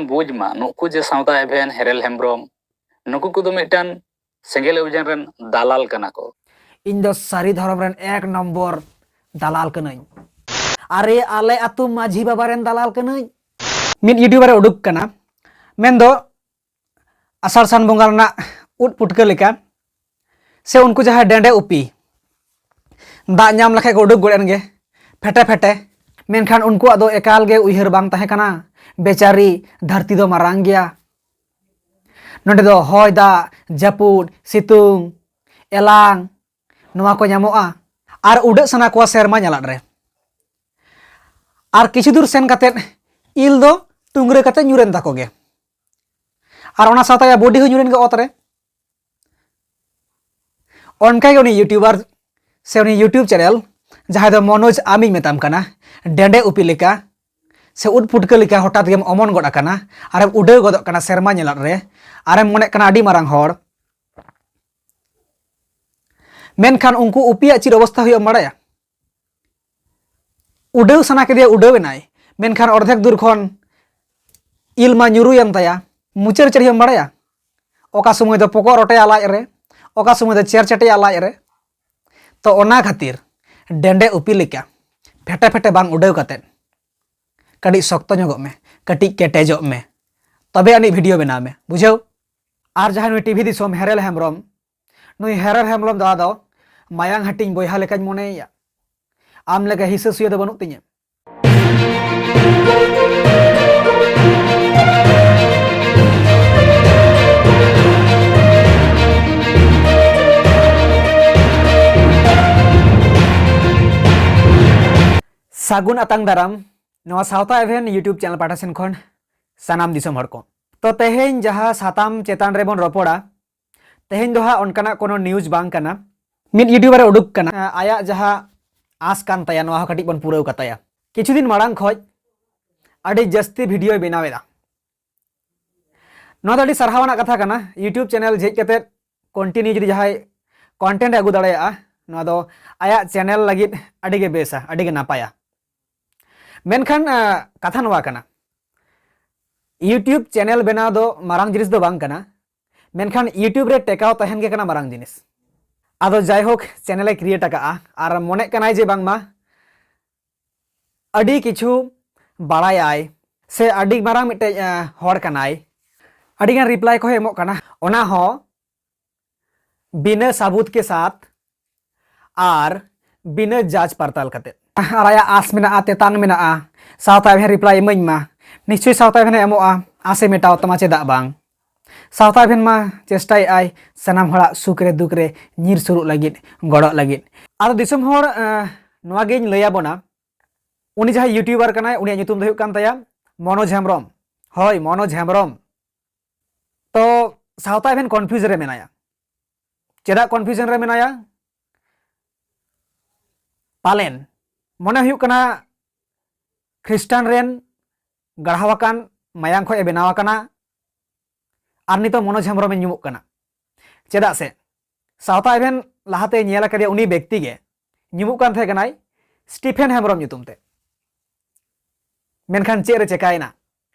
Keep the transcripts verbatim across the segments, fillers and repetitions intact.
ᱵᱩᱡᱽ ᱢᱟ, ᱱᱩᱠᱩ ᱡᱮ ᱥᱟᱶᱛᱟ ᱮᱵᱷᱮᱱ, ᱦᱮᱨᱮᱞ ᱦᱮᱢᱵᱨᱚᱢ, ᱱᱩᱠᱩ ᱠᱚᱫᱚ ᱢᱤᱫᱴᱟᱝ ᱥᱮᱸᱜᱮᱞ ᱚᱵᱷᱤᱡᱟᱱ ᱨᱮᱱ ᱫᱟᱞᱟᱞ ᱠᱟᱱᱟ ᱠᱚ᱾ ᱤᱧ ᱫᱚ ᱥᱟᱹᱨᱤ ᱫᱷᱚᱨᱚᱢ ᱨᱮᱱ ᱮᱠ ᱱᱚᱢᱵᱚᱨ ᱫᱟᱞᱟᱞ ᱠᱟᱹᱱᱟᱹᱧ᱾ ᱟᱨᱮ, ᱟᱞᱮ ᱟᱹᱛᱩ ᱢᱟᱹᱡᱷᱤ ᱵᱟᱵᱟ ᱨᱮᱱ ᱫᱟᱞᱟᱞ ᱠᱟᱹᱱᱟᱹᱧ᱾ ᱢᱤᱫ YouTuber ᱮ ᱩᱰᱩᱠ ᱠᱟᱱᱟ, ᱢᱮᱱᱫᱚ ᱟᱥᱟᱲ ᱥᱟᱱ ᱵᱚᱸᱜᱟ ᱨᱮᱱᱟᱜ ᱩᱫ ᱯᱩᱴᱠᱟᱹ ᱞᱮᱠᱟ, ᱥᱮ ᱩᱱᱠᱩ ᱡᱟᱦᱟᱸᱭ ᱰᱮᱸᱰᱮ ᱩᱯᱤ, ᱫᱟᱜ ᱧᱟᱢ ᱞᱮᱠᱷᱟᱡ ᱠᱚ ᱩᱰᱩᱠ ᱜᱚᱫ ᱮᱱ ᱜᱮ ᱯᱷᱮᱴᱮ ᱯᱷᱮᱴᱮ᱾ ᱢᱮᱱᱠᱷᱟᱱ ᱩᱱᱠᱩᱣᱟᱜ ᱫᱚ ᱮᱠᱟᱞ ᱜᱮ ᱩᱭᱦᱟᱹᱨ ᱵᱟᱝ ᱛᱟᱦᱮᱸ ᱠᱟᱱᱟ, ᱵᱮᱪᱟᱨᱤ, ᱫᱷᱟᱹᱨᱛᱤ ᱫᱚ ᱢᱟᱨᱟᱝ ᱜᱮᱭᱟ᱾ ᱱᱚᱰᱮ ᱫᱚ ᱦᱚᱭ ᱫᱟᱜ, ᱡᱟᱹᱯᱩᱫ, ᱥᱤᱛᱩᱝ, ᱮᱞᱟᱝ, ᱱᱚᱣᱟ ᱠᱚ ᱧᱟᱢᱚᱜᱼᱟ᱾ ᱟᱨ ᱩᱰᱟᱹᱜ ᱥᱟᱱᱟ ᱠᱚᱣᱟ ᱥᱮᱨᱢᱟ ᱧᱟᱞᱟᱫ ᱨᱮ᱾ ᱟᱨ ᱠᱤᱪᱷᱩ ᱫᱩᱨ ᱥᱮᱱ ᱠᱟᱛᱮᱫ ᱤᱞ ᱫᱚ ᱴᱩᱝᱨᱟᱹ ᱠᱟᱛᱮᱫ ᱧᱩᱨᱮᱱ ᱛᱟᱠᱚ ᱜᱮ᱾ ᱟᱨ ᱚᱱᱟ ᱥᱟᱶᱛᱮ ᱟᱭᱟᱜ ᱵᱚᱰᱤ ᱦᱚᱸ ᱧᱩᱨᱮᱱ ᱜᱮ ᱚᱛ ᱨᱮ᱾ ᱚᱱᱠᱟᱜᱮ ᱩᱱᱤ YouTuber ᱥᱮ ᱩᱱᱤ YouTube channel, ᱡᱟᱦᱟᱸᱭ ᱫᱚ ᱢᱚᱱᱳᱡᱽ ᱟᱢᱤᱧ ᱢᱮᱛᱟᱢ ᱠᱟᱱᱟ, ᱰᱮᱸᱰᱮ ᱩᱯᱤ ᱞᱮᱠᱟ ᱥᱮ ᱩᱫ ᱯᱩᱴᱠᱟᱹ ᱞᱮᱠᱟ ᱦᱚᱴᱟᱛ ᱜᱮᱢ ᱚᱢᱚᱱ ᱜᱚᱫ ᱟᱠᱟᱱᱟ, ᱟᱨᱮᱢ ᱩᱰᱟᱹᱣ ᱜᱚᱫᱚᱜ ᱠᱟᱱᱟ ᱥᱮᱨᱢᱟ ᱧᱟᱞᱟᱫ ᱨᱮ, ᱟᱨᱮᱢ ᱢᱚᱱᱮᱜ ᱠᱟᱱᱟ ᱟᱹᱰᱤ ᱢᱟᱨᱟᱝ ᱦᱚᱲ᱾ ᱢᱮᱱᱠᱷᱟᱱ ᱩᱱᱠᱩ ᱩᱯᱤᱭᱟᱜ ᱪᱮᱫ ᱚᱵᱚᱥᱛᱟ ᱦᱩᱭᱩᱜᱼᱟ ᱮᱢ ᱵᱟᱲᱟᱭᱟ? ᱩᱰᱟᱹᱣ ᱥᱟᱱᱟ ᱠᱮᱫᱮᱭᱟ, ᱩᱰᱟᱹᱣ ᱮᱱᱟᱭ, ᱢᱮᱱᱠᱷᱟᱱ ᱚᱨᱫᱷᱮᱠ ᱫᱩᱨ ᱠᱷᱚᱱ ᱤᱞ ᱢᱟ ᱧᱩᱨᱩᱭᱮᱱ ᱛᱟᱭᱟ᱾ ᱢᱩᱪᱟᱹᱫ ᱪᱮᱫ ᱦᱩᱭᱩᱜᱼᱟ ᱮᱢ ᱵᱟᱲᱟᱭᱟ? ᱚᱠᱟ ᱥᱚᱢᱚᱭ ᱫᱚ ᱯᱚᱠᱚᱜ ᱨᱚᱴᱮᱭᱟ ᱞᱟᱡ ᱨᱮ, ᱚᱠᱟ ᱥᱚᱢᱚᱭ ᱫᱚ ᱪᱮᱨ ᱪᱮᱴᱮᱭᱟ ᱞᱟᱡ ᱨᱮ᱾ ᱛᱚ ᱚᱱᱟ ᱠᱷᱟᱹᱛᱤᱨ ᱰᱮᱸᱰᱮ ᱩᱯᱤ ᱞᱮᱠᱟ ᱯᱷᱮᱴᱮ ᱯᱷᱮᱴᱮ ᱵᱟᱝ ᱩᱰᱟᱹᱣ ᱠᱟᱛᱮᱫ ᱠᱟᱹᱴᱤᱡ ᱥᱚᱠᱛᱚ ᱧᱚᱜᱚᱜ ᱢᱮ, ᱠᱟᱹᱴᱤᱡ ᱠᱮᱴᱮᱡᱚᱜ ᱢᱮ, ᱛᱚᱵᱮ ᱟᱹᱱᱤᱡ video ᱵᱮᱱᱟᱣ ᱢᱮ, ᱵᱩᱡᱷᱟᱹᱣ? ᱟᱨ ᱡᱟᱦᱟᱸᱭ ᱱᱩᱭ TV ᱫᱤᱥᱚᱢ ᱦᱮᱨᱮᱞ ᱦᱮᱢᱵᱨᱚᱢ, ᱱᱩᱭ ᱦᱮᱨᱮᱞ ᱦᱮᱢᱵᱨᱚᱢ ᱫᱟᱫᱟ ᱫᱚ ᱢᱟᱭᱟᱝ ᱦᱟᱹᱴᱤᱧ ᱵᱚᱭᱦᱟ ᱞᱮᱠᱟᱧ ᱢᱚᱱᱮᱭᱮᱭᱟ᱾ ᱟᱢ ᱞᱮᱠᱟ ᱦᱤᱥᱟᱹ ᱥᱩᱭᱟᱹ ᱫᱚ ᱵᱟᱹᱱᱩᱜ ᱛᱤᱧᱟᱹ᱾ ᱥᱟᱹᱜᱩᱱ ᱟᱛᱟᱝ ᱫᱟᱨᱟᱢ ᱱᱚᱣᱟ ᱥᱟᱶᱛᱟ ᱮᱵᱷᱮᱱ YouTube channel ᱯᱟᱦᱴᱟ ᱥᱮᱱ ᱠᱷᱚᱱ ᱥᱟᱱᱟᱢ ᱫᱤᱥᱚᱢ ᱦᱚᱲ ᱠᱚ᱾ ᱛᱚ ᱛᱮᱦᱮᱧ ᱡᱟᱦᱟᱸ ᱥᱟᱛᱟᱢ ᱪᱮᱛᱟᱱ ᱨᱮᱵᱚᱱ ᱨᱚᱯᱚᱲᱟ, ᱛᱮᱦᱮᱧ ᱫᱚ ᱦᱟᱸᱜ ᱚᱱᱠᱟᱱᱟᱜ ᱠᱳᱱᱳ news ᱵᱟᱝ ᱠᱟᱱᱟ᱾ ᱢᱤᱫ YouTuber ᱮ ᱩᱰᱩᱠ ᱠᱟᱱᱟ, ᱟᱭᱟᱜ ᱡᱟᱦᱟᱸ ᱟᱸᱥ ᱠᱟᱱ ᱛᱟᱭᱟ, ᱱᱚᱣᱟ ᱦᱚᱸ ᱠᱟᱹᱴᱤᱡ ᱵᱚᱱ ᱯᱩᱨᱟᱹᱣ ᱠᱟᱛᱟᱭᱟ᱾ ᱠᱤᱪᱷᱩ ᱫᱤᱱ ᱢᱟᱲᱟᱝ ᱠᱷᱚᱡ ᱟᱹᱰᱤ ᱡᱟᱹᱥᱛᱤ videoᱭ ᱵᱮᱱᱟᱣ ᱮᱫᱟ᱾ ᱱᱚᱣᱟ ᱫᱚ ᱟᱹᱰᱤ ᱥᱟᱨᱦᱟᱣ ᱟᱱᱟᱜ ᱠᱟᱛᱷᱟ ᱠᱟᱱᱟ, YouTube channel ᱡᱷᱤᱡ ᱠᱟᱛᱮᱫ continue ᱡᱩᱫᱤ ᱡᱟᱦᱟᱸᱭ content ᱮ ᱟᱹᱜᱩ ᱫᱟᱲᱮᱭᱟᱜᱼᱟ, ᱱᱚᱣᱟ ᱫᱚ ᱟᱭᱟᱜ channel ᱞᱟᱹᱜᱤᱫ ᱟᱹᱰᱤ ᱜᱮ ᱵᱮᱥᱟ, ᱟᱹᱰᱤ ᱜᱮ ᱱᱟᱯᱟᱭᱟ᱾ ᱢᱮᱱᱠᱷᱟᱱ, ᱟ, ᱠᱟᱛᱷᱟ ᱱᱚᱣᱟ ᱠᱟᱱᱟ, YouTube channel ᱵᱮᱱᱟᱣ ᱫᱚ ᱢᱟᱨᱟᱝ ᱡᱤᱱᱤᱥ ᱫᱚ ᱵᱟᱝ ᱠᱟᱱᱟ, ᱢᱮᱱᱠᱷᱟᱱ YouTube ᱨᱮ ᱴᱮᱠᱟᱣ ᱛᱟᱦᱮᱱ ᱜᱮ ᱠᱟᱱᱟ ᱢᱟᱨᱟᱝ ᱡᱤᱱᱤᱥ᱾ ᱟᱫᱚ ᱡᱟᱭᱦᱳᱠ, channel ᱮ create ᱟᱠᱟᱫᱼᱟ ᱟᱨ ᱢᱚᱱᱮᱜ ᱠᱟᱱᱟᱭ ᱡᱮ ᱵᱟᱝᱢᱟ ᱟᱹᱰᱤ ᱠᱤᱪᱷᱩ ᱵᱟᱲᱟᱭᱟᱭ ᱥᱮ ᱟᱹᱰᱤ ᱢᱟᱨᱟᱝ ᱢᱤᱫᱴᱮᱡ ᱦᱚᱲ ᱠᱟᱱᱟᱭ᱾ ᱟᱹᱰᱤᱜᱟᱱ reply ᱠᱚᱦᱚᱸ ᱮᱢᱚᱜ ᱠᱟᱱᱟ, ᱚᱱᱟ ᱦᱚᱸ ᱵᱤᱱᱟᱹ ᱥᱟᱵᱩᱛ ᱠᱮ ᱥᱟᱛ ᱟᱨ ᱵᱤᱱᱟᱹ ᱡᱟᱸᱪ ᱯᱟᱨᱛᱟᱞ ᱠᱟᱛᱮ᱾ ᱟᱨ ᱟᱭᱟᱜ ᱟᱸᱥ ᱢᱮᱱᱟᱜᱼᱟ, ᱛᱮᱛᱟᱝ ᱢᱮᱱᱟᱜᱼᱟ, ᱥᱟᱶᱛᱟ ᱮᱵᱷᱮᱱ reply ᱮᱢᱟᱹᱧ ᱢᱟ᱾ ᱱᱤᱥᱪᱚᱭ ᱥᱟᱶᱛᱟ ᱮᱵᱷᱮᱱᱮ ᱮᱢᱚᱜᱼᱟ, ᱟᱸᱥᱮ ᱢᱮᱴᱟᱣ ᱛᱟᱢᱟ, ᱪᱮᱫᱟᱜ ᱵᱟᱝ? ᱥᱟᱶᱛᱟ ᱮᱵᱷᱮᱱ ᱢᱟ ᱪᱮᱥᱴᱟᱭᱮᱫ ᱟᱭ ᱥᱟᱱᱟᱢ ᱦᱚᱲᱟᱜ ᱥᱩᱠ ᱨᱮ ᱫᱩᱠ ᱨᱮ ᱧᱤᱨ ᱥᱩᱨᱩᱜ ᱞᱟᱹᱜᱤᱫ, ᱜᱚᱲᱚᱜ ᱞᱟᱹᱜᱤᱫ᱾ ᱟᱫᱚ ᱫᱤᱥᱚᱢ ᱦᱚᱲ, ᱱᱚᱣᱟ ᱜᱤᱧ ᱞᱟᱹᱭ ᱟᱵᱚᱱᱟ, ᱩᱱᱤ ᱡᱟᱦᱟᱸᱭ YouTuber ᱠᱟᱱᱟᱭ, ᱩᱱᱤᱭᱟᱜ ᱧᱩᱛᱩᱢ ᱫᱚ ᱦᱩᱭᱩᱜ ᱠᱟᱱ ᱛᱟᱭᱟ ᱢᱚᱱᱳᱡᱽ ᱦᱮᱢᱵᱨᱚᱢ᱾ ᱦᱳᱭ, ᱢᱚᱱᱳᱡᱽ ᱦᱮᱢᱵᱨᱚᱢ᱾ ᱛᱚ ᱥᱟᱶᱛᱟ ᱮᱵᱷᱮᱱ confuse ᱨᱮ ᱢᱮᱱᱟᱭᱟ᱾ ᱪᱮᱫᱟᱜ confusion ᱨᱮ ᱢᱮᱱᱟᱭᱟ? ᱯᱟᱞᱮᱱ ᱢᱚᱱᱮ ᱦᱩᱭᱩᱜ ᱠᱟᱱᱟ ᱠᱷᱨᱤᱥᱴᱟᱱ ᱨᱮᱱ ᱜᱟᱲᱦᱟᱣ ᱟᱠᱟᱱ ᱢᱟᱭᱟᱝ ᱠᱷᱚᱱ ᱮ ᱵᱮᱱᱟᱣ ᱟᱠᱟᱱᱟ ᱟᱨ ᱱᱤᱛᱚᱜ ᱢᱚᱱᱳᱡᱽ ᱦᱮᱢᱵᱨᱚᱢ ᱮ ᱧᱩᱢᱩᱜ ᱠᱟᱱᱟ᱾ ᱪᱮᱫᱟᱜ ᱥᱮ ᱥᱟᱶᱛᱟ ᱮᱵᱷᱮᱱ ᱞᱟᱦᱟᱛᱮ ᱧᱮᱞ ᱟᱠᱟᱫᱮᱭᱟ, ᱩᱱᱤ ᱵᱮᱠᱛᱤ ᱜᱮ ᱧᱩᱢᱩᱜ ᱠᱟᱱ ᱛᱟᱦᱮᱸ ᱠᱟᱱᱟᱭ ᱥᱴᱤᱯᱷᱮᱱ ᱦᱮᱢᱵᱨᱚᱢ ᱧᱩᱛᱩᱢ ᱛᱮ᱾ ᱢᱮᱱᱠᱷᱟᱱ ᱪᱮᱫ ᱨᱮ ᱪᱮᱠᱟᱭᱮᱱᱟ?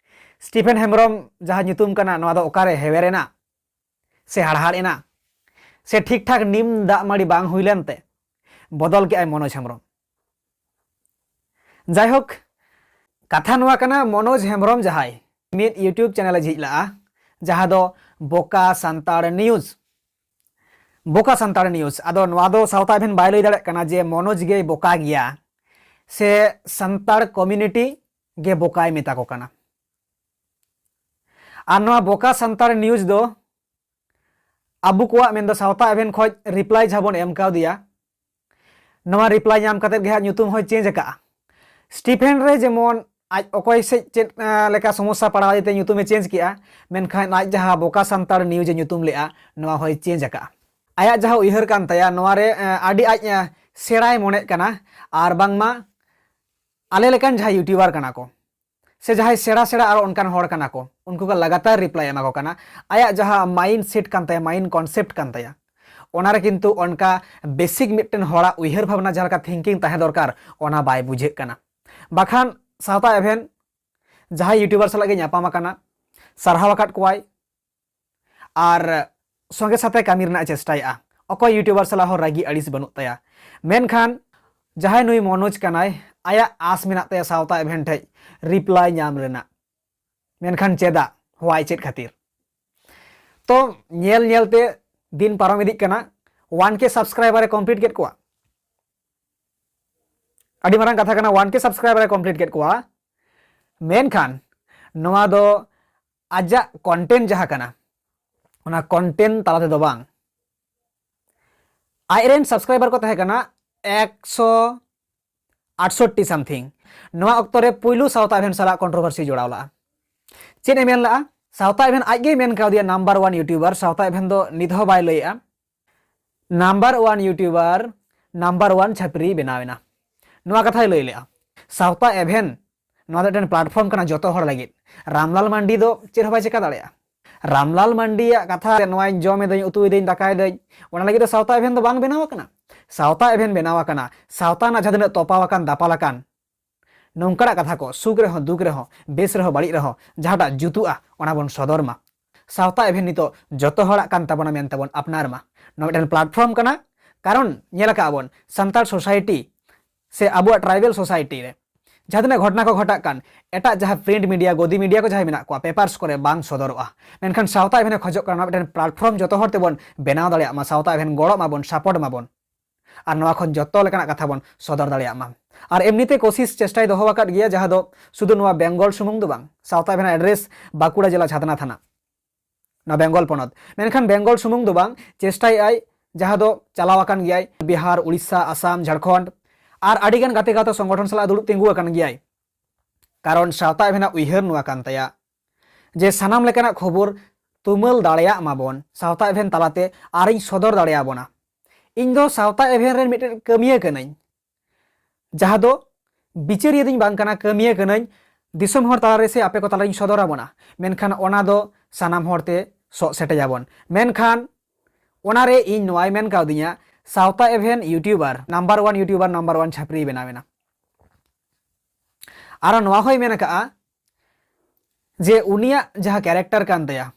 ᱥᱴᱤᱯᱷᱮᱱ ᱦᱮᱢᱵᱨᱚᱢ ᱡᱟᱦᱟᱸ ᱧᱩᱛᱩᱢ ᱠᱟᱱᱟ, ᱱᱚᱣᱟ ᱫᱚ ᱚᱠᱟᱨᱮ ᱦᱮᱣᱮᱨ ᱮᱱᱟ ᱥᱮ ᱦᱟᱲᱦᱟᱲ ᱮᱱᱟ ᱥᱮ ᱴᱷᱤᱠ ᱴᱷᱟᱠ ᱱᱤᱢ ᱫᱟᱜ ᱢᱟᱹᱲᱤ ᱵᱟᱝ ᱦᱩᱭ ᱞᱮᱱᱛᱮ ᱵᱚᱫᱚᱞ ᱠᱮᱜᱼᱟᱭ ᱢᱚᱱᱳᱡᱽ ᱦᱮᱢᱵᱨᱚᱢ? ᱡᱟᱭᱦᱳᱠ, ᱠᱟᱛᱷᱟ ᱱᱚᱣᱟ ᱠᱟᱱᱟ, ᱢᱚᱱᱳᱡᱽ ᱦᱮᱢᱵᱨᱚᱢ ᱡᱟᱦᱟᱸᱭ ᱢᱤᱫ YouTube channel ᱮ ᱡᱷᱤᱡ ᱞᱟᱜᱼᱟ, ᱡᱟᱦᱟᱸ ᱫᱚ ᱵᱚᱠᱟ ᱥᱟᱱᱛᱟᱲ news, ᱵᱚᱠᱟ ᱥᱟᱱᱛᱟᱲ news᱾ ᱟᱫᱚ ᱱᱚᱣᱟ ᱫᱚ ᱥᱟᱶᱛᱟ ᱮᱵᱷᱮᱱ ᱵᱟᱭ ᱞᱟᱹᱭ ᱫᱟᱲᱮᱭᱟᱜ ᱠᱟᱱᱟ ᱡᱮ ᱢᱚᱱᱳᱡᱽ ᱜᱮᱭ ᱵᱚᱠᱟ ᱜᱮᱭᱟ ᱥᱮ ᱥᱟᱱᱛᱟᱲ community ᱜᱮ ᱵᱚᱠᱟᱭ ᱢᱮᱛᱟ ᱠᱚ ᱠᱟᱱᱟ᱾ ᱟᱨ ᱱᱚᱣᱟ ᱵᱚᱠᱟ ᱥᱟᱱᱛᱟᱲ news ᱫᱚ ᱟᱵᱚ ᱠᱚᱣᱟᱜ, ᱢᱮᱱᱫᱚ ᱥᱟᱶᱛᱟ ᱮᱵᱷᱮᱱ ᱠᱷᱚᱡ reply ᱡᱟᱦᱟᱸ ᱵᱚᱱ ᱮᱢ ᱠᱟᱣᱫᱮᱭᱟ, ᱱᱚᱣᱟ reply ᱧᱟᱢ ᱠᱟᱛᱮᱫ ᱜᱮ ᱦᱟᱸᱜ ᱧᱩᱛᱩᱢ ᱦᱚᱸᱭ change ᱟᱠᱟᱜᱼᱟ᱾ ᱥᱴᱤᱯᱷᱮᱱ ᱨᱮ ᱡᱮᱢᱚᱱ ᱟᱡ ᱚᱠᱚᱭ ᱥᱮᱫ ᱪᱮᱫ, ᱮᱸ, ᱞᱮᱠᱟ ᱥᱚᱢᱚᱥᱥᱟ ᱯᱟᱲᱟᱣ ᱟᱫᱮ ᱛᱮ ᱧᱩᱛᱩᱢᱮ change ᱠᱮᱜᱼᱟ, ᱢᱮᱱᱠᱷᱟᱱ ᱟᱡ ᱡᱟᱦᱟᱸ ᱵᱚᱠᱟ ᱥᱟᱱᱛᱟᱲ news ᱮ ᱧᱩᱛᱩᱢ ᱞᱮᱜᱼᱟ, ᱱᱚᱣᱟ ᱦᱚᱸᱭ change ᱟᱠᱟᱜᱼᱟ᱾ ᱟᱭᱟᱜ ᱡᱟᱦᱟᱸ ᱩᱭᱦᱟᱹᱨ ᱠᱟᱱ ᱛᱟᱭᱟ, ᱱᱚᱣᱟ ᱨᱮ, ᱮᱸ, ᱟᱹᱰᱤ ᱟᱡ, ᱮᱸ, ᱥᱮᱬᱟᱭ ᱢᱚᱱᱮᱜ ᱠᱟᱱᱟ, ᱟᱨ ᱵᱟᱝᱢᱟ ᱟᱞᱮ ᱞᱮᱠᱟᱱ ᱡᱟᱦᱟᱸᱭ YouTuber ᱠᱟᱱᱟ ᱠᱚ, ᱥᱮ ᱡᱟᱦᱟᱸᱭ ᱥᱮᱬᱟ ᱥᱮᱬᱟ ᱟᱨᱚ ᱚᱱᱠᱟᱱ ᱦᱚᱲ ᱠᱟᱱᱟ ᱠᱚ, ᱩᱱᱠᱩ ᱠᱚ ᱞᱟᱜᱟᱛᱟᱨ reply ᱮᱢᱟ ᱠᱚ ᱠᱟᱱᱟ᱾ ᱟᱭᱟᱜ ᱡᱟᱦᱟᱸ mind set ᱠᱟᱱ ᱛᱟᱭᱟ, mind concept ᱠᱟᱱ ᱛᱟᱭᱟ, ᱚᱱᱟᱨᱮ ᱠᱤᱱᱛᱩ ᱚᱱᱠᱟ basic ᱢᱤᱫᱴᱮᱱ ᱦᱚᱲᱟᱜ ᱩᱭᱦᱟᱹᱨ ᱵᱷᱟᱵᱽᱱᱟ, ᱡᱟᱦᱟᱸ ᱞᱮᱠᱟ thinking ᱛᱟᱦᱮᱸ ᱫᱚᱨᱠᱟᱨ, ᱚᱱᱟ ᱵᱟᱭ ᱵᱩᱡᱷᱟᱹᱜ ᱠᱟᱱᱟ᱾ ᱵᱟᱠᱷᱟᱱ ᱥᱟᱶᱛᱟ ᱮᱵᱷᱮᱱ ᱡᱟᱦᱟᱸᱭ YouTuber ᱥᱟᱞᱟᱜ ᱜᱮ ᱧᱟᱯᱟᱢ ᱟᱠᱟᱱᱟ, ᱥᱟᱨᱦᱟᱣ ᱟᱠᱟᱫ ᱠᱚᱣᱟᱭ ᱟᱨ ᱥᱚᱸᱜᱮ ᱥᱟᱛᱮ ᱠᱟᱹᱢᱤ ᱨᱮᱱᱟᱜ ᱮ ᱪᱮᱥᱴᱟᱭᱮᱫᱼᱟ᱾ ᱚᱠᱚᱭ YouTuber ᱥᱟᱞᱟᱜ ᱦᱚᱸ ᱨᱟᱹᱜᱤ ᱟᱹᱲᱤᱥ ᱵᱟᱹᱱᱩᱜ ᱛᱟᱭᱟ᱾ ᱢᱮᱱᱠᱷᱟᱱ ᱡᱟᱦᱟᱸᱭ ᱱᱩᱭ ᱢᱚᱱᱳᱡᱽ ᱠᱟᱱᱟᱭ, ᱟᱭᱟᱜ ᱟᱥ ᱢᱮᱱᱟᱜ ᱛᱟᱭᱟ ᱥᱟᱶᱛᱟ ᱮᱵᱷᱮᱱ ᱴᱷᱮᱡ reply ᱧᱟᱢ ᱨᱮᱱᱟᱜ᱾ ᱢᱮᱱᱠᱷᱟᱱ ᱪᱮᱫᱟᱜ? Why? ᱪᱮᱫ ᱠᱷᱟᱹᱛᱤᱨ? ᱛᱚ ᱧᱮᱞ ᱧᱮᱞ ᱛᱮ ᱫᱤᱱ ᱯᱟᱨᱚᱢ ᱤᱫᱤᱜ ᱠᱟᱱᱟ, one K subscriber ᱮ complete ᱠᱮᱫ ᱠᱚᱣᱟ᱾ ᱟᱹᱰᱤ ᱢᱟᱨᱟᱝ ᱠᱟᱛᱷᱟ ᱠᱟᱱᱟ, one K subscriber ᱮ complete ᱠᱮᱫ ᱠᱚᱣᱟ᱾ ᱢᱮᱱᱠᱷᱟᱱ ᱱᱚᱣᱟ ᱫᱚ ᱟᱡᱟᱜ content ᱡᱟᱦᱟᱸ ᱠᱟᱱᱟ, ᱚᱱᱟ content ᱛᱟᱞᱟ ᱛᱮᱫᱚ ᱵᱟᱝ᱾ ᱟᱡ ᱨᱮᱱ subscriber ᱠᱚ ᱛᱟᱦᱮᱸ ᱠᱟᱱᱟ ᱮᱠᱥᱚ ᱟᱴᱥᱚᱴᱴᱤ something᱾ ᱱᱚᱣᱟ ᱚᱠᱛᱚ ᱨᱮ ᱯᱩᱭᱞᱩ ᱥᱟᱶᱛᱟ ᱮᱵᱷᱮᱱ ᱥᱟᱞᱟᱜ controversy ᱡᱚᱲᱟᱣ ᱞᱟᱜᱼᱟ᱾ ᱪᱮᱫ ᱮ ᱢᱮᱱ ᱞᱟᱜᱼᱟ? ᱥᱟᱶᱛᱟ ᱮᱵᱷᱮᱱ ᱟᱡ ᱜᱮᱭ ᱢᱮᱱ ᱠᱟᱣᱫᱮᱭᱟ number one YouTuber, ᱥᱟᱶᱛᱟ ᱮᱵᱷᱮᱱ ᱫᱚ ᱱᱤᱛ ᱦᱚᱸ ᱵᱟᱭ ᱞᱟᱹᱭᱮᱜᱼᱟ᱾ Number one YouTuber, number one ᱪᱷᱟᱹᱯᱨᱤ ᱵᱮᱱᱟᱣ ᱮᱱᱟ, ᱱᱚᱣᱟ ᱠᱟᱛᱷᱟᱭ ᱞᱟᱹᱭ ᱞᱮᱜᱼᱟ᱾ ᱥᱟᱶᱛᱟ ᱮᱵᱷᱮᱱ ᱱᱚᱣᱟ ᱫᱚ ᱢᱤᱫᱴᱮᱱ platform ᱠᱟᱱᱟ ᱡᱚᱛᱚ ᱦᱚᱲ ᱞᱟᱹᱜᱤᱫ᱾ ᱨᱟᱢᱞᱟᱞ ᱢᱟᱱᱰᱤ ᱫᱚ ᱪᱮᱫ ᱦᱚᱸ ᱵᱟᱭ ᱪᱮᱠᱟ ᱫᱟᱲᱮᱭᱟᱜᱼᱟ᱾ ᱨᱟᱢᱞᱟᱞ ᱢᱟᱱᱰᱤᱭᱟᱜ ᱠᱟᱛᱷᱟ ᱨᱮ ᱱᱚᱣᱟᱧ ᱡᱚᱢ ᱮᱫᱟᱹᱧ, ᱩᱛᱩ ᱮᱫᱟᱹᱧ, ᱫᱟᱠᱟᱭ ᱫᱟᱹᱧ, ᱚᱱᱟ ᱞᱟᱹᱜᱤᱫ ᱫᱚ ᱥᱟᱶᱛᱟ ᱮᱵᱷᱮᱱ ᱫᱚ ᱵᱟᱝ ᱵᱮᱱᱟᱣ ᱟᱠᱟᱱᱟ᱾ ᱥᱟᱶᱛᱟ ᱮᱵᱷᱮᱱ ᱵᱮᱱᱟᱣ ᱟᱠᱟᱱᱟ ᱥᱟᱶᱛᱟ ᱨᱮᱱᱟᱜ ᱡᱟᱦᱟᱸ ᱛᱤᱱᱟᱹᱜ ᱛᱚᱯᱟᱣ ᱟᱠᱟᱱ ᱫᱟᱯᱟᱞ ᱟᱠᱟᱱ ᱱᱚᱝᱠᱟᱱᱟᱜ ᱠᱟᱛᱷᱟ ᱠᱚ, ᱥᱩᱠ ᱨᱮᱦᱚᱸ ᱫᱩᱠ ᱨᱮᱦᱚᱸ, ᱵᱮᱥ ᱨᱮᱦᱚᱸ ᱵᱟᱹᱲᱤᱡ ᱨᱮᱦᱚᱸ, ᱡᱟᱦᱟᱸᱴᱟᱜ ᱡᱩᱛᱩᱜᱼᱟ ᱚᱱᱟ ᱵᱚᱱ ᱥᱚᱫᱚᱨ ᱢᱟ᱾ ᱥᱟᱶᱛᱟ ᱮᱵᱷᱮᱱ ᱱᱤᱛᱚᱜ ᱡᱚᱛᱚ ᱦᱚᱲᱟᱜ ᱠᱟᱱ ᱛᱟᱵᱚᱱᱟ ᱢᱮᱱᱛᱮ ᱵᱚᱱ ᱟᱯᱱᱟᱨ ᱢᱟ᱾ ᱱᱚᱣᱟ ᱢᱤᱫᱴᱮᱱ platform ᱠᱟᱱᱟ, ᱠᱟᱨᱚᱱ ᱧᱮᱞ ᱟᱠᱟᱫ ᱵᱚᱱ ᱥᱟᱱᱛᱟᱲ society ᱥᱮ ᱟᱵᱚᱣᱟᱜ tribal society ᱨᱮ ᱡᱟᱦᱟᱸ ᱛᱤᱱᱟᱹᱜ ᱜᱷᱚᱴᱚᱱᱟ ᱠᱚ ᱜᱷᱚᱴᱟᱜ ᱠᱟᱱ, ᱮᱴᱟᱜ ᱡᱟᱦᱟᱸ print media, ᱜᱚᱫᱤ media ᱠᱚ ᱡᱟᱦᱟᱸᱭ ᱢᱮᱱᱟᱜ ᱠᱚᱣᱟ, papers ᱠᱚᱨᱮ ᱵᱟᱝ ᱥᱚᱫᱚᱨᱚᱜᱼᱟ᱾ ᱢᱮᱱᱠᱷᱟᱱ ᱥᱟᱶᱛᱟ ᱮᱵᱷᱮᱱ ᱮ ᱠᱷᱚᱡᱚᱜ ᱠᱟᱱᱟ ᱱᱚᱣᱟ ᱢᱤᱫᱴᱮᱱ platform ᱡᱚᱛᱚ ᱦᱚᱲ ᱛᱮᱵᱚᱱ ᱵᱮᱱᱟᱣ ᱫᱟᱲᱮᱭᱟᱜ ᱢᱟ, ᱥᱟᱶᱛᱟ ᱮᱵᱷᱮᱱ ᱜᱚᱲᱚᱜ ᱢᱟᱵᱚᱱ, support ᱢᱟᱵᱚᱱ᱾ ᱟᱨ ᱱᱚᱣᱟ ᱠᱷᱚᱱ ᱡᱚᱛᱚ ᱞᱮᱠᱟᱱᱟᱜ ᱠᱟᱛᱷᱟ ᱵᱚᱱ ᱥᱚᱫᱚᱨ ᱫᱟᱲᱮᱭᱟᱜ ᱢᱟ᱾ ᱟᱨ ᱮᱢᱱᱤᱛᱮ ᱠᱳᱥᱤᱥ ᱪᱮᱥᱴᱟᱭ ᱫᱚᱦᱚ ᱟᱠᱟᱫ ᱜᱮᱭᱟ, ᱡᱟᱦᱟᱸ ᱫᱚ ᱥᱩᱫᱷᱩ ᱱᱚᱣᱟ ᱵᱮᱝᱜᱚᱞ ᱥᱩᱢᱩᱝ ᱫᱚ ᱵᱟᱝ, ᱥᱟᱶᱛᱟ ᱮᱵᱷᱮᱱ address ᱵᱟᱸᱠᱩᱲᱟ ᱡᱮᱞᱟ ᱪᱷᱟᱛᱱᱟ ᱛᱷᱟᱱᱟ, ᱱᱚᱣᱟ ᱵᱮᱝᱜᱚᱞ ᱯᱚᱱᱚᱛ᱾ ᱢᱮᱱᱠᱷᱟᱱ ᱵᱮᱝᱜᱚᱞ ᱥᱩᱢᱩᱝ ᱫᱚ ᱵᱟᱝ, ᱪᱮᱥᱴᱟᱭᱮᱫᱼᱟᱭ, ᱡᱟᱦᱟᱸ ᱫᱚ ᱪᱟᱞᱟᱣ ᱟᱠᱟᱱ ᱜᱮᱭᱟᱭ ᱵᱤᱦᱟᱨ, ᱩᱲᱤᱥᱥᱟ, ᱟᱥᱟᱢ, ᱡᱷᱟᱲᱠᱷᱚᱸᱰ ᱟᱨ ᱟᱹᱰᱤᱜᱟᱱ ᱜᱟᱛᱮ ᱜᱟᱶᱛᱟ ᱥᱚᱝᱜᱚᱴᱷᱚᱱ ᱥᱟᱞᱟᱜ ᱫᱩᱲᱩᱵ ᱛᱤᱸᱜᱩ ᱟᱠᱟᱱ ᱜᱮᱭᱟᱭ᱾ ᱠᱟᱨᱚᱱ ᱥᱟᱶᱛᱟ ᱮᱵᱷᱮᱱᱟᱜ ᱩᱭᱦᱟᱹᱨ ᱱᱚᱣᱟ ᱠᱟᱱ ᱛᱟᱭᱟ ᱡᱮ ᱥᱟᱱᱟᱢ ᱞᱮᱠᱟᱱᱟᱜ ᱠᱷᱚᱵᱚᱨ ᱛᱩᱢᱟᱹᱞ ᱫᱟᱲᱮᱭᱟᱜ ᱢᱟᱵᱚᱱ ᱥᱟᱶᱛᱟ ᱮᱵᱷᱮᱱ ᱛᱟᱞᱟᱛᱮ ᱟᱨᱤᱧ ᱥᱚᱫᱚᱨ ᱫᱟᱲᱮᱭᱟᱵᱚᱱᱟ᱾ ᱤᱧ ᱫᱚ ᱥᱟᱶᱛᱟ ᱮᱵᱷᱮᱱ ᱨᱮᱱ ᱢᱤᱫᱴᱮᱱ ᱠᱟᱹᱢᱤᱭᱟᱹ ᱠᱟᱹᱱᱟᱹᱧ, ᱡᱟᱦᱟᱸ ᱫᱚ ᱵᱤᱪᱟᱹᱨᱤᱭᱟᱹ ᱫᱚᱧ ᱵᱟᱝ ᱠᱟᱱᱟ, ᱠᱟᱹᱢᱤᱭᱟᱹ ᱠᱟᱹᱱᱟᱹᱧ᱾ ᱫᱤᱥᱚᱢ ᱦᱚᱲ ᱛᱟᱞᱟᱨᱮ ᱥᱮ ᱟᱯᱮ ᱠᱚ ᱛᱟᱞᱟᱨᱤᱧ ᱥᱚᱫᱚᱨ ᱟᱵᱚᱱᱟ, ᱢᱮᱱᱠᱷᱟᱱ ᱚᱱᱟ ᱫᱚ ᱥᱟᱱᱟᱢ ᱦᱚᱲᱛᱮ ᱥᱚᱜ ᱥᱮᱴᱮᱡᱟᱵᱚᱱ᱾ ᱢᱮᱱᱠᱷᱟᱱ ᱚᱱᱟᱨᱮ ᱤᱧ ᱱᱚᱣᱟᱭ ᱢᱮᱱ ᱠᱟᱣᱫᱤᱧᱟ, ᱥᱟᱶᱛᱟ ᱮᱵᱷᱮᱱ YouTuber number one YouTuber number one ᱪᱷᱟᱹᱯᱨᱤ ᱵᱮᱱᱟᱣ ᱮᱱᱟ᱾ ᱟᱨᱚ ᱱᱚᱣᱟ ᱦᱚᱸᱭ ᱢᱮᱱ ᱟᱠᱟᱫᱼᱟ, ᱡᱮ ᱩᱱᱤᱭᱟᱜ ᱡᱟᱦᱟᱸ ᱠᱮᱨᱮᱠᱴᱟᱨ ᱠᱟᱱ ᱛᱟᱭᱟ,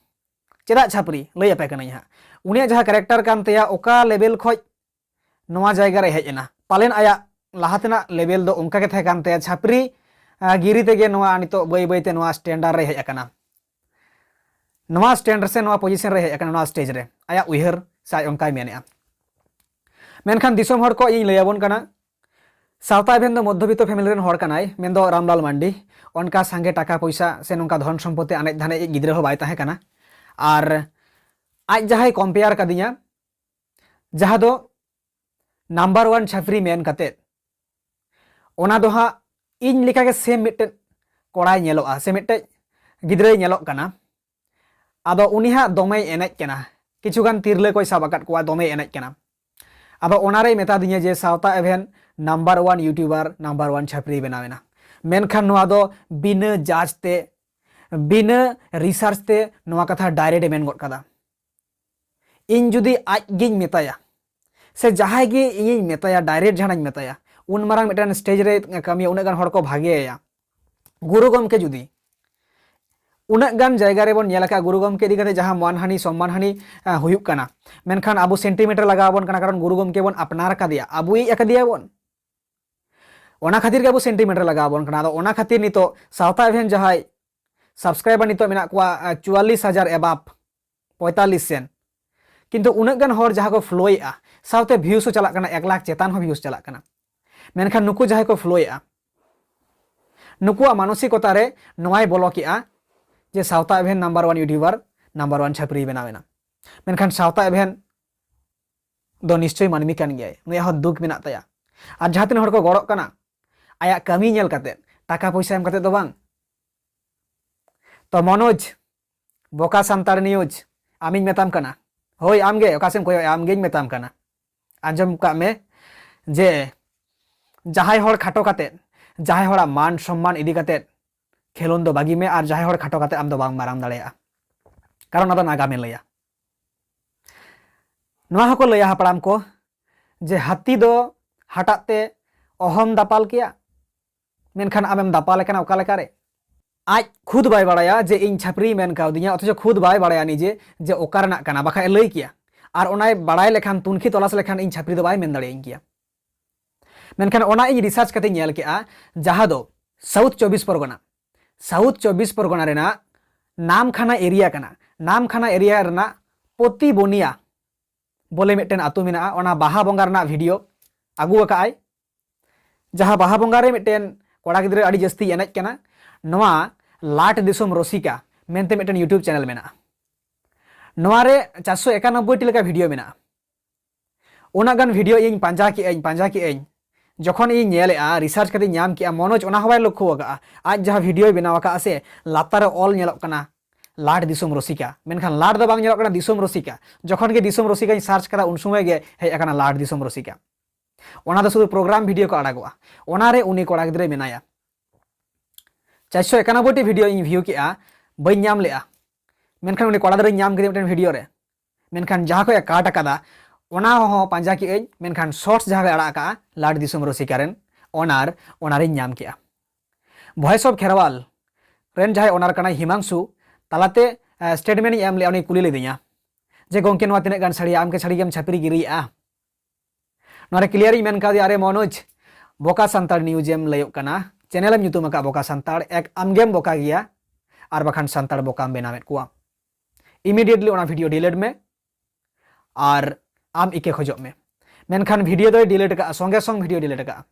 ᱪᱮᱫᱟᱜ ᱪᱷᱟᱹᱯᱨᱤ, ᱞᱟᱹᱭ ᱟᱯᱮ ᱠᱟᱹᱱᱟᱹᱧ ᱦᱟᱸᱜ᱾ ᱩᱱᱤᱭᱟᱜ ᱡᱟᱦᱟᱸ ᱠᱮᱨᱮᱠᱴᱟᱨ ᱠᱟᱱ ᱛᱟᱭᱟ, ᱚᱠᱟ ᱞᱮᱵᱮᱞ ᱠᱷᱚᱡ ᱱᱚᱣᱟ ᱡᱟᱭᱜᱟ ᱨᱮ ᱦᱮᱡ ᱮᱱᱟ, ᱯᱟᱞᱮᱱ ᱟᱭᱟᱜ ᱞᱟᱦᱟ ᱛᱮᱱᱟᱜ ᱞᱮᱵᱮᱞ ᱫᱚ ᱚᱱᱠᱟ ᱜᱮ ᱛᱟᱦᱮᱸ ᱠᱟᱱ ᱛᱟᱭᱟ, ᱪᱷᱟᱹᱯᱨᱤ ᱟᱸ, ᱜᱤᱨᱤ ᱛᱮᱜᱮ ᱱᱚᱣᱟ ᱱᱤᱛᱚᱜ ᱵᱟᱹᱭ ᱵᱟᱹᱭ ᱛᱮ ᱱᱚᱣᱟ ᱥᱴᱮᱱᱰᱟᱨᱰ ᱨᱮ ᱦᱮᱡ ᱟᱠᱟᱱᱟ, ᱱᱚᱣᱟ ᱥᱴᱮᱱᱰ ᱥᱮ ᱱᱚᱣᱟ ᱯᱚᱡᱤᱥᱚᱱ ᱨᱮ ᱦᱮᱡ ᱟᱠᱟᱱᱟ, ᱱᱚᱣᱟ ᱥᱴᱮᱡᱽ ᱨᱮ ᱟᱭᱟᱜ ᱩᱭᱦᱟᱹᱨ ᱥᱮ ᱟᱡ ᱚᱱᱠᱟᱭ ᱢᱮᱱᱮᱫᱼᱟ᱾ ᱢᱮᱱᱠᱷᱟᱱ ᱫᱤᱥᱚᱢ ᱦᱚᱲ ᱠᱚ ᱤᱧ ᱞᱟᱹᱭ ᱟᱵᱚᱱ ᱠᱟᱱᱟ, ᱥᱟᱶᱛᱟ ᱮᱵᱷᱮᱱ ᱫᱚ ᱢᱚᱫᱽᱫᱷᱚᱵᱤᱛᱛᱚ ᱯᱷᱮᱢᱤᱞᱤ ᱨᱮᱱ ᱦᱚᱲ ᱠᱟᱱᱟᱭ, ᱢᱮᱱᱫᱚ ᱨᱟᱢᱞᱟᱞ ᱢᱟᱱᱰᱤ᱾ ᱚᱱᱠᱟ ᱥᱟᱸᱜᱮ ᱴᱟᱠᱟ ᱯᱚᱭᱥᱟ ᱥᱮ ᱱᱚᱝᱠᱟ ᱫᱷᱚᱱ ᱥᱚᱢᱯᱚᱛᱤ ᱟᱱᱮᱡ ᱫᱷᱟᱱᱮᱡ ᱜᱤᱫᱽᱨᱟᱹ ᱦᱚᱸ ᱵᱟᱭ ᱛᱟᱦᱮᱸ ᱠᱟᱱᱟ᱾ ᱟᱨ ᱟᱡ ᱡᱟᱦᱟᱸᱭ ᱠᱚᱢᱯᱮᱭᱟᱨ ᱠᱟᱫᱤᱧᱟ, ᱡᱟᱦᱟᱸ ᱫᱚ ᱱᱟᱢᱵᱟᱨ ᱳᱣᱟᱱ ᱪᱷᱟᱯᱨᱤ ᱢᱮᱱ ᱠᱟᱛᱮᱫ, ᱚᱱᱟ ᱫᱚ ᱦᱟᱸᱜ ᱤᱧ ᱞᱮᱠᱟᱜᱮ ᱥᱮᱢ ᱢᱤᱫᱴᱮᱱ ᱠᱚᱲᱟᱭ ᱧᱮᱞᱚᱜᱼᱟ ᱥᱮ ᱢᱤᱫᱴᱮᱡ ᱜᱤᱫᱽᱨᱟᱹᱭ ᱧᱮᱞᱚᱜ ᱠᱟᱱᱟ᱾ ᱟᱫᱚ ᱩᱱᱤ ᱦᱟᱸᱜ ᱫᱚᱢᱮᱭ ᱮᱱᱮᱡ ᱠᱟᱱᱟ, ᱠᱤᱪᱷᱩᱜᱟᱱ ᱛᱤᱨᱞᱟᱹ ᱠᱚᱭ ᱥᱟᱵ ᱟᱠᱟᱫ ᱠᱚᱣᱟ, ᱫᱚᱢᱮᱭ ᱮᱱᱮᱡ ᱠᱟᱱᱟ᱾ ᱟᱫᱚ ᱚᱱᱟᱨᱮᱭ ᱢᱮᱛᱟ ᱫᱤᱧᱟ ᱡᱮ ᱥᱟᱶᱛᱟ ᱮᱵᱷᱮᱱ number one YouTuber number one ᱪᱷᱟᱯᱨᱤ ᱵᱮᱱᱟᱣ ᱮᱱᱟ᱾ ᱢᱮᱱᱠᱷᱟᱱ ᱱᱚᱣᱟ ᱫᱚ ᱵᱤᱱᱟᱹ ᱡᱟᱡᱽ ᱛᱮ, ᱵᱤᱱᱟᱹ ᱨᱤᱥᱟᱨᱪ ᱛᱮ ᱱᱚᱣᱟ ᱠᱟᱛᱷᱟ ᱰᱟᱭᱨᱮᱠᱴ ᱮ ᱢᱮᱱ ᱜᱚᱫ ᱠᱟᱫᱟ᱾ ᱤᱧ ᱡᱩᱫᱤ ᱟᱡ ᱜᱤᱧ ᱢᱮᱛᱟᱭᱟ ᱥᱮ ᱡᱟᱦᱟᱸᱭ ᱜᱮ ᱤᱧᱤᱧ ᱢᱮᱛᱟᱭᱟ, ᱰᱟᱭᱨᱮᱠᱴ ᱡᱟᱦᱟᱱᱟᱜ ᱤᱧ ᱢᱮᱛᱟᱭᱟ, ᱩᱱ ᱢᱟᱨᱟᱝ ᱢᱤᱫᱴᱮᱱ ᱥᱴᱮᱡᱽ ᱨᱮ ᱠᱟᱹᱢᱤᱭᱟ, ᱩᱱᱟᱹᱜ ᱜᱟᱱ ᱦᱚᱲ ᱠᱚ ᱵᱷᱟᱜᱮᱭᱟ᱾ ᱜᱩᱨᱩ ᱜᱚᱢᱠᱮ ᱡᱩᱫᱤ ᱩᱱᱟᱹᱜ ᱜᱟᱱ ᱡᱟᱭᱜᱟ ᱨᱮᱵᱚᱱ ᱧᱮᱞ ᱟᱠᱟᱫ, ᱜᱩᱨᱩ ᱜᱚᱢᱠᱮ ᱤᱫᱤ ᱠᱟᱛᱮ ᱡᱟᱦᱟᱸ ᱢᱟᱱᱦᱟᱱᱤ ᱥᱚᱢᱢᱟᱱᱦᱟᱱᱤ ᱟᱸ, ᱦᱩᱭᱩᱜ ᱠᱟᱱᱟ, ᱢᱮᱱᱠᱷᱟᱱ ᱟᱵᱚ ᱥᱮᱱᱴᱤᱢᱮᱱᱴ ᱨᱮ ᱞᱟᱜᱟᱣ ᱟᱵᱚᱱ ᱠᱟᱱᱟ, ᱠᱟᱨᱚᱱ ᱜᱩᱨᱩ ᱜᱚᱢᱠᱮ ᱵᱚᱱ ᱟᱯᱱᱟᱨ ᱟᱠᱟᱫᱮᱭᱟ, ᱟᱵᱚᱭᱤᱡ ᱟᱠᱟᱫᱮᱭᱟ ᱵᱚᱱ᱾ ᱚᱱᱟ ᱠᱷᱟᱹᱛᱤᱨ ᱜᱮ ᱟᱵᱚ ᱥᱮᱱᱴᱤᱢᱮᱱᱴ ᱨᱮ ᱞᱟᱜᱟᱣ ᱟᱵᱚᱱ ᱠᱟᱱᱟ᱾ ᱟᱫᱚ ᱚᱱᱟ ᱠᱷᱟᱹᱛᱤᱨ ᱱᱤᱛᱚᱜ ᱥᱟᱶᱛᱟ ᱮᱵᱷᱮᱱ ᱡᱟᱦᱟᱸᱭ ᱥᱟᱵᱥᱠᱨᱟᱭᱵᱟᱨ ᱱᱤᱛᱚᱜ ᱢᱮᱱᱟᱜ ᱠᱚᱣᱟ ᱟᱸ, ᱪᱩᱣᱟᱞᱞᱤᱥ ᱦᱟᱡᱟᱨ ᱮᱵᱟᱵ, ᱯᱚᱸᱭᱛᱟᱞᱞᱤᱥ ᱥᱮᱱ, ᱠᱤᱱᱛᱩ ᱩᱱᱟᱹᱜ ᱜᱟᱱ ᱦᱚᱲ ᱡᱟᱦᱟᱸ ᱠᱚ ᱯᱷᱞᱳᱭᱮᱫᱼᱟ, ᱥᱟᱶᱛᱮ ᱵᱷᱤᱭᱩᱥ ᱦᱚᱸ ᱪᱟᱞᱟᱜ ᱠᱟᱱᱟ, ᱮᱠ ᱞᱟᱠᱷ ᱪᱮᱛᱟᱱ ᱦᱚᱸ ᱵᱷᱤᱭᱩᱥ ᱪᱟᱞᱟᱜ ᱠᱟᱱᱟ᱾ ᱢᱮᱱᱠᱷᱟᱱ ᱱᱩᱠᱩ ᱡᱟᱦᱟᱸᱭ ᱠᱚ ᱯᱷᱞᱳᱭᱮᱫᱼᱟ, ᱱᱩᱠᱩᱣᱟᱜ ᱢᱟᱱᱚᱥᱤᱠᱚᱛᱟ ᱨᱮ ᱱᱚᱣᱟᱭ ᱵᱚᱞᱚ ᱠᱮᱜᱼᱟ ᱡᱮ ᱥᱟᱶᱛᱟ ᱮᱵᱷᱮᱱ number one YouTuber number one ᱪᱷᱟᱹᱯᱨᱤ ᱵᱮᱱᱟᱣ ᱮᱱᱟ᱾ ᱢᱮᱱᱠᱷᱟᱱ ᱥᱟᱶᱛᱟ ᱮᱵᱷᱮᱱ ᱫᱚ ᱱᱤᱥᱪᱳᱭ ᱢᱟᱹᱱᱢᱤ ᱠᱟᱱ ᱜᱮᱭᱟᱭ, ᱱᱩᱭᱟᱜ ᱦᱚᱸ ᱫᱩᱠ ᱢᱮᱱᱟᱜ ᱛᱟᱭᱟ᱾ ᱟᱨ ᱡᱟᱦᱟᱸ ᱛᱤᱱᱟᱹᱜ ᱦᱚᱲ ᱠᱚ ᱜᱚᱲᱚᱜ ᱠᱟᱱᱟ, ᱟᱭᱟᱜ ᱠᱟᱹᱢᱤ ᱧᱮᱞ ᱠᱟᱛᱮ, ᱴᱟᱠᱟ ᱯᱚᱭᱥᱟ ᱮᱢ ᱠᱟᱛᱮ ᱫᱚ ᱵᱟᱝ᱾ ᱛᱚ ᱢᱚᱱᱳᱡᱽ, ᱵᱚᱠᱟ ᱥᱟᱱᱛᱟᱲ ᱱᱤᱭᱩᱡᱽ, ᱟᱢᱤᱧ ᱢᱮᱛᱟᱢ ᱠᱟᱱᱟ, ᱦᱳᱭ ᱟᱢᱜᱮ, ᱚᱠᱟ ᱥᱮᱫ ᱮᱢ ᱠᱚᱭᱚᱜ ᱮᱫᱼᱟ, ᱟᱢᱜᱮᱧ ᱢᱮᱛᱟᱢ ᱠᱟᱱᱟ, ᱟᱸᱡᱚᱢ ᱠᱟᱜ ᱢᱮ ᱡᱮ ᱡᱟᱦᱟᱸᱭ ᱦᱚᱲ ᱠᱷᱟᱴᱚ ᱠᱟᱛᱮ, ᱡᱟᱦᱟᱸᱭ ᱦᱚᱲᱟᱜ ᱢᱟᱱ ᱥᱚᱢᱢᱟᱱ ᱤᱫᱤ ᱠᱟᱛᱮ ᱠᱷᱮᱞᱳᱱ ᱫᱚ ᱵᱟᱹᱜᱤ ᱢᱮ, ᱟᱨ ᱡᱟᱦᱟᱸᱭ ᱦᱚᱲ ᱠᱷᱟᱴᱚ ᱠᱟᱛᱮ ᱟᱢ ᱫᱚ ᱵᱟᱢ ᱢᱟᱨᱟᱝ ᱫᱟᱲᱮᱭᱟᱜᱼᱟ, ᱠᱟᱨᱚᱱ ᱚᱱᱟ ᱫᱚ ᱱᱟᱜᱟᱢᱮ ᱞᱟᱹᱭᱟ᱾ ᱱᱚᱣᱟ ᱦᱚᱸᱠᱚ ᱞᱟᱹᱭᱟ ᱦᱟᱯᱲᱟᱢ ᱠᱚ ᱡᱮ ᱦᱟᱹᱛᱤ ᱫᱚ ᱦᱟᱴᱟᱜ ᱛᱮ ᱚᱦᱚᱢ ᱫᱟᱯᱟᱞ ᱠᱮᱭᱟ, ᱢᱮᱱᱠᱷᱟᱱ ᱟᱢᱮᱢ ᱫᱟᱯᱟᱞ ᱠᱟᱱᱟ ᱚᱠᱟ ᱞᱮᱠᱟᱨᱮ? ᱟᱡ ᱠᱷᱩᱫ ᱵᱟᱭ ᱵᱟᱲᱟᱭᱟ ᱡᱮ ᱤᱧ ᱪᱷᱟᱹᱯᱨᱤ ᱢᱮᱱ ᱠᱟᱣᱫᱤᱧᱟ, ᱚᱛᱷᱚᱪᱚ ᱠᱷᱩᱫ ᱵᱟᱭ ᱵᱟᱲᱟᱭᱟ ᱱᱤᱡᱮ ᱡᱮ ᱚᱠᱟ ᱨᱮᱱᱟᱜ ᱠᱟᱱᱟ, ᱵᱟᱠᱷᱟᱡ ᱮ ᱞᱟᱹᱭ ᱠᱮᱭᱟ᱾ ᱟᱨ ᱚᱱᱟᱭ ᱵᱟᱲᱟᱭ ᱞᱮᱠᱷᱟᱱ, ᱛᱩᱱᱠᱷᱤ ᱛᱚᱞᱟᱥ ᱞᱮᱠᱷᱟᱱ, ᱤᱧ ᱪᱷᱟᱹᱯᱨᱤ ᱫᱚ ᱵᱟᱭ ᱢᱮᱱ ᱫᱟᱲᱮᱭᱟᱹᱧ ᱠᱮᱭᱟ᱾ ᱢᱮᱱᱠᱷᱟᱱ ᱚᱱᱟ ᱤᱧ ᱨᱤᱥᱟᱨᱪ ᱠᱟᱛᱮ ᱧᱮᱞ ᱠᱮᱜᱼᱟ, ᱡᱟᱦᱟᱸ ᱫᱚ ᱥᱟᱣᱩᱛᱷ ᱪᱚᱵᱵᱤᱥ ᱯᱚᱨᱜᱚᱱᱟ, ᱥᱟᱣᱩᱛᱷ ᱪᱚᱵᱵᱤᱥ ᱯᱚᱨᱜᱚᱱᱟ ᱨᱮᱱᱟᱜ ᱱᱟᱢᱠᱷᱟᱱᱟ ᱮᱨᱤᱭᱟ ᱠᱟᱱᱟ᱾ ᱱᱟᱢᱠᱷᱟᱱᱟ ᱮᱨᱤᱭᱟ ᱨᱮᱱᱟᱜ ᱯᱚᱛᱤ ᱵᱚᱱᱤᱭᱟ ᱵᱚᱞᱮ ᱢᱤᱫᱴᱮᱱ ᱟᱹᱛᱩ ᱢᱮᱱᱟᱜᱼᱟ᱾ ᱚᱱᱟ ᱵᱟᱦᱟ ᱵᱚᱸᱜᱟ ᱨᱮᱱᱟᱜ ᱵᱷᱤᱰᱤᱭᱳ ᱟᱹᱜᱩ ᱟᱠᱟᱫ ᱟᱭ, ᱡᱟᱦᱟᱸ ᱵᱟᱦᱟ ᱵᱚᱸᱜᱟ ᱨᱮ ᱢᱤᱫᱴᱮᱱ ᱠᱚᱲᱟ ᱜᱤᱫᱽᱨᱟᱹ ᱟᱹᱰᱤ ᱡᱟᱹᱥᱛᱤ ᱮᱱᱮᱡ ᱠᱟᱱᱟ᱾ ᱱᱚᱣᱟ ᱞᱟᱴ ᱫᱤᱥᱚᱢ ᱨᱚᱥᱤᱠᱟ ᱢᱮᱱᱛᱮ ᱢᱤᱫᱴᱮᱱ YouTube ᱪᱮᱱᱮᱞ ᱢᱮᱱᱟᱜᱼᱟ᱾ ᱱᱚᱣᱟ ᱨᱮ ᱪᱟᱨᱥᱚ ᱮᱠᱟᱱᱚᱵᱵᱳᱭ ᱴᱤ ᱞᱮᱠᱟ ᱵᱷᱤᱰᱤᱭᱳ ᱢᱮᱱᱟᱜᱼᱟ᱾ ᱩᱱᱟᱹᱜ ᱜᱟᱱ ᱵᱷᱤᱰᱤᱭᱳ ᱤᱧ ᱯᱟᱸᱡᱟ ᱠᱮᱜᱼᱟᱹᱧ, ᱯᱟᱸᱡᱟ ᱠᱮᱜᱼᱟᱹᱧ᱾ ᱡᱚᱠᱷᱚᱱ ᱤᱧ ᱧᱮᱞᱮᱜᱼᱟ, ᱨᱤᱥᱟᱨᱪ ᱠᱟᱛᱮ ᱧᱟᱢ ᱠᱮᱜᱼᱟ, ᱢᱚᱱᱳᱡᱽ ᱚᱱᱟ ᱦᱚᱸ ᱵᱟᱭ ᱞᱚᱠᱠᱷᱚ ᱟᱠᱟᱜᱼᱟ᱾ ᱟᱡ ᱡᱟᱦᱟᱸ ᱵᱷᱤᱰᱤᱭᱳᱭ ᱵᱮᱱᱟᱣ ᱟᱠᱟᱜᱼᱟ ᱥᱮ, ᱞᱟᱛᱟᱨ ᱨᱮ ᱚᱞ ᱧᱮᱞᱚᱜ ᱠᱟᱱᱟ ᱞᱟᱴ ᱫᱤᱥᱚᱢ ᱨᱚᱥᱤᱠᱟ, ᱢᱮᱱᱠᱷᱟᱱ ᱞᱟᱴ ᱫᱚ ᱵᱟᱝ ᱧᱮᱞᱚᱜ ᱠᱟᱱᱟ, ᱫᱤᱥᱚᱢ ᱨᱚᱥᱤᱠᱟ᱾ ᱡᱚᱠᱷᱚᱱ ᱜᱮ ᱫᱤᱥᱚᱢ ᱨᱚᱥᱤᱠᱟᱧ ᱥᱟᱨᱪ ᱠᱟᱫᱟ, ᱩᱱ ᱥᱚᱢᱚᱭ ᱜᱮ ᱦᱮᱡ ᱟᱠᱟᱱᱟ ᱞᱟᱴ ᱫᱤᱥᱚᱢ ᱨᱚᱥᱤᱠᱟ᱾ ᱚᱱᱟ ᱫᱚ ᱥᱩᱫᱷᱩ ᱯᱨᱳᱜᱨᱟᱢ ᱵᱷᱤᱰᱤᱭᱳ ᱠᱚ ᱟᱲᱟᱜᱚᱜᱼᱟ, ᱚᱱᱟᱨᱮ ᱩᱱᱤ ᱠᱚᱲᱟ ᱜᱤᱫᱽᱨᱟᱹ ᱢᱮᱱᱟᱭᱟ᱾ ᱪᱟᱨᱥᱚ ᱮᱠᱟᱱᱚᱵᱵᱳᱭ ᱴᱤ ᱵᱷᱤᱰᱤᱭᱳ ᱤᱧ ᱵᱷᱤᱭᱩ ᱠᱮᱜᱼᱟ, ᱵᱟᱹᱧ ᱧᱟᱢ ᱞᱮᱜᱼᱟ, ᱢᱮᱱᱠᱷᱟᱱ ᱩᱱᱤ ᱠᱚᱲᱟ ᱜᱤᱫᱽᱨᱟᱹᱧ ᱧᱟᱢ ᱠᱮᱫᱮᱭᱟ ᱢᱤᱫᱴᱮᱱ ᱵᱷᱤᱰᱤᱭᱳ ᱨᱮ᱾ ᱢᱮᱱᱠᱷᱟᱱ ᱡᱟᱦᱟᱸ ᱠᱷᱚᱡ ᱮ ᱠᱟᱴ ᱟᱠᱟᱫᱟ, ᱚᱱᱟ ᱦᱚᱸ ᱯᱟᱸᱡᱟ ᱠᱮᱜᱼᱟᱹᱧ, ᱢᱮᱱᱠᱷᱟᱱ ᱥᱚᱨᱴᱥ ᱡᱟᱦᱟᱸ ᱠᱷᱚᱡ ᱟᱲᱟᱜ ᱟᱠᱟᱜᱼᱟ ᱞᱟᱴ ᱫᱤᱥᱚᱢ ᱨᱚᱥᱤᱠᱟ ᱨᱮᱱ ᱚᱱᱟᱨ, ᱚᱱᱟᱨᱤᱧ ᱧᱟᱢ ᱠᱮᱜᱼᱟ᱾ ᱵᱷᱚᱭᱮᱥ ᱚᱯᱷ ᱠᱷᱮᱨᱣᱟᱞ ᱨᱮᱱ ᱡᱟᱦᱟᱸᱭ ᱚᱱᱟᱨ ᱠᱟᱱᱟᱭ ᱦᱤᱢᱟᱝᱥᱩ, ᱛᱟᱞᱟᱛᱮ ᱥᱴᱮᱴᱢᱮᱱᱴ ᱤᱧ ᱮᱢ ᱞᱮᱜᱼᱟ, ᱩᱱᱤ ᱠᱩᱞᱤ ᱞᱤᱫᱤᱧᱟ ᱡᱮ, "ᱜᱚᱝᱠᱮ, ᱱᱚᱣᱟ ᱛᱤᱱᱟᱹᱜ ᱜᱟᱱ ᱥᱟᱹᱨᱤᱭᱟ? ᱟᱢ ᱠᱤ ᱥᱟᱹᱨᱤ ᱜᱮᱢ ᱪᱷᱟᱹᱯᱨᱤ ᱜᱤᱨᱤᱭᱮᱜᱼᱟ?" ᱱᱚᱣᱟ ᱨᱮ ᱠᱞᱤᱭᱟᱨ ᱤᱧ ᱢᱮᱱ ᱠᱟᱣᱫᱮᱭᱟ, "ᱟᱨᱮ ᱢᱚᱱᱳᱡᱽ, ᱵᱚᱠᱟ ᱥᱟᱱᱛᱟᱲ ᱱᱤᱭᱩᱡᱽ ᱮᱢ ᱞᱟᱹᱭᱚᱜ ᱠᱟᱱᱟ, ᱪᱮᱱᱮᱞ ᱮᱢ ᱧᱩᱛᱩᱢ ᱟᱠᱟᱫ ᱵᱚᱠᱟ ᱥᱟᱱᱛᱟᱲ, ᱮᱠ ᱟᱢᱜᱮᱢ ᱵᱚᱠᱟ ᱜᱮᱭᱟ, ᱟᱨ ᱵᱟᱠᱷᱟᱱ ᱥᱟᱱᱛᱟᱲ ᱵᱚᱠᱟᱢ ᱵᱮᱱᱟᱣᱮᱫ ᱠᱚᱣᱟ᱾ ᱤᱢᱤᱰᱤᱭᱮᱴᱞᱤ ᱚᱱᱟ ᱵᱷᱤᱰᱤᱭᱳ ᱰᱤᱞᱤᱴ ᱢᱮ ᱟᱨ ᱟᱢ ᱤᱠᱟᱹ ᱠᱷᱚᱡᱚᱜ ᱢᱮ᱾" ᱢᱮᱱᱠᱷᱟᱱ ᱵᱷᱤᱰᱤᱭᱳ ᱫᱚᱭ ᱰᱤᱞᱤᱴ ᱟᱠᱟᱫᱼᱟ, ᱥᱚᱸᱜᱮ ᱥᱚᱝ ᱵᱷᱤᱰᱤᱭᱳ ᱰᱤᱞᱤᱴ ᱟᱠᱟᱫᱼᱟ᱾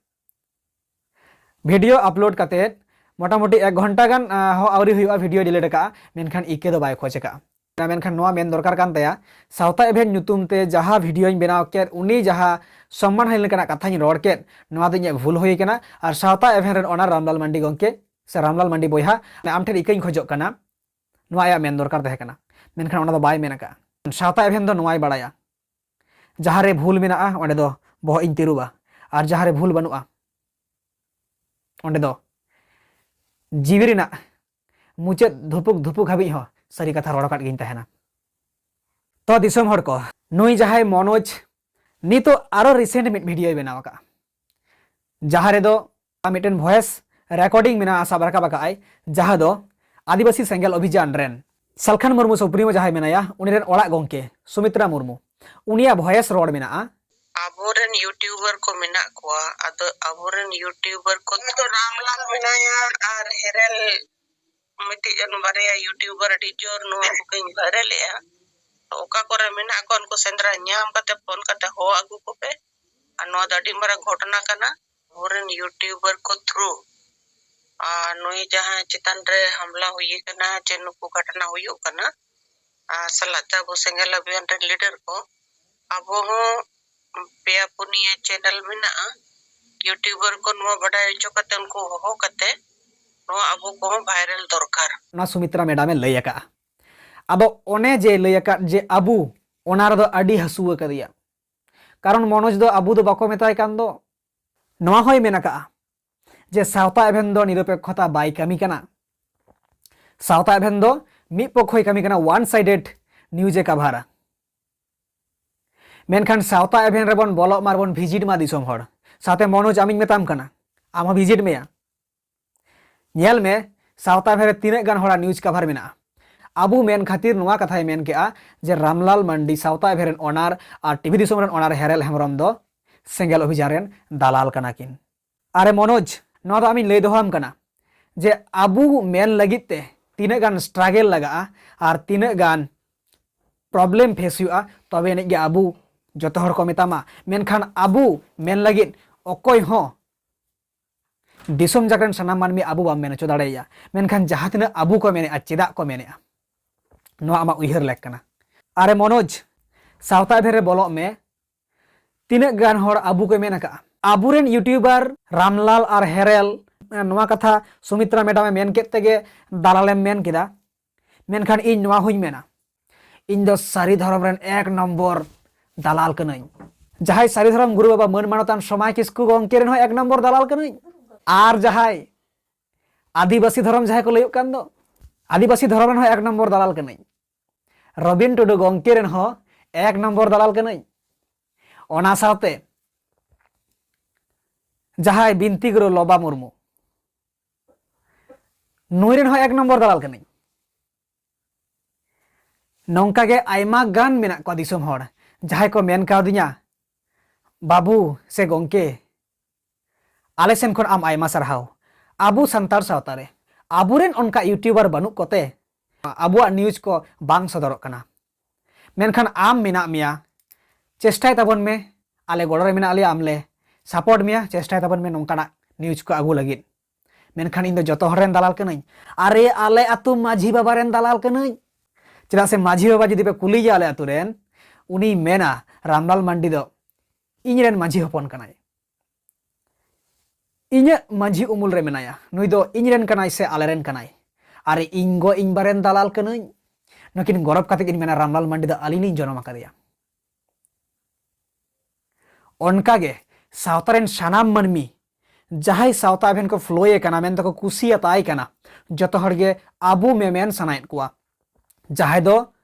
ᱵᱷᱤᱰᱤᱭᱳ ᱟᱯᱞᱳᱰ ᱠᱟᱛᱮᱫ ᱢᱚᱴᱟᱢᱩᱴᱤ ᱮᱠ ᱜᱷᱚᱱᱴᱟ ᱜᱟᱱ, ᱟᱸ, ᱦᱚᱸ ᱟᱹᱣᱨᱤ ᱦᱩᱭᱩᱜᱼᱟ, ᱵᱷᱤᱰᱤᱭᱳ ᱰᱤᱞᱤᱴ ᱟᱠᱟᱫᱼᱟ, ᱢᱮᱱᱠᱷᱟᱱ ᱤᱠᱟᱹ ᱫᱚ ᱵᱟᱭ ᱠᱷᱚᱡᱽ ᱟᱠᱟᱫᱼᱟ᱾ ᱢᱮᱱᱠᱷᱟᱱ ᱱᱚᱣᱟ ᱢᱮᱱ ᱫᱚᱨᱠᱟᱨ ᱠᱟᱱ ᱛᱟᱭᱟ, ᱥᱟᱶᱛᱟ ᱮᱵᱷᱮᱱ ᱧᱩᱛᱩᱢ ᱛᱮ ᱡᱟᱦᱟᱸ ᱵᱷᱤᱰᱤᱭᱳᱧ ᱵᱮᱱᱟᱣ ᱠᱮᱫ, ᱩᱱᱤ ᱡᱟᱦᱟᱸ ᱥᱚᱢᱢᱟᱱ ᱦᱟᱹᱱᱤ ᱞᱮᱠᱟᱱᱟᱜ ᱠᱟᱛᱷᱟᱧ ᱨᱚᱲ ᱠᱮᱫ, ᱱᱚᱣᱟ ᱫᱚ ᱤᱧᱟᱹᱜ ᱵᱷᱩᱞ ᱦᱩᱭ ᱟᱠᱟᱱᱟ᱾ ᱟᱨ ᱥᱟᱶᱛᱟ ᱮᱵᱷᱮᱱ ᱨᱮᱱ ᱚᱱᱟ ᱨᱟᱢᱞᱟᱞ ᱢᱟᱱᱰᱤ ᱜᱚᱢᱠᱮ ᱥᱮ ᱨᱟᱢᱞᱟᱞ ᱢᱟᱱᱰᱤ ᱵᱚᱭᱦᱟ, ᱟᱢ ᱴᱷᱮᱱ ᱤᱠᱟᱹᱧ ᱠᱷᱚᱡᱚᱜ ᱠᱟᱱᱟ, ᱱᱚᱣᱟ ᱟᱭᱟᱜ ᱢᱮᱱ ᱫᱚᱨᱠᱟᱨ ᱛᱟᱦᱮᱸ ᱠᱟᱱᱟ, ᱢᱮᱱᱠᱷᱟᱱ ᱚᱱᱟ ᱫᱚ ᱵᱟᱭ ᱢᱮᱱ ᱟᱠᱟᱫᱼᱟ᱾ ᱥᱟᱶᱛᱟ ᱮᱵᱷᱮᱱ ᱫᱚ ᱱᱚᱣᱟᱭ ᱵᱟᱲᱟᱭᱟ, ᱡᱟᱦᱟᱸ ᱨᱮ ᱵᱷᱩᱞ ᱢᱮᱱᱟᱜᱼᱟ, ᱚᱸᱰᱮ ᱫᱚ ᱵᱚᱦᱚᱜ ᱤᱧ ᱛᱤᱨᱩᱵᱟ, ᱟᱨ ᱡᱟᱦᱟᱸ ᱨᱮ ᱵᱷᱩᱞ ᱵᱟᱹᱱᱩᱜᱼᱟ, ᱚᱸᱰᱮ ᱫᱚ ᱡᱤᱣᱤ ᱨᱮᱱᱟᱜ ᱢᱩᱪᱟᱹᱫ ᱫᱷᱩᱯᱩᱠ ᱫᱷᱩᱯᱩᱠ ᱦᱟᱹᱵᱤᱡ ᱦᱚᱸ ᱥᱟᱹᱨᱤ ᱠᱟᱛᱷᱟ ᱨᱚᱲ ᱟᱠᱟᱫ ᱜᱤᱧ ᱛᱟᱦᱮᱱᱟ᱾ ᱛᱚ ᱫᱤᱥᱚᱢ ᱦᱚᱲ ᱠᱚ, ᱱᱩᱭ ᱡᱟᱦᱟᱸᱭ ᱢᱚᱱᱳᱡᱽ ᱱᱤᱛᱚᱜ ᱟᱨᱚ ᱨᱤᱥᱮᱱᱴ ᱢᱤᱫ ᱵᱷᱤᱰᱤᱭᱳᱭ ᱵᱮᱱᱟᱣ ᱟᱠᱟᱫᱼᱟ, ᱡᱟᱦᱟᱸ ᱨᱮᱫᱚ ᱟᱨ ᱢᱤᱫᱴᱮᱱ ᱵᱷᱚᱭᱮᱥ ᱨᱮᱠᱚᱨᱰᱤᱝ ᱢᱮᱱᱟᱜᱼᱟ, ᱥᱟᱵ ᱨᱟᱠᱟᱵ ᱟᱠᱟᱫ ᱟᱭ, ᱡᱟᱦᱟᱸ ᱫᱚ ᱟᱹᱫᱤᱵᱟᱹᱥᱤ ᱥᱮᱸᱜᱮᱞ ᱚᱵᱷᱤᱡᱟᱱ ᱨᱮᱱ ᱥᱟᱞᱠᱷᱟᱱ ᱢᱩᱨᱢᱩ ᱥᱩᱯᱨᱤᱢᱳ ᱡᱟᱦᱟᱸᱭ ᱢᱮᱱᱟᱭᱟ, ᱩᱱᱤ ᱨᱮᱱ ᱚᱲᱟᱜ ᱜᱚᱢᱠᱮ ᱥᱩᱢᱤᱛᱨᱟ ᱢᱩᱨᱢᱩ, ᱩᱱᱤᱭᱟᱜ ᱵᱷᱚᱭᱮᱥ ᱨᱚᱲ ᱢᱮᱱᱟᱜᱼᱟ᱾ ᱟᱵᱚᱨᱮᱱ ᱭᱩᱴᱩᱵᱟᱨ ᱠᱚ ᱢᱮᱱᱟᱜ ᱠᱚᱣᱟ, ᱟᱫᱚ ᱟᱵᱚᱨᱮᱱ ᱭᱩᱴᱩᱵᱟᱨ ᱠᱚ ᱫᱚ ᱨᱟᱢᱞᱟᱞ ᱢᱮᱱᱟᱭᱟ ᱟᱨ ᱦᱮᱨᱮᱞ ᱢᱤᱫᱴᱤᱡ ᱵᱟᱨᱭᱟ ᱭᱩᱴᱩᱵᱟᱨ ᱟᱹᱰᱤ ᱡᱳᱨ ᱱᱚᱣᱟ ᱠᱚ ᱠᱤᱱ ᱵᱷᱟᱭᱨᱟᱞᱮᱜᱼᱟ᱾ ᱚᱠᱟ ᱠᱚᱨᱮ ᱢᱮᱱᱟᱜ ᱠᱚᱣᱟ ᱩᱱᱠᱩ ᱥᱮᱸᱫᱽᱨᱟ ᱧᱟᱢ ᱠᱟᱛᱮ ᱯᱷᱳᱱ ᱠᱟᱛᱮ ᱦᱚᱦᱚ ᱟᱹᱜᱩ ᱠᱚᱯᱮ᱾ ᱟᱨ ᱱᱚᱣᱟ ᱫᱚ ᱟᱹᱰᱤ ᱢᱟᱨᱟᱝ ᱜᱷᱚᱴᱚᱱᱟ ᱠᱟᱱᱟ᱾ ᱟᱵᱚᱨᱮᱱ ᱭᱩᱴᱩᱵᱟᱨ ᱠᱚ ᱛᱷᱨᱩ ᱟᱨ ᱱᱩᱭ ᱡᱟᱦᱟᱸ ᱪᱮᱛᱟᱱ ᱨᱮ ᱦᱟᱢᱞᱟ ᱦᱩᱭ ᱠᱟᱱᱟ, ᱪᱮ ᱱᱩᱠᱩ ᱜᱷᱚᱴᱚᱱᱟ ᱦᱩᱭᱩᱜ ᱠᱟᱱᱟ, ᱟᱨ ᱥᱟᱞᱟᱜ ᱛᱮ ᱟᱵᱚ ᱥᱮᱸᱜᱮᱞ ᱚᱵᱷᱤᱭᱟᱱ ᱨᱮᱱ ᱞᱤᱰᱟᱨ ᱠᱚ, ᱟᱵᱚ ᱦᱚᱸ ᱯᱮᱭᱟ ᱯᱩᱱᱭᱟᱹ ᱪᱮᱱᱮᱞ ᱢᱮᱱᱟᱜᱼᱟ, ᱭᱩᱴᱩᱵᱟᱨ ᱠᱚ ᱱᱚᱣᱟ ᱵᱟᱰᱟᱭ ᱦᱚᱪᱚ ᱠᱟᱛᱮ ᱩᱱᱠᱩ ᱦᱚᱦᱚ ᱠᱟᱛᱮ ᱱᱚᱣᱟ ᱟᱵᱚ ᱠᱚᱦᱚᱸ ᱵᱷᱟᱭᱨᱟᱞ ᱫᱚᱨᱠᱟᱨ᱾ ᱚᱱᱟ ᱥᱩᱢᱤᱛᱨᱟ ᱢᱮᱰᱟᱢᱮ ᱞᱟᱹᱭ ᱟᱠᱟᱫᱼᱟ᱾ ᱟᱫᱚ ᱚᱱᱮ ᱡᱮ ᱞᱟᱹᱭ ᱟᱠᱟᱫ ᱡᱮ ᱟᱵᱚ, ᱚᱱᱟ ᱨᱮᱫᱚ ᱟᱹᱰᱤ ᱦᱟᱹᱥᱩ ᱟᱠᱟᱫᱮᱭᱟ᱾ ᱠᱟᱨᱚᱱ ᱢᱚᱱᱳᱡᱽ ᱫᱚ ᱟᱵᱚ ᱫᱚ ᱵᱟᱠᱚ ᱢᱮᱛᱟᱭ ᱠᱟᱱ ᱫᱚ᱾ ᱱᱚᱣᱟ ᱦᱚᱸᱭ ᱢᱮᱱ ᱟᱠᱟᱫᱼᱟ ᱡᱮ ᱥᱟᱶᱛᱟ ᱮᱵᱷᱮᱱ ᱫᱚ ᱱᱤᱨᱚᱯᱮᱠᱠᱷᱚᱛᱟ ᱵᱟᱭ ᱠᱟᱹᱢᱤ ᱠᱟᱱᱟ᱾ ᱥᱟᱶᱛᱟ ᱮᱵᱷᱮᱱ ᱫᱚ ᱢᱤᱫ ᱯᱚᱠᱷᱚᱭ ᱠᱟᱹᱢᱤ ᱠᱟᱱᱟ, ᱳᱣᱟᱱ ᱥᱟᱭᱰᱮᱰ ᱱᱤᱭᱩᱡ ᱮ ᱠᱟᱵᱷᱟᱨᱟ᱾ ᱢᱮᱱᱠᱷᱟᱱ ᱥᱟᱶᱛᱟ ᱮᱵᱷᱮᱱ ᱨᱮᱵᱚᱱ ᱵᱚᱞᱚᱜ ᱢᱟᱨᱵᱚᱱ ᱵᱷᱤᱡᱤᱴ ᱢᱟ ᱫᱤᱥᱚᱢ ᱦᱚᱲ᱾ ᱥᱟᱶᱛᱮ ᱢᱚᱱᱳᱡᱽ, ᱟᱢᱤᱧ ᱢᱮᱛᱟᱢ ᱠᱟᱱᱟ, ᱟᱢ ᱦᱚᱸ ᱵᱷᱤᱡᱤᱴ ᱢᱮᱭᱟ᱾ ᱧᱮᱞ ᱢᱮ, ᱥᱟᱶᱛᱟ ᱮᱵᱷᱮᱱ ᱨᱮ ᱛᱤᱱᱟᱹᱜ ᱜᱟᱱ ᱦᱚᱲᱟᱜ ᱱᱤᱭᱩᱡ ᱠᱟᱵᱷᱟᱨ ᱢᱮᱱᱟᱜᱼᱟ᱾ ᱟᱵᱚ ᱢᱮᱱ ᱠᱷᱟᱹᱛᱤᱨ ᱱᱚᱣᱟ ᱠᱟᱛᱷᱟᱭ ᱢᱮᱱ ᱠᱮᱜᱼᱟ ᱡᱮ ᱨᱟᱢᱞᱟᱞ ᱢᱟᱱᱰᱤ, ᱥᱟᱶᱛᱟ ᱮᱵᱷᱮᱱ ᱨᱮᱱ ᱚᱱᱟᱨ ᱟᱨ ᱴᱤᱵᱷᱤ ᱫᱤᱥᱚᱢ ᱨᱮᱱ ᱚᱱᱟᱨ ᱦᱮᱨᱮᱞ ᱦᱮᱢᱵᱨᱚᱢ ᱫᱚ ᱥᱮᱸᱜᱮᱞ ᱚᱵᱷᱤᱡᱟᱱ ᱨᱮᱱ ᱫᱟᱞᱟᱞ ᱠᱟᱱᱟ ᱠᱤᱱ᱾ ᱟᱨᱮ ᱢᱚᱱᱳᱡᱽ, ᱱᱚᱣᱟ ᱫᱚ ᱟᱢᱤᱧ ᱞᱟᱹᱭ ᱫᱚᱦᱚᱣᱟᱢ ᱠᱟᱱᱟ ᱡᱮ ᱟᱵᱚ ᱢᱮᱱ ᱞᱟᱹᱜᱤᱫ ᱛᱮ ᱛᱤᱱᱟᱹᱜ ᱜᱟᱱ ᱥᱴᱨᱟᱜᱮᱞ ᱞᱟᱜᱟᱜᱼᱟ ᱟᱨ ᱛᱤᱱᱟᱹᱜ ᱜᱟᱱ ᱯᱨᱚᱵᱞᱮᱢ ᱯᱷᱮᱥ ᱦᱩᱭᱩᱜᱼᱟ, ᱛᱚᱵᱮ ᱟᱹᱱᱤᱡ ᱜᱮ ᱟᱵᱚ ᱡᱚᱛᱚ ᱦᱚᱲ ᱠᱚ ᱢᱮᱛᱟᱢᱟ᱾ ᱢᱮᱱᱠᱷᱟᱱ ᱟᱵᱚ ᱢᱮᱱ ᱞᱟᱹᱜᱤᱫ ᱚᱠᱚᱭ ᱦᱚᱸ ᱫᱤᱥᱚᱢ ᱡᱟᱠ ᱨᱮᱱ ᱥᱟᱱᱟᱢ ᱢᱟᱹᱱᱢᱤ ᱟᱵᱚ ᱵᱟᱢ ᱢᱮᱱ ᱦᱚᱪᱚ ᱫᱟᱲᱮᱭᱟᱭᱟ᱾ ᱢᱮᱱᱠᱷᱟᱱ ᱡᱟᱦᱟᱸ ᱛᱤᱱᱟᱹᱜ ᱟᱵᱚ ᱠᱚ ᱢᱮᱱᱮᱜᱼᱟ, ᱪᱮᱫᱟᱜ ᱠᱚ ᱢᱮᱱᱮᱜᱼᱟ? ᱱᱚᱣᱟ ᱟᱢᱟᱜ ᱩᱭᱦᱟᱹᱨ ᱞᱮᱠ ᱠᱟᱱᱟ᱾ ᱟᱨᱮ ᱢᱚᱱᱳᱡᱽ, ᱥᱟᱶᱛᱟ ᱮᱵᱷᱮᱱ ᱨᱮ ᱵᱚᱞᱚᱜ ᱢᱮ᱾ ᱛᱤᱱᱟᱹᱜ ᱜᱟᱱ ᱦᱚᱲ ᱟᱵᱚ ᱠᱚ ᱢᱮᱱ ᱟᱠᱟᱜᱼᱟ? ᱟᱵᱚᱨᱮᱱ ᱭᱩᱴᱩᱵᱟᱨ ᱨᱟᱢᱞᱟᱞ ᱟᱨ ᱦᱮᱨᱮᱞ ᱱᱚᱣᱟ ᱠᱟᱛᱷᱟ ᱥᱩᱢᱤᱛᱨᱟ ᱢᱮᱰᱟᱢ ᱮ ᱢᱮᱱ ᱠᱮᱫ ᱛᱮᱜᱮ ᱫᱟᱞᱟᱞᱮᱢ ᱢᱮᱱ ᱠᱮᱫᱟ᱾ ᱢᱮᱱᱠᱷᱟᱱ ᱤᱧ ᱱᱚᱣᱟ ᱦᱚᱸᱧ ᱢᱮᱱᱟ, ᱤᱧ ᱫᱚ ᱥᱟᱹᱨᱤ ᱫᱷᱚᱨᱚᱢ ᱨᱮᱱ ᱮᱠ ᱱᱚᱢᱵᱚᱨ ᱫᱟᱞᱟᱞ ᱠᱟᱹᱱᱟᱹᱧ᱾ ᱡᱟᱦᱟᱸᱭ ᱥᱟᱹᱨᱤ ᱫᱷᱚᱨᱚᱢ ᱜᱩᱨᱩ ᱵᱟᱵᱟ ᱢᱟᱹᱱ ᱢᱟᱱᱚᱛᱟᱱ ᱥᱚᱢᱟᱭ ᱠᱤᱥᱠᱩ ᱜᱚᱢᱠᱮ ᱨᱮᱱ ᱦᱚᱸ ᱮᱠ ᱱᱚᱢᱵᱚᱨ ᱫᱟᱞᱟᱞ ᱠᱟᱹᱱᱟᱹᱧ᱾ ᱟᱨ ᱡᱟᱦᱟᱸᱭ ᱟᱹᱫᱤᱵᱟᱹᱥᱤ ᱫᱷᱚᱨᱚᱢ ᱡᱟᱦᱟᱸᱭ ᱠᱚ ᱞᱟᱹᱭᱚᱜ ᱠᱟᱱ ᱫᱚ, ᱟᱹᱫᱤᱵᱟᱹᱥᱤ ᱫᱷᱚᱨᱚᱢ ᱨᱮᱱ ᱦᱚᱸ ᱮᱠ ᱱᱚᱢᱵᱚᱨ ᱫᱟᱞᱟᱞ ᱠᱟᱹᱱᱟᱹᱧ᱾ ᱨᱚᱵᱤᱱ ᱴᱩᱰᱩ ᱜᱚᱢᱠᱮ ᱨᱮᱱ ᱦᱚᱸ ᱮᱠ ᱱᱚᱢᱵᱚᱨ ᱫᱟᱞᱟᱞ ᱠᱟᱹᱱᱟᱹᱧ᱾ ᱚᱱᱟ ᱥᱟᱶᱛᱮ ᱡᱟᱦᱟᱸᱭ ᱵᱤᱱᱛᱤ ᱜᱩᱨᱩ ᱞᱚᱵᱟ ᱢᱩᱨᱢᱩ, ᱱᱩᱭ ᱨᱮᱱ ᱦᱚᱸ ᱮᱠ ᱱᱚᱢᱵᱚᱨ ᱫᱟᱞᱟᱞ ᱠᱟᱹᱱᱟᱹᱧ᱾ ᱱᱚᱝᱠᱟ ᱜᱮ ᱟᱭᱢᱟ ᱜᱟᱱ ᱢᱮᱱᱟᱜ ᱠᱚᱣᱟ ᱫᱤᱥᱚᱢ ᱦᱚᱲ, ᱡᱟᱦᱟᱸᱭ ᱠᱚ ᱢᱮᱱ ᱠᱟᱣᱫᱤᱧᱟ, "ᱵᱟᱹᱵᱩ ᱥᱮ ᱜᱚᱝᱠᱮ, ᱟᱞᱮ ᱥᱮᱱ ᱠᱷᱚᱱ ᱟᱢ ᱟᱭᱢᱟ ᱥᱟᱨᱦᱟᱣ᱾ ᱟᱵᱚ ᱥᱟᱱᱛᱟᱲ ᱥᱟᱶᱛᱟ ᱨᱮ ᱟᱵᱚᱨᱮᱱ ᱚᱱᱠᱟ YouTuber ᱵᱟᱹᱱᱩᱜ ᱠᱚᱛᱮ ᱟᱵᱚᱣᱟᱜ news ᱠᱚ ᱵᱟᱝ ᱥᱚᱫᱚᱨᱚᱜ ᱠᱟᱱᱟ᱾ ᱢᱮᱱᱠᱷᱟᱱ ᱟᱢ ᱢᱮᱱᱟᱜ ᱢᱮᱭᱟ, ᱪᱮᱥᱴᱟᱭ ᱛᱟᱵᱚᱱ ᱢᱮ, ᱟᱞᱮ ᱜᱚᱲᱚ ᱨᱮ ᱢᱮᱱᱟᱜ ᱞᱮᱭᱟ, ᱟᱢ ᱞᱮ support ᱢᱮᱭᱟ, ᱪᱮᱥᱴᱟᱭ ᱛᱟᱵᱚᱱ ᱢᱮ ᱱᱚᱝᱠᱟᱱᱟᱜ news ᱠᱚ ᱟᱹᱜᱩ ᱞᱟᱹᱜᱤᱫ᱾" ᱢᱮᱱᱠᱷᱟᱱ ᱤᱧ ᱫᱚ ᱡᱚᱛᱚ ᱦᱚᱲ ᱨᱮᱱ ᱫᱟᱞᱟᱞ ᱠᱟᱹᱱᱟᱹᱧ᱾ ᱟᱨᱮ, ᱟᱞᱮ ᱟᱹᱛᱩ ᱢᱟᱹᱡᱷᱤ ᱵᱟᱵᱟ ᱨᱮᱱ ᱫᱟᱞᱟᱞ ᱠᱟᱹᱱᱟᱹᱧ᱾ ᱪᱮᱫᱟᱜ ᱥᱮ ᱢᱟᱹᱡᱷᱤ ᱵᱟᱵᱟ ᱡᱩᱫᱤ ᱯᱮ ᱠᱩᱞᱤᱭᱮᱭᱟ ᱟᱞᱮ ᱟᱹᱛᱩ ᱨᱮᱱ, ᱩᱱᱤᱭ ᱢᱮᱱᱟ, "ᱨᱟᱢᱞᱟᱞ ᱢᱟᱱᱰᱤ ᱫᱚ ᱤᱧ ᱨᱮᱱ ᱢᱟᱹᱡᱷᱤ ᱦᱚᱯᱚᱱ ᱠᱟᱱᱟᱭ, ᱤᱧᱟᱹᱜ ᱢᱟᱹᱡᱷᱤ ᱩᱢᱩᱞ ᱨᱮ ᱢᱮᱱᱟᱭᱟ, ᱱᱩᱭ ᱫᱚ ᱤᱧ ᱨᱮᱱ ᱠᱟᱱᱟᱭ ᱥᱮ ᱟᱞᱮ ᱨᱮᱱ ᱠᱟᱱᱟᱭ?" ᱟᱨ ᱤᱧ ᱜᱚ ᱤᱧ ᱵᱟ ᱨᱮᱱ ᱫᱟᱞᱟᱞ ᱠᱟᱹᱱᱟᱹᱧ᱾ ᱱᱩᱠᱤᱱ ᱜᱚᱨᱚᱵ ᱠᱟᱛᱮ ᱠᱤᱱ ᱢᱮᱱᱟ, "ᱨᱟᱢᱞᱟᱞ ᱢᱟᱱᱰᱤ ᱫᱚ ᱟᱹᱞᱤᱧ ᱞᱤᱧ ᱡᱚᱱᱚᱢ ᱟᱠᱟᱫᱮᱭᱟ᱾" ᱚᱱᱠᱟᱜᱮ ᱥᱟᱶᱛᱟ ᱨᱮᱱ ᱥᱟᱱᱟᱢ ᱢᱟᱹᱱᱢᱤ ᱡᱟᱦᱟᱸᱭ ᱥᱟᱶᱛᱟ ᱮᱵᱷᱮᱱ ᱠᱚ ᱯᱷᱞᱳᱭᱮ ᱠᱟᱱᱟ ᱢᱮᱱᱛᱮ ᱠᱚ ᱠᱩᱥᱤᱭᱟᱛᱟᱭ ᱠᱟᱱᱟ, ᱡᱚᱛᱚ ᱦᱚᱲ ᱜᱮ ᱟᱵᱚ ᱢᱮᱢᱮᱱ ᱥᱟᱱᱟᱭᱮᱫ ᱠᱚᱣᱟ᱾ ᱡᱟᱦᱟᱸᱭ ᱫᱚ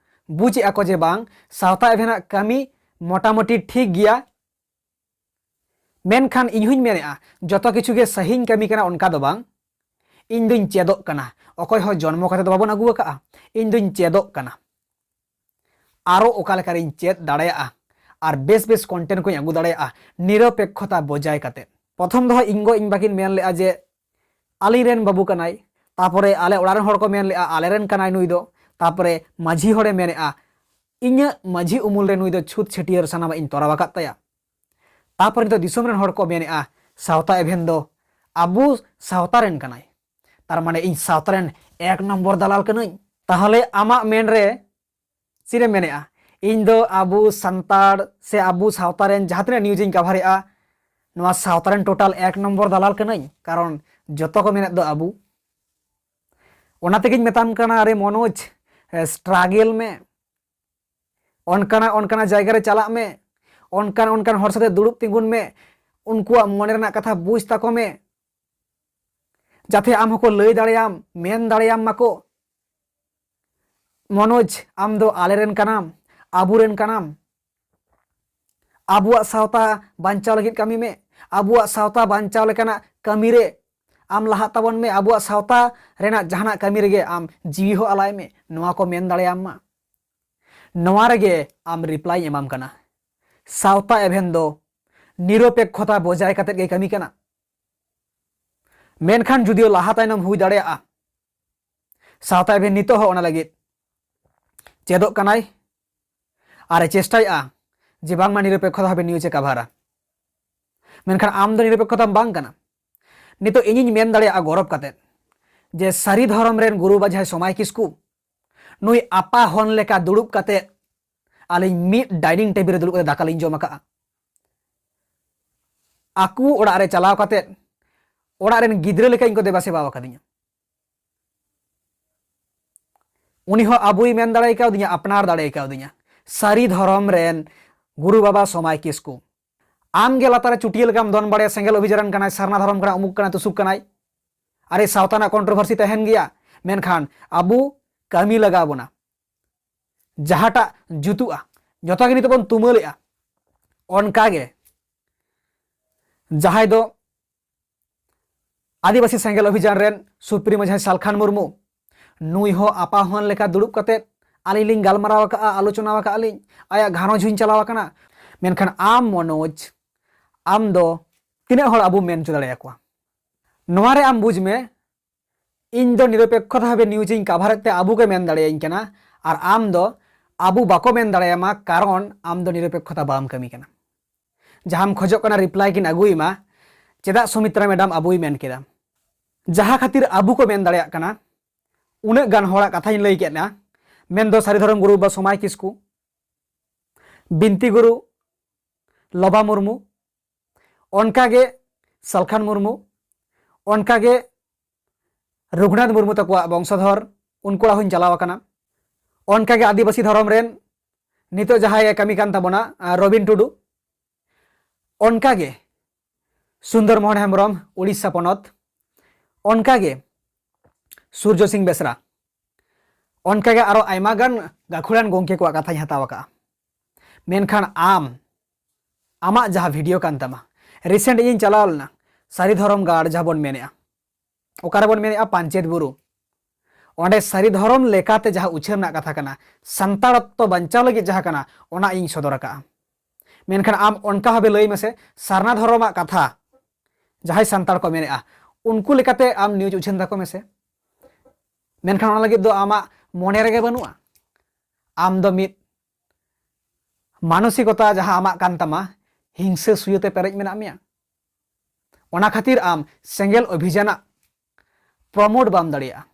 ᱵᱩᱡᱮᱫᱼᱟ ᱠᱚ ᱡᱮ ᱵᱟᱝ, ᱥᱟᱶᱛᱟ ᱮᱵᱷᱮᱱᱟᱜ ᱠᱟᱹᱢᱤ ᱢᱚᱴᱟᱢᱩᱴᱤ ᱴᱷᱤᱠ ᱜᱮᱭᱟ, ᱢᱮᱱᱠᱷᱟᱱ ᱤᱧ ᱦᱚᱧ ᱢᱮᱱᱮᱫᱼᱟ ᱡᱚᱛᱚ ᱠᱤᱪᱷᱩ ᱜᱮ ᱥᱟᱹᱦᱤᱧ ᱠᱟᱹᱢᱤ ᱠᱟᱱᱟ, ᱚᱱᱠᱟ ᱫᱚ ᱵᱟᱝ᱾ ᱤᱧ ᱫᱚᱧ ᱪᱮᱫᱚᱜ ᱠᱟᱱᱟ, ᱚᱠᱚᱭ ᱦᱚᱸ ᱡᱚᱱᱢᱚ ᱠᱟᱛᱮ ᱫᱚ ᱵᱟᱵᱚᱱ ᱟᱹᱜᱩ ᱟᱠᱟᱫᱼᱟ᱾ ᱤᱧ ᱫᱚᱧ ᱪᱮᱫᱚᱜ ᱠᱟᱱᱟ, ᱟᱨᱚ ᱚᱠᱟ ᱞᱮᱠᱟᱨᱤᱧ ᱪᱮᱫ ᱫᱟᱲᱮᱭᱟᱜᱼᱟ ᱟᱨ ᱵᱮᱥ ᱵᱮᱥ content ᱠᱚᱧ ᱟᱹᱜᱩ ᱫᱟᱲᱮᱭᱟᱜᱼᱟ ᱱᱤᱨᱚᱯᱮᱠᱠᱷᱚᱛᱟ ᱵᱚᱡᱟᱭ ᱠᱟᱛᱮ᱾ ᱯᱨᱚᱛᱷᱚᱢ ᱫᱚ ᱦᱟᱸᱜ ᱤᱧ ᱜᱚ ᱤᱧ ᱵᱟᱠᱤᱱ ᱢᱮᱱ ᱞᱮᱫᱼᱟ ᱡᱮ ᱟᱹᱞᱤᱧ ᱨᱮᱱ ᱵᱟᱹᱵᱩ ᱠᱟᱱᱟᱭ, ᱛᱟᱯᱚᱨᱮ ᱟᱞᱮ ᱚᱲᱟᱜ ᱨᱮᱱ ᱦᱚᱲ ᱠᱚ ᱢᱮᱱ ᱞᱮᱫᱼᱟ ᱟᱞᱮ ᱨᱮᱱ ᱠᱟᱱᱟᱭ ᱱᱩᱭ ᱫᱚ, ᱛᱟᱯᱚᱨᱮ ᱢᱟᱹᱡᱷᱤ ᱦᱚᱲᱮ ᱢᱮᱱᱮᱫᱼᱟ ᱤᱧᱟᱹᱜ ᱢᱟᱹᱡᱷᱤ ᱩᱢᱩᱞ ᱨᱮ ᱱᱩᱭ ᱫᱚ ᱪᱷᱩᱛ ᱪᱷᱟᱹᱴᱭᱟᱹᱨ ᱥᱟᱱᱟᱢᱟᱜ ᱤᱧ ᱛᱚᱨᱟᱣ ᱟᱠᱟᱫ ᱛᱟᱭᱟ᱾ ᱛᱟᱯᱚᱨᱮ ᱱᱤᱛᱚᱜ ᱫᱤᱥᱚᱢ ᱨᱮᱱ ᱦᱚᱲ ᱠᱚ ᱢᱮᱱᱮᱫᱼᱟ ᱥᱟᱶᱛᱟ ᱮᱵᱷᱮᱱ ᱫᱚ ᱟᱵᱚ ᱥᱟᱶᱛᱟ ᱨᱮᱱ ᱠᱟᱱᱟᱭ, ᱛᱟᱨ ᱢᱟᱱᱮ ᱤᱧ ᱥᱟᱶᱛᱟ ᱨᱮᱱ ᱮᱠ ᱱᱚᱢᱵᱚᱨ ᱫᱟᱞᱟᱞ ᱠᱟᱹᱱᱟᱹᱧ᱾ ᱛᱟᱦᱚᱞᱮ ᱟᱢᱟᱜ ᱢᱮᱱ ᱨᱮ ᱪᱮᱫ ᱮᱢ ᱢᱮᱱᱮᱫᱼᱟ? ᱤᱧ ᱫᱚ ᱟᱵᱚ ᱥᱟᱱᱛᱟᱲ ᱥᱮ ᱟᱵᱚ ᱥᱟᱶᱛᱟ ᱨᱮᱱ ᱡᱟᱦᱟᱸ ᱛᱤᱱᱟᱹᱜ news ᱤᱧ cover ᱮᱫᱼᱟ, ᱱᱚᱣᱟ ᱥᱟᱶᱛᱟ ᱨᱮᱱ total ᱮᱠ ᱱᱚᱢᱵᱚᱨ ᱫᱟᱞᱟᱞ ᱠᱟᱹᱱᱟᱹᱧ, ᱠᱟᱨᱚᱱ ᱡᱚᱛᱚ ᱠᱚ ᱢᱮᱱᱮᱫ ᱫᱚ ᱟᱵᱚ᱾ ᱚᱱᱟ ᱛᱮᱜᱮᱧ ᱢᱮᱛᱟᱢ ᱠᱟᱱᱟ, ᱟᱨᱮ ᱢᱚᱱᱳᱡᱽ, struggle ᱢᱮ, ᱚᱱᱠᱟᱱᱟᱜ ᱚᱱᱠᱟᱱᱟᱜ ᱡᱟᱭᱜᱟ ᱨᱮ ᱪᱟᱞᱟᱜ ᱢᱮ, ᱚᱱᱠᱟᱱ ᱚᱱᱠᱟᱱ ᱦᱚᱲ ᱥᱟᱛᱮ ᱫᱩᱲᱩᱵ ᱛᱤᱸᱜᱩᱱ ᱢᱮ, ᱩᱱᱠᱩᱣᱟᱜ ᱢᱚᱱᱮ ᱨᱮᱱᱟᱜ ᱠᱟᱛᱷᱟ ᱵᱩᱡᱽ ᱛᱟᱠᱚ ᱢᱮ, ᱡᱟᱛᱮ ᱟᱢ ᱦᱚᱸᱠᱚ ᱞᱟᱹᱭ ᱫᱟᱲᱮᱭᱟᱢ, ᱢᱮᱱ ᱫᱟᱲᱮᱭᱟᱢ ᱢᱟᱠᱚ, "ᱢᱚᱱᱳᱡᱽ, ᱟᱢ ᱫᱚ ᱟᱞᱮ ᱨᱮᱱ ᱠᱟᱱᱟᱢ, ᱟᱵᱚ ᱨᱮᱱ ᱠᱟᱱᱟᱢ, ᱟᱵᱚᱣᱟᱜ ᱥᱟᱶᱛᱟ ᱵᱟᱧᱪᱟᱣ ᱞᱟᱹᱜᱤᱫ ᱠᱟᱹᱢᱤ ᱢᱮ, ᱟᱵᱚᱣᱟᱜ ᱥᱟᱶᱛᱟ ᱵᱟᱧᱪᱟᱣ ᱞᱮᱠᱟᱱᱟᱜ ᱠᱟᱹᱢᱤ ᱨᱮ ᱟᱢ ᱞᱟᱦᱟᱜ ᱛᱟᱵᱚᱱ ᱢᱮ, ᱟᱵᱚᱣᱟᱜ ᱥᱟᱶᱛᱟ ᱨᱮᱱᱟᱜ ᱡᱟᱦᱟᱱᱟᱜ ᱠᱟᱹᱢᱤ ᱨᱮᱜᱮ ᱟᱢ ᱡᱤᱣᱤ ᱦᱚᱸ ᱟᱞᱟᱭ ᱢᱮ, ᱱᱚᱣᱟ ᱠᱚ ᱢᱮᱱ ᱫᱟᱲᱮᱭᱟᱢ ᱢᱟ᱾ ᱱᱚᱣᱟ ᱨᱮᱜᱮ ᱟᱢ ᱨᱤᱯᱞᱟᱭᱤᱧ ᱮᱢᱟᱢ ᱠᱟᱱᱟ᱾ ᱥᱟᱶᱛᱟ ᱮᱵᱷᱮᱱ ᱫᱚ ᱱᱤᱨᱚᱯᱮᱠᱠᱷᱚᱛᱟ ᱵᱚᱡᱟᱭ ᱠᱟᱛᱮᱫ ᱜᱮ ᱠᱟᱹᱢᱤ ᱠᱟᱱᱟ᱾ ᱢᱮᱱᱠᱷᱟᱱ ᱡᱩᱫᱤᱭᱳ ᱞᱟᱦᱟ ᱛᱟᱭᱱᱚᱢ ᱦᱩᱭ ᱫᱟᱲᱮᱭᱟᱜᱼᱟ, ᱥᱟᱶᱛᱟ ᱮᱵᱷᱮᱱ ᱱᱤᱛᱚᱜ ᱦᱚᱸ ᱚᱱᱟ ᱞᱟᱹᱜᱤᱫ ᱪᱮᱫᱚᱜ ᱠᱟᱱᱟᱭ ᱟᱨ ᱮ ᱪᱮᱥᱴᱟᱭᱮᱫᱼᱟ ᱡᱮ ᱵᱟᱝᱢᱟ ᱱᱤᱨᱚᱯᱮᱠᱠᱷᱚᱛᱟ ᱵᱷᱟᱵᱮ ᱱᱤᱭᱩᱡᱽ ᱮ ᱠᱟᱵᱷᱟᱨᱟ᱾ ᱢᱮᱱᱠᱷᱟᱱ ᱟᱢ ᱫᱚ ᱱᱤᱨᱚᱯᱮᱠᱠᱷᱚᱛᱟᱢ ᱵᱟᱝ ᱠᱟᱱᱟ᱾ ᱱᱤᱛᱚᱜ ᱤᱧᱤᱧ ᱢᱮᱱ ᱫᱟᱲᱮᱭᱟᱜᱼᱟ ᱜᱚᱨᱚᱵ ᱠᱟᱛᱮ ᱡᱮ ᱥᱟᱹᱨᱤ ᱫᱷᱚᱨᱚᱢ ᱨᱮᱱ ᱜᱩᱨᱩ ᱵᱟᱵᱟ ᱡᱟᱦᱟᱸᱭ ᱥᱚᱢᱟᱭ ᱠᱤᱥᱠᱩ, ᱱᱩᱭ ᱟᱯᱟ ᱦᱚᱱ ᱞᱮᱠᱟ ᱫᱩᱲᱩᱵ ᱠᱟᱛᱮ ᱟᱹᱞᱤᱧ ᱢᱤᱫ ᱰᱟᱭᱱᱤᱝ ᱴᱮᱵᱤᱞ ᱨᱮ ᱫᱩᱲᱩᱵ ᱠᱟᱛᱮ ᱫᱟᱠᱟ ᱞᱤᱧ ᱡᱚᱢ ᱟᱠᱟᱫᱼᱟ᱾ ᱟᱠᱚ ᱚᱲᱟᱜ ᱨᱮ ᱪᱟᱞᱟᱣ ᱠᱟᱛᱮ ᱚᱲᱟᱜ ᱨᱮᱱ ᱜᱤᱫᱽᱨᱟᱹ ᱞᱮᱠᱟ ᱤᱧ ᱠᱚ ᱫᱮᱵᱟ ᱥᱮᱵᱟ ᱟᱠᱟᱫᱤᱧᱟ᱾ ᱩᱱᱤ ᱦᱚᱸ ᱟᱵᱚᱭ ᱢᱮᱱ ᱫᱟᱲᱮ ᱠᱟᱣᱫᱤᱧᱟ, ᱟᱯᱱᱟᱨ ᱫᱟᱲᱮ ᱠᱟᱣᱫᱤᱧᱟ, ᱥᱟᱹᱨᱤ ᱫᱷᱚᱨᱚᱢ ᱨᱮᱱ ᱜᱩᱨᱩ ᱵᱟᱵᱟ ᱥᱚᱢᱟᱭ ᱠᱤᱥᱠᱩ᱾ ᱟᱢ ᱜᱮ ᱞᱟᱛᱟᱨ ᱨᱮ ᱪᱩᱴᱤᱭᱟᱹ ᱞᱮᱠᱟᱢ ᱫᱚᱱ ᱵᱟᱲᱟᱭᱟ, ᱥᱮᱸᱜᱮᱞ ᱚᱵᱷᱤᱡᱟᱨᱟᱱ ᱠᱟᱱᱟᱭ, ᱥᱟᱨᱱᱟ ᱫᱷᱚᱨᱚᱢ ᱠᱟᱱᱟᱭ, ᱩᱢᱩᱠ ᱠᱟᱱᱟᱭ, ᱛᱩᱥᱩᱠ ᱠᱟᱱᱟᱭ᱾ ᱟᱨᱮ, ᱥᱟᱶᱛᱟ ᱨᱮᱱᱟᱜ ᱠᱚᱱᱴᱨᱳᱵᱷᱟᱨᱥᱤ ᱛᱟᱦᱮᱱ ᱜᱮᱭᱟ, ᱢᱮᱱᱠᱷᱟᱱ ᱟᱵᱚ ᱠᱟᱹᱢᱤ ᱞᱟᱜᱟᱣ ᱵᱚᱱᱟ᱾ ᱡᱟᱦᱟᱸᱴᱟᱜ ᱡᱩᱛᱩᱜᱼᱟ, ᱡᱚᱛᱚ ᱜᱮ ᱱᱤᱛᱚᱜ ᱵᱚᱱ ᱛᱩᱢᱟᱹᱞᱮᱜᱼᱟ᱾ ᱚᱱᱠᱟ ᱜᱮ ᱡᱟᱦᱟᱸᱭ ᱫᱚ ᱟᱹᱫᱤᱵᱟᱹᱥᱤ ᱥᱮᱸᱜᱮᱞ ᱚᱵᱷᱤᱡᱟᱱ ᱨᱮᱱ ᱥᱩᱯᱨᱤᱢᱳ ᱡᱟᱦᱟᱸᱭ ᱥᱟᱞᱠᱷᱟᱱ ᱢᱩᱨᱢᱩ, ᱱᱩᱭ ᱦᱚᱸ ᱟᱯᱟ ᱦᱚᱱ ᱞᱮᱠᱟ ᱫᱩᱲᱩᱵ ᱠᱟᱛᱮ ᱟᱹᱞᱤᱧ ᱞᱤᱧ ᱜᱟᱞᱢᱟᱨᱟᱣ ᱟᱠᱟᱫᱼᱟ, ᱟᱞᱳᱪᱚᱱᱟ ᱟᱠᱟᱫᱼᱟ ᱞᱤᱧ, ᱟᱭᱟᱜ ᱜᱷᱟᱨᱚᱸᱡᱽ ᱦᱚᱸᱧ ᱪᱟᱞᱟᱣ ᱟᱠᱟᱱᱟ᱾ ᱢᱮᱱᱠᱷᱟᱱ ᱟᱢ ᱢᱚᱱᱳᱡᱽ, ᱟᱢ ᱫᱚ ᱛᱤᱱᱟᱹᱜ ᱦᱚᱲ ᱟᱵᱚ ᱢᱮᱱ ᱦᱚᱪᱚ ᱫᱟᱲᱮᱭᱟᱠᱚᱣᱟ? ᱱᱚᱣᱟ ᱨᱮ ᱟᱢ ᱵᱩᱡᱽ ᱢᱮ, ᱤᱧ ᱫᱚ ᱱᱤᱨᱚᱯᱮᱠᱠᱷᱚᱛᱟ ᱵᱷᱟᱵᱮ ᱱᱤᱭᱩᱡᱽ ᱤᱧ ᱠᱟᱵᱷᱟᱨᱮᱫ ᱛᱮ ᱟᱵᱚ ᱜᱮ ᱢᱮᱱ ᱫᱟᱲᱮᱭᱟᱹᱧ ᱠᱟᱱᱟ, ᱟᱨ ᱟᱢ ᱫᱚ ᱟᱵᱚ ᱵᱟᱠᱚ ᱢᱮᱱ ᱫᱟᱲᱮᱭᱟᱢᱟ, ᱠᱟᱨᱚᱱ ᱟᱢ ᱫᱚ ᱱᱤᱨᱚᱯᱮᱠᱠᱷᱚᱛᱟ ᱵᱟᱢ ᱠᱟᱹᱢᱤ ᱠᱟᱱᱟ᱾ ᱡᱟᱦᱟᱸᱢ ᱠᱷᱚᱡᱚᱜ ᱠᱟᱱᱟ ᱨᱤᱯᱞᱟᱭ ᱠᱤᱱ ᱟᱹᱜᱩᱭ ᱢᱟ, ᱪᱮᱫᱟᱜ ᱥᱩᱢᱤᱛᱨᱟ ᱢᱮᱰᱟᱢ ᱟᱵᱚᱭ ᱢᱮᱱ ᱠᱮᱫᱟ? ᱡᱟᱦᱟᱸ ᱠᱷᱟᱹᱛᱤᱨ ᱟᱵᱚ ᱠᱚ ᱢᱮᱱ ᱫᱟᱲᱮᱭᱟᱜ ᱠᱟᱱᱟ, ᱩᱱᱟᱹᱜ ᱜᱟᱱ ᱦᱚᱲᱟᱜ ᱠᱟᱛᱷᱟᱧ ᱞᱟᱹᱭ ᱠᱮᱫ ᱱᱟ, ᱢᱮᱱᱫᱚ ᱥᱟᱹᱨᱤ ᱫᱷᱚᱨᱚᱢ ᱜᱩᱨᱩ ᱵᱟᱵᱟ ᱥᱚᱢᱟᱭ ᱠᱤᱥᱠᱩ, ᱵᱤᱱᱛᱤ ᱜᱩᱨᱩ ᱞᱚᱵᱟ ᱢᱩᱨᱢᱩ, ᱚᱱᱠᱟᱜᱮ ᱥᱟᱞᱠᱷᱟᱱ ᱢᱩᱨᱢᱩ, ᱚᱱᱠᱟᱜᱮ ᱨᱚᱜᱷᱩᱱᱟᱛᱷ ᱢᱩᱨᱢᱩ ᱛᱟᱠᱚᱣᱟᱜ ᱵᱚᱝᱥᱚᱫᱷᱚᱨ, ᱩᱱᱠᱩ ᱚᱲᱟᱜ ᱦᱚᱸᱧ ᱪᱟᱞᱟᱣ ᱟᱠᱟᱱᱟ᱾ ᱚᱱᱠᱟᱜᱮ ᱟᱹᱫᱤᱵᱟᱹᱥᱤ ᱫᱷᱚᱨᱚᱢ ᱨᱮᱱ ᱱᱤᱛᱚᱜ ᱡᱟᱦᱟᱸᱭ ᱮ ᱠᱟᱹᱢᱤ ᱠᱟᱱ ᱛᱟᱵᱚᱱᱟ, ᱟᱨ ᱨᱚᱵᱤᱱ ᱴᱩᱰᱩ, ᱚᱱᱠᱟᱜᱮ ᱥᱩᱱᱫᱚᱨ ᱢᱳᱦᱚᱱ ᱦᱮᱢᱵᱨᱚᱢ, ᱩᱲᱤᱥᱥᱟ ᱯᱚᱱᱚᱛ, ᱚᱱᱠᱟᱜᱮ ᱥᱩᱨᱡᱚ ᱥᱤᱝ ᱵᱮᱥᱨᱟ, ᱚᱱᱠᱟᱜᱮ ᱟᱨᱚ ᱟᱭᱢᱟ ᱜᱟᱱ ᱜᱟᱹᱠᱷᱩᱲᱟᱱ ᱜᱚᱢᱠᱮ ᱠᱚᱣᱟᱜ ᱠᱟᱛᱷᱟᱧ ᱦᱟᱛᱟᱣ ᱟᱠᱟᱫᱼᱟ᱾ ᱢᱮᱱᱠᱷᱟᱱ ᱟᱢ, ᱟᱢᱟᱜ ᱡᱟᱦᱟᱸ ᱵᱷᱤᱰᱤᱭᱳ ᱠᱟᱱ ᱛᱟᱢᱟ, ᱨᱤᱥᱮᱱᱴ ᱤᱧᱤᱧ ᱪᱟᱞᱟᱣ ᱞᱮᱱᱟ ᱥᱟᱹᱨᱤ ᱫᱷᱚᱨᱚᱢ ᱜᱟᱲ ᱡᱟᱦᱟᱸ ᱵᱚᱱ ᱢᱮᱱᱮᱜᱼᱟ, ᱚᱠᱟᱨᱮᱵᱚᱱ ᱢᱮᱱᱮᱫᱼᱟ ᱯᱟᱧᱪᱮᱛ ᱵᱩᱨᱩ, ᱚᱸᱰᱮ ᱥᱟᱹᱨᱤ ᱫᱷᱚᱨᱚᱢ ᱞᱮᱠᱟᱛᱮ ᱡᱟᱦᱟᱸ ᱩᱪᱷᱟᱹᱱ ᱨᱮᱱᱟᱜ ᱠᱟᱛᱷᱟ ᱠᱟᱱᱟ, ᱥᱟᱱᱛᱟᱲᱚᱛᱛᱚ ᱵᱟᱧᱪᱟᱣ ᱞᱟᱹᱜᱤᱫ ᱡᱟᱦᱟᱸ ᱠᱟᱱᱟ, ᱚᱱᱟ ᱤᱧ ᱥᱚᱫᱚᱨ ᱟᱠᱟᱫᱼᱟ᱾ ᱢᱮᱱᱠᱷᱟᱱ ᱟᱢ ᱚᱱᱠᱟ ᱵᱷᱟᱵᱮ ᱞᱟᱹᱭ ᱢᱮᱥᱮ, ᱥᱟᱨᱱᱟ ᱫᱷᱚᱨᱚᱢᱟᱜ ᱠᱟᱛᱷᱟ ᱡᱟᱦᱟᱸᱭ ᱥᱟᱱᱛᱟᱲ ᱠᱚ ᱢᱮᱱᱮᱫᱼᱟ, ᱩᱱᱠᱩ ᱞᱮᱠᱟᱛᱮ ᱟᱢ ᱱᱤᱭᱩᱡᱽ ᱩᱪᱷᱟᱹᱱ ᱛᱟᱠᱚ ᱢᱮᱥᱮ᱾ ᱢᱮᱱᱠᱷᱟᱱ ᱚᱱᱟ ᱞᱟᱹᱜᱤᱫ ᱫᱚ ᱟᱢᱟᱜ ᱢᱚᱱᱮ ᱨᱮᱜᱮ ᱵᱟᱹᱱᱩᱜᱼᱟ᱾ ᱟᱢ ᱫᱚ ᱢᱤᱫ ᱢᱟᱱᱚᱥᱤᱠᱚᱛᱟ ᱡᱟᱦᱟᱸ ᱟᱢᱟᱜ ᱠᱟᱱ ᱛᱟᱢᱟ, ᱦᱤᱝᱥᱟᱹ ᱥᱩᱭᱟᱹ ᱛᱮ ᱯᱮᱨᱮᱡ ᱢᱮᱱᱟᱜ ᱢᱮᱭᱟ᱾ ᱚᱱᱟ ᱠᱷᱟᱹᱛᱤᱨ ᱟᱢ ᱥᱮᱸᱜᱮᱞ ᱚᱵᱷᱤᱡᱟᱱᱟᱜ ᱯᱨᱚᱢᱳᱴ ᱵᱟᱢ ᱫᱟᱲᱮᱭᱟᱜᱼᱟ,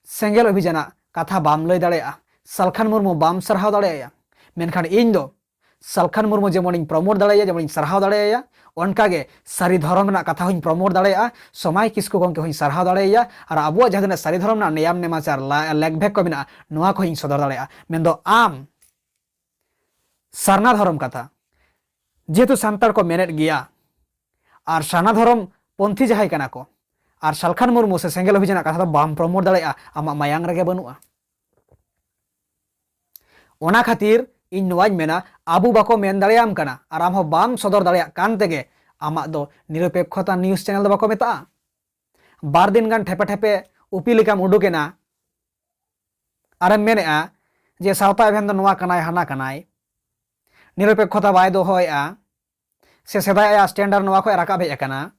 ᱥᱮᱸᱜᱮᱞ ᱚᱵᱷᱤᱡᱟᱱᱟᱜ ᱠᱟᱛᱷᱟ ᱵᱟᱢ ᱞᱟᱹᱭ ᱫᱟᱲᱮᱭᱟᱜᱼᱟ, ᱥᱟᱞᱠᱷᱟᱱ ᱢᱩᱨᱢᱩ ᱵᱟᱢ ᱥᱟᱨᱦᱟᱣ ᱫᱟᱲᱮᱭᱟᱭᱟ᱾ ᱢᱮᱱᱠᱷᱟᱱ ᱤᱧ ᱫᱚ ᱥᱟᱞᱠᱷᱟᱱ ᱢᱩᱨᱢᱩ ᱡᱮᱢᱚᱱᱤᱧ ᱯᱨᱚᱢᱳᱴ ᱫᱟᱲᱮᱭᱟᱭᱟ, ᱡᱮᱢᱚᱱᱤᱧ ᱥᱟᱨᱦᱟᱣ ᱫᱟᱲᱮᱭᱟᱭᱟ, ᱚᱱᱠᱟᱜᱮ ᱥᱟᱹᱨᱤ ᱫᱷᱚᱨᱚᱢ ᱨᱮᱱᱟᱜ ᱠᱟᱛᱷᱟ ᱦᱚᱸᱧ ᱯᱨᱚᱢᱳᱴ ᱫᱟᱲᱮᱭᱟᱜᱼᱟ, ᱥᱚᱢᱟᱭ ᱠᱤᱥᱠᱩ ᱜᱚᱢᱠᱮ ᱦᱚᱸᱧ ᱥᱟᱨᱦᱟᱣ ᱫᱟᱲᱮᱭᱟᱭᱟ, ᱟᱨ ᱟᱵᱚᱣᱟᱜ ᱡᱟᱦᱟᱸ ᱛᱤᱱᱟᱹᱜ ᱥᱟᱹᱨᱤ ᱫᱷᱚᱨᱚᱢ ᱨᱮᱱᱟᱜ ᱱᱮᱭᱟᱢ ᱱᱮᱢᱟᱪᱟᱨ ᱞᱟ-, ᱞᱮᱠᱵᱷᱮᱫ ᱠᱚ ᱢᱮᱱᱟᱜᱼᱟ, ᱱᱚᱣᱟ ᱠᱚᱦᱚᱸᱧ ᱥᱚᱫᱚᱨ ᱫᱟᱲᱮᱭᱟᱜᱼᱟ᱾ ᱢᱮᱱᱫᱚ ᱟᱢ ᱥᱟᱨᱱᱟ ᱫᱷᱚᱨᱚᱢ ᱠᱟᱛᱷᱟ, ᱡᱮᱦᱮᱛᱩ ᱥᱟᱱᱛᱟᱲ ᱠᱚ ᱢᱮᱱᱮᱫ ᱜᱮᱭᱟ, ᱟᱨ ᱥᱟᱨᱱᱟ ᱫᱷᱚᱨᱚᱢ ᱯᱚᱱᱛᱷᱤ ᱡᱟᱦᱟᱸᱭ ᱠᱟᱱᱟ ᱠᱚ, ᱟᱨ ᱥᱟᱞᱠᱷᱟᱱ ᱢᱩᱨᱢᱩ ᱥᱮ ᱥᱮᱸᱜᱮᱞ ᱚᱵᱷᱤᱡᱟᱱᱟᱜ ᱠᱟᱛᱷᱟ ᱫᱚ ᱵᱟᱢ ᱯᱨᱚᱢᱳᱴ ᱫᱟᱲᱮᱭᱟᱜᱼᱟ, ᱟᱢᱟᱜ ᱢᱟᱭᱟᱝ ᱨᱮᱜᱮ ᱵᱟᱹᱱᱩᱜᱼᱟ᱾ ᱚᱱᱟ ᱠᱷᱟᱹᱛᱤᱨ ᱤᱧ ᱱᱚᱣᱟᱧ ᱢᱮᱱᱟ, ᱟᱵᱚ ᱵᱟᱠᱚ ᱢᱮᱱ ᱫᱟᱲᱮᱭᱟᱢ ᱠᱟᱱᱟ ᱟᱨ ᱟᱢ ᱦᱚᱸ ᱵᱟᱢ ᱥᱚᱫᱚᱨ ᱫᱟᱲᱮᱭᱟᱜ ᱠᱟᱱ ᱛᱮᱜᱮ ᱟᱢᱟᱜ ᱫᱚ ᱱᱤᱨᱚᱯᱮᱠᱠᱷᱚᱛᱟ ᱱᱤᱭᱩᱡᱽ ᱪᱮᱱᱮᱞ ᱫᱚ ᱵᱟᱠᱚ ᱢᱮᱛᱟᱜᱼᱟ᱾ ᱵᱟᱨ ᱫᱤᱱ ᱜᱟᱱ ᱴᱷᱮᱯᱮ ᱴᱷᱮᱯᱮ ᱩᱯᱤ ᱞᱮᱠᱟᱢ ᱩᱰᱩᱠᱮᱱᱟ ᱟᱨᱮᱢ ᱢᱮᱱᱮᱫᱼᱟ ᱡᱮ ᱥᱟᱶᱛᱟ ᱮᱵᱷᱮᱱ ᱫᱚ ᱱᱚᱣᱟ ᱠᱟᱱᱟᱭ, ᱦᱟᱱᱟ ᱠᱟᱱᱟᱭ, ᱱᱤᱨᱚᱯᱮᱠᱠᱷᱚᱛᱟ ᱵᱟᱭ ᱫᱚᱦᱚᱭᱮᱫᱼᱟ, ᱥᱮ ᱥᱮᱫᱟᱭ ᱟᱭᱟᱜ ᱥᱴᱮᱱᱰᱟᱨᱰ ᱱᱚᱣᱟ ᱠᱷᱚᱱ ᱨᱟᱠᱟᱵ ᱦᱮᱡ ᱟᱠᱟᱱᱟ᱾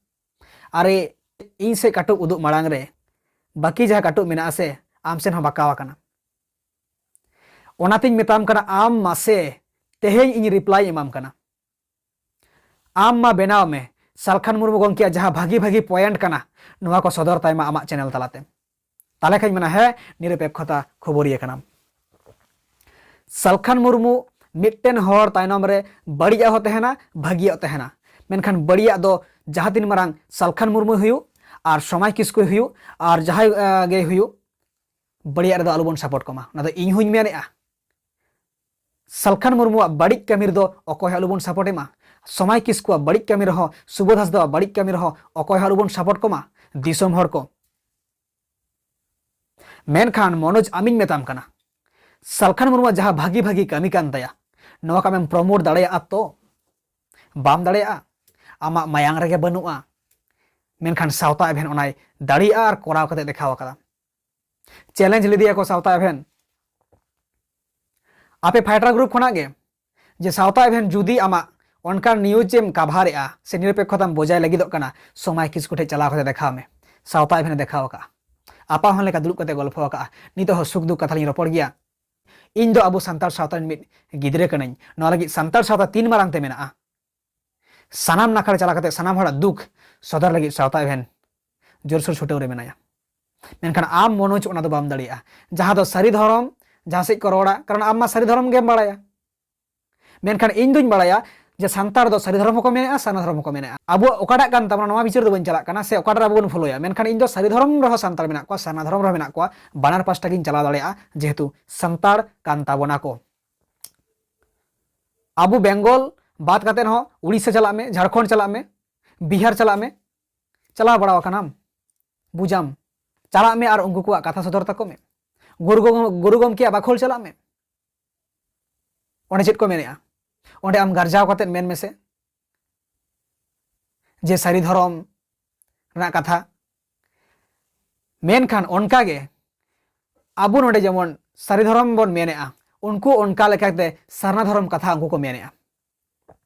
ᱟᱨᱮ, ᱤᱧ ᱥᱮᱫ ᱠᱟᱹᱴᱩᱵ ᱩᱫᱩᱜ ᱢᱟᱲᱟᱝ ᱨᱮ ᱵᱟᱹᱠᱤ ᱡᱟᱦᱟᱸ ᱠᱟᱹᱴᱩᱵ ᱢᱮᱱᱟᱜᱼᱟ ᱥᱮ, ᱟᱢ ᱥᱮᱫ ᱦᱚᱸ ᱵᱟᱸᱠᱟᱣ ᱟᱠᱟᱱᱟ᱾ ᱚᱱᱟᱛᱤᱧ ᱢᱮᱛᱟᱢ ᱠᱟᱱᱟ, ᱟᱢ ᱢᱟᱥᱮ ᱛᱮᱦᱮᱧ ᱤᱧ ᱨᱤᱯᱞᱟᱭ ᱮᱢᱟᱢ ᱠᱟᱱᱟ᱾ ᱟᱢ ᱢᱟ ᱵᱮᱱᱟᱣ ᱢᱮ, ᱥᱟᱞᱠᱷᱟᱱ ᱢᱩᱨᱢᱩ ᱜᱚᱢᱠᱮᱭᱟᱜ ᱡᱟᱦᱟᱸ ᱵᱷᱟᱹᱜᱤ ᱵᱷᱟᱹᱜᱤ ᱯᱚᱭᱮᱱᱴ ᱠᱟᱱᱟ, ᱱᱚᱣᱟ ᱠᱚ ᱥᱚᱫᱚᱨ ᱛᱟᱭ ᱢᱟ ᱟᱢᱟᱜ ᱪᱮᱱᱮᱞ ᱛᱟᱞᱟᱛᱮ᱾ ᱛᱟᱦᱞᱮ ᱠᱷᱟᱱ ᱢᱮᱱᱟ, ᱦᱮᱸ, ᱱᱤᱨᱚᱯᱮᱠᱠᱷᱚᱛᱟ ᱠᱷᱚᱵᱚᱨᱤᱭᱟᱹ ᱠᱟᱱᱟᱢ᱾ ᱥᱟᱞᱠᱷᱟᱱ ᱢᱩᱨᱢᱩ ᱢᱤᱫᱴᱮᱱ ᱦᱚᱲ ᱛᱟᱭᱱᱚᱢ ᱨᱮ ᱵᱟᱹᱲᱤᱡᱟᱜ ᱦᱚᱸ ᱛᱟᱦᱮᱱᱟ, ᱵᱷᱟᱹᱜᱤᱭᱟᱜ ᱛᱟᱦᱮᱱᱟ᱾ ᱢᱮᱱᱠᱷᱟᱱ ᱵᱟᱹᱲᱤᱡᱟᱜ ᱫᱚ ᱡᱟᱦᱟᱸ ᱛᱤᱱ ᱢᱟᱨᱟᱝ ᱥᱟᱞᱠᱷᱟᱱ ᱢᱩᱨᱢᱩ ᱦᱩᱭᱩᱜ ᱟᱨ ᱥᱚᱢᱟᱭ ᱠᱤᱥᱠᱩ ᱦᱩᱭᱩᱜ ᱟᱨ ᱡᱟᱦᱟᱸᱭ, ᱟᱸ, ᱜᱮ ᱦᱩᱭᱩᱜ, ᱵᱟᱹᱲᱤᱡᱟᱜ ᱨᱮᱫᱚ ᱟᱞᱚᱵᱚᱱ ᱥᱟᱯᱳᱨᱴ ᱠᱚᱢᱟ᱾ ᱚᱱᱟ ᱫᱚ ᱤᱧ ᱦᱚᱸᱧ ᱢᱮᱱᱮᱫᱼᱟ᱾ ᱥᱟᱞᱠᱷᱟᱱ ᱢᱩᱨᱢᱩᱣᱟᱜ ᱵᱟᱹᱲᱤᱡ ᱠᱟᱹᱢᱤ ᱨᱮᱫᱚ ᱚᱠᱚᱭ ᱦᱚᱸ ᱟᱞᱚᱵᱚᱱ ᱥᱟᱯᱳᱨᱴ ᱮᱢᱟ᱾ ᱥᱚᱢᱟᱭ ᱠᱤᱥᱠᱩᱣᱟᱜ ᱵᱟᱹᱲᱤᱡ ᱠᱟᱹᱢᱤ ᱨᱮᱦᱚᱸ, ᱥᱩᱵᱳᱫᱷ ᱦᱟᱸᱥᱫᱟᱣᱟᱜ ᱵᱟᱹᱲᱤᱡ ᱠᱟᱹᱢᱤ ᱨᱮᱦᱚᱸ ᱚᱠᱚᱭ ᱦᱚᱸ ᱟᱞᱚᱵᱚᱱ ᱥᱟᱯᱳᱨᱴ ᱠᱚᱢᱟ᱾ ᱫᱤᱥᱚᱢ ᱦᱚᱲ ᱠᱚ, ᱢᱮᱱᱠᱷᱟᱱ ᱢᱚᱱᱳᱡᱽ, ᱟᱢᱤᱧ ᱢᱮᱛᱟᱢ ᱠᱟᱱᱟ, ᱥᱟᱞᱠᱷᱟᱱ ᱢᱩᱨᱢᱩᱣᱟᱜ ᱡᱟᱦᱟᱸ ᱵᱷᱟᱹᱜᱤ ᱵᱷᱟᱹᱜᱤ ᱠᱟᱹᱢᱤ ᱠᱟᱱ ᱛᱟᱭᱟ, ᱱᱚᱣᱟ ᱠᱚ ᱟᱢᱮᱢ ᱯᱨᱚᱢᱳᱴ ᱫᱟᱲᱮᱭᱟᱜᱼᱟ ᱛᱚ? ᱵᱟᱢ ᱫᱟᱲᱮᱭᱟᱜᱼᱟ᱾ ᱟᱢᱟᱜ ᱢᱟᱭᱟᱝ ᱨᱮᱜᱮ ᱵᱟᱹᱱᱩᱜᱼᱟ᱾ ᱢᱮᱱᱠᱷᱟᱱ ᱥᱟᱶᱛᱟ ᱮᱵᱷᱮᱱ ᱚᱱᱟᱭ ᱫᱟᱲᱮᱭᱟᱜᱼᱟ ᱟᱨ ᱠᱚᱨᱟᱣ ᱠᱟᱛᱮ ᱫᱮᱠᱷᱟᱣ ᱟᱠᱟᱫᱟ᱾ ᱪᱮᱞᱮᱧᱡᱽ ᱞᱮᱫᱮᱭᱟ ᱠᱚ ᱥᱟᱶᱛᱟ ᱮᱵᱷᱮᱱ, ᱟᱯᱮ ᱯᱷᱟᱭᱴᱟᱨ ᱜᱨᱩᱯ ᱠᱷᱚᱱᱟᱜ ᱜᱮ, ᱡᱮ ᱥᱟᱶᱛᱟ ᱮᱵᱷᱮᱱ ᱡᱩᱫᱤ ᱟᱢᱟᱜ ᱚᱱᱠᱟᱱ ᱱᱤᱭᱩᱡᱽ ᱮᱢ ᱠᱟᱵᱷᱟᱨᱮᱜᱼᱟ ᱥᱮ ᱱᱤᱨᱚᱯᱮᱠᱠᱷᱚᱛᱟᱢ ᱵᱚᱡᱟᱭ ᱞᱟᱹᱜᱤᱫᱚᱜ ᱠᱟᱱᱟ, ᱥᱚᱢᱟᱭ ᱠᱤᱥᱠᱩ ᱴᱷᱮᱱ ᱪᱟᱞᱟᱣ ᱠᱟᱛᱮ ᱫᱮᱠᱷᱟᱣ ᱢᱮ᱾ ᱥᱟᱶᱛᱟ ᱮᱵᱷᱮᱱᱮ ᱫᱮᱠᱷᱟᱣ ᱟᱠᱟᱫᱼᱟ, ᱟᱯᱟ ᱦᱚᱸ ᱞᱮᱠᱟ ᱫᱩᱲᱩᱵ ᱠᱟᱛᱮ ᱜᱚᱞᱯᱷᱚ ᱟᱠᱟᱫᱼᱟ, ᱱᱤᱛᱚᱜ ᱦᱚᱸ ᱥᱩᱠ ᱫᱩᱠ ᱠᱟᱛᱷᱟ ᱞᱤᱧ ᱨᱚᱯᱚᱲ ᱜᱮᱭᱟ᱾ ᱤᱧ ᱫᱚ ᱟᱵᱚ ᱥᱟᱱᱛᱟᱲ ᱥᱟᱶᱛᱟ ᱨᱮᱱ ᱢᱤᱫ ᱜᱤᱫᱽᱨᱟᱹ ᱠᱟᱹᱱᱟᱹᱧ, ᱱᱚᱣᱟ ᱞᱟᱹᱜᱤᱫ ᱥᱟᱱᱛᱟᱲ ᱥᱟᱶᱛᱟ ᱛᱤᱱ ᱢᱟᱨᱟᱝ ᱛᱮ ᱢᱮᱱᱟᱜᱼᱟ, ᱥᱟᱱᱟᱢ ᱱᱟᱠᱷᱟ ᱨᱮ ᱪᱟᱞᱟᱣ ᱠᱟᱛᱮ ᱥᱟᱱᱟᱢ ᱦᱚᱲᱟᱜ ᱫᱩᱠ ᱥᱚᱫᱚᱨ ᱞᱟᱹᱜᱤᱫ ᱥᱟᱶᱛᱟ ᱮᱵᱷᱮᱱ ᱡᱳᱨᱥᱳᱨ ᱪᱷᱩᱴᱟᱹᱣ ᱨᱮ ᱢᱮᱱᱟᱭᱟ᱾ ᱢᱮᱱᱠᱷᱟᱱ ᱟᱢ ᱢᱚᱱᱳᱡᱽ ᱚᱱᱟ ᱫᱚ ᱵᱟᱢ ᱫᱟᱲᱮᱭᱟᱜᱼᱟ᱾ ᱡᱟᱦᱟᱸ ᱫᱚ ᱥᱟᱹᱨᱤ ᱫᱷᱚᱨᱚᱢ, ᱡᱟᱦᱟᱸ ᱥᱮᱫ ᱠᱚ ᱨᱚᱲᱟ, ᱠᱟᱨᱚᱱ ᱟᱢ ᱢᱟ ᱥᱟᱹᱨᱤ ᱫᱷᱚᱨᱚᱢ ᱜᱮᱢ ᱵᱟᱲᱟᱭᱟ᱾ ᱢᱮᱱᱠᱷᱟᱱ ᱤᱧ ᱫᱩᱧ ᱵᱟᱲᱟᱭᱟ ᱡᱮ ᱥᱟᱱᱛᱟᱲ ᱫᱚ ᱥᱟᱹᱨᱤ ᱫᱷᱚᱨᱚᱢ ᱦᱚᱸᱠᱚ ᱢᱮᱱᱮᱜᱼᱟ, ᱥᱟᱨᱱᱟ ᱫᱷᱚᱨᱚᱢ ᱦᱚᱸᱠᱚ ᱢᱮᱱᱮᱜᱼᱟ᱾ ᱟᱵᱚᱣᱟᱜ ᱚᱠᱟᱴᱟᱜ ᱠᱟᱱ ᱛᱟᱵᱚᱱᱟ ᱱᱚᱣᱟ ᱵᱤᱪᱟᱹᱨ ᱫᱚ ᱵᱟᱹᱧ ᱪᱟᱞᱟᱜ ᱠᱟᱱᱟ, ᱥᱮ ᱚᱠᱟᱴᱟᱜ ᱨᱮ ᱟᱵᱚ ᱵᱚᱱ ᱯᱷᱚᱞᱳᱭᱟ, ᱢᱮᱱᱠᱷᱟᱱ ᱤᱧ ᱫᱚ ᱥᱟᱹᱨᱤ ᱫᱷᱚᱨᱚᱢ ᱨᱮᱦᱚᱸ ᱥᱟᱱᱛᱟᱲ ᱢᱮᱱᱟᱜ ᱠᱚᱣᱟ, ᱥᱟᱨᱱᱟ ᱫᱷᱚᱨᱚᱢ ᱨᱮᱦᱚᱸ ᱢᱮᱱᱟᱜ ᱠᱚᱣᱟ, ᱵᱟᱱᱟᱨ ᱯᱟᱥᱴᱟ ᱜᱤᱧ ᱪᱟᱞᱟᱣ ᱫᱟᱲᱮᱭᱟᱜᱼᱟ, ᱡᱮᱦᱮᱛᱩ ᱥᱟᱱᱛᱟᱲ ᱠᱟᱱ ᱛᱟᱵᱚᱱᱟ ᱠᱚ᱾ ᱟᱵᱚ ᱵᱮᱝᱜᱚᱞ ᱵᱟᱫ ᱠᱟᱛᱮ ᱦᱚᱸ ᱩᱲᱤᱥᱥᱟ ᱪᱟᱞᱟᱜ ᱢᱮ, ᱡᱷᱟᱲᱠᱷᱚᱸᱰ ᱪᱟᱞᱟᱜ ᱢᱮ, ᱵᱤᱦᱟᱨ ᱪᱟᱞᱟᱜ ᱢᱮ, ᱪᱟᱞᱟᱣ ᱵᱟᱲᱟ ᱟᱠᱟᱱᱟᱢ, ᱵᱩᱡᱟᱢ, ᱪᱟᱞᱟᱜ ᱢᱮ ᱟᱨ ᱩᱱᱠᱩ ᱠᱚᱣᱟᱜ ᱠᱟᱛᱷᱟ ᱥᱚᱫᱚᱨ ᱛᱟᱠᱚ ᱢᱮ᱾ ᱜᱩᱨᱩ ᱜᱚ-, ᱜᱩᱨᱩ ᱜᱚᱢᱠᱮᱭᱟᱜ ᱵᱟᱠᱷᱳᱞ ᱪᱟᱞᱟᱜ ᱢᱮ᱾ ᱚᱸᱰᱮ ᱪᱮᱫ ᱠᱚ ᱢᱮᱱᱮᱜᱼᱟ? ᱚᱸᱰᱮ ᱟᱢ ᱜᱟᱨᱡᱟᱣ ᱠᱟᱛᱮᱫ ᱢᱮᱱ ᱢᱮᱥᱮ ᱡᱮ ᱥᱟᱹᱨᱤ ᱫᱷᱚᱨᱚᱢ ᱨᱮᱱᱟᱜ ᱠᱟᱛᱷᱟ᱾ ᱢᱮᱱᱠᱷᱟᱱ ᱚᱱᱠᱟ ᱜᱮ ᱟᱵᱚ ᱱᱚᱰᱮ ᱡᱮᱢᱚᱱ ᱥᱟᱹᱨᱤ ᱫᱷᱚᱨᱚᱢ ᱵᱚᱱ ᱢᱮᱱᱮᱜᱼᱟ, ᱩᱱᱠᱩ ᱚᱱᱠᱟ ᱞᱮᱠᱟᱛᱮ ᱥᱟᱨᱱᱟ ᱫᱷᱚᱨᱚᱢ ᱠᱟᱛᱷᱟ ᱩᱱᱠᱩ ᱠᱚ ᱢᱮᱱᱮᱜᱼᱟ᱾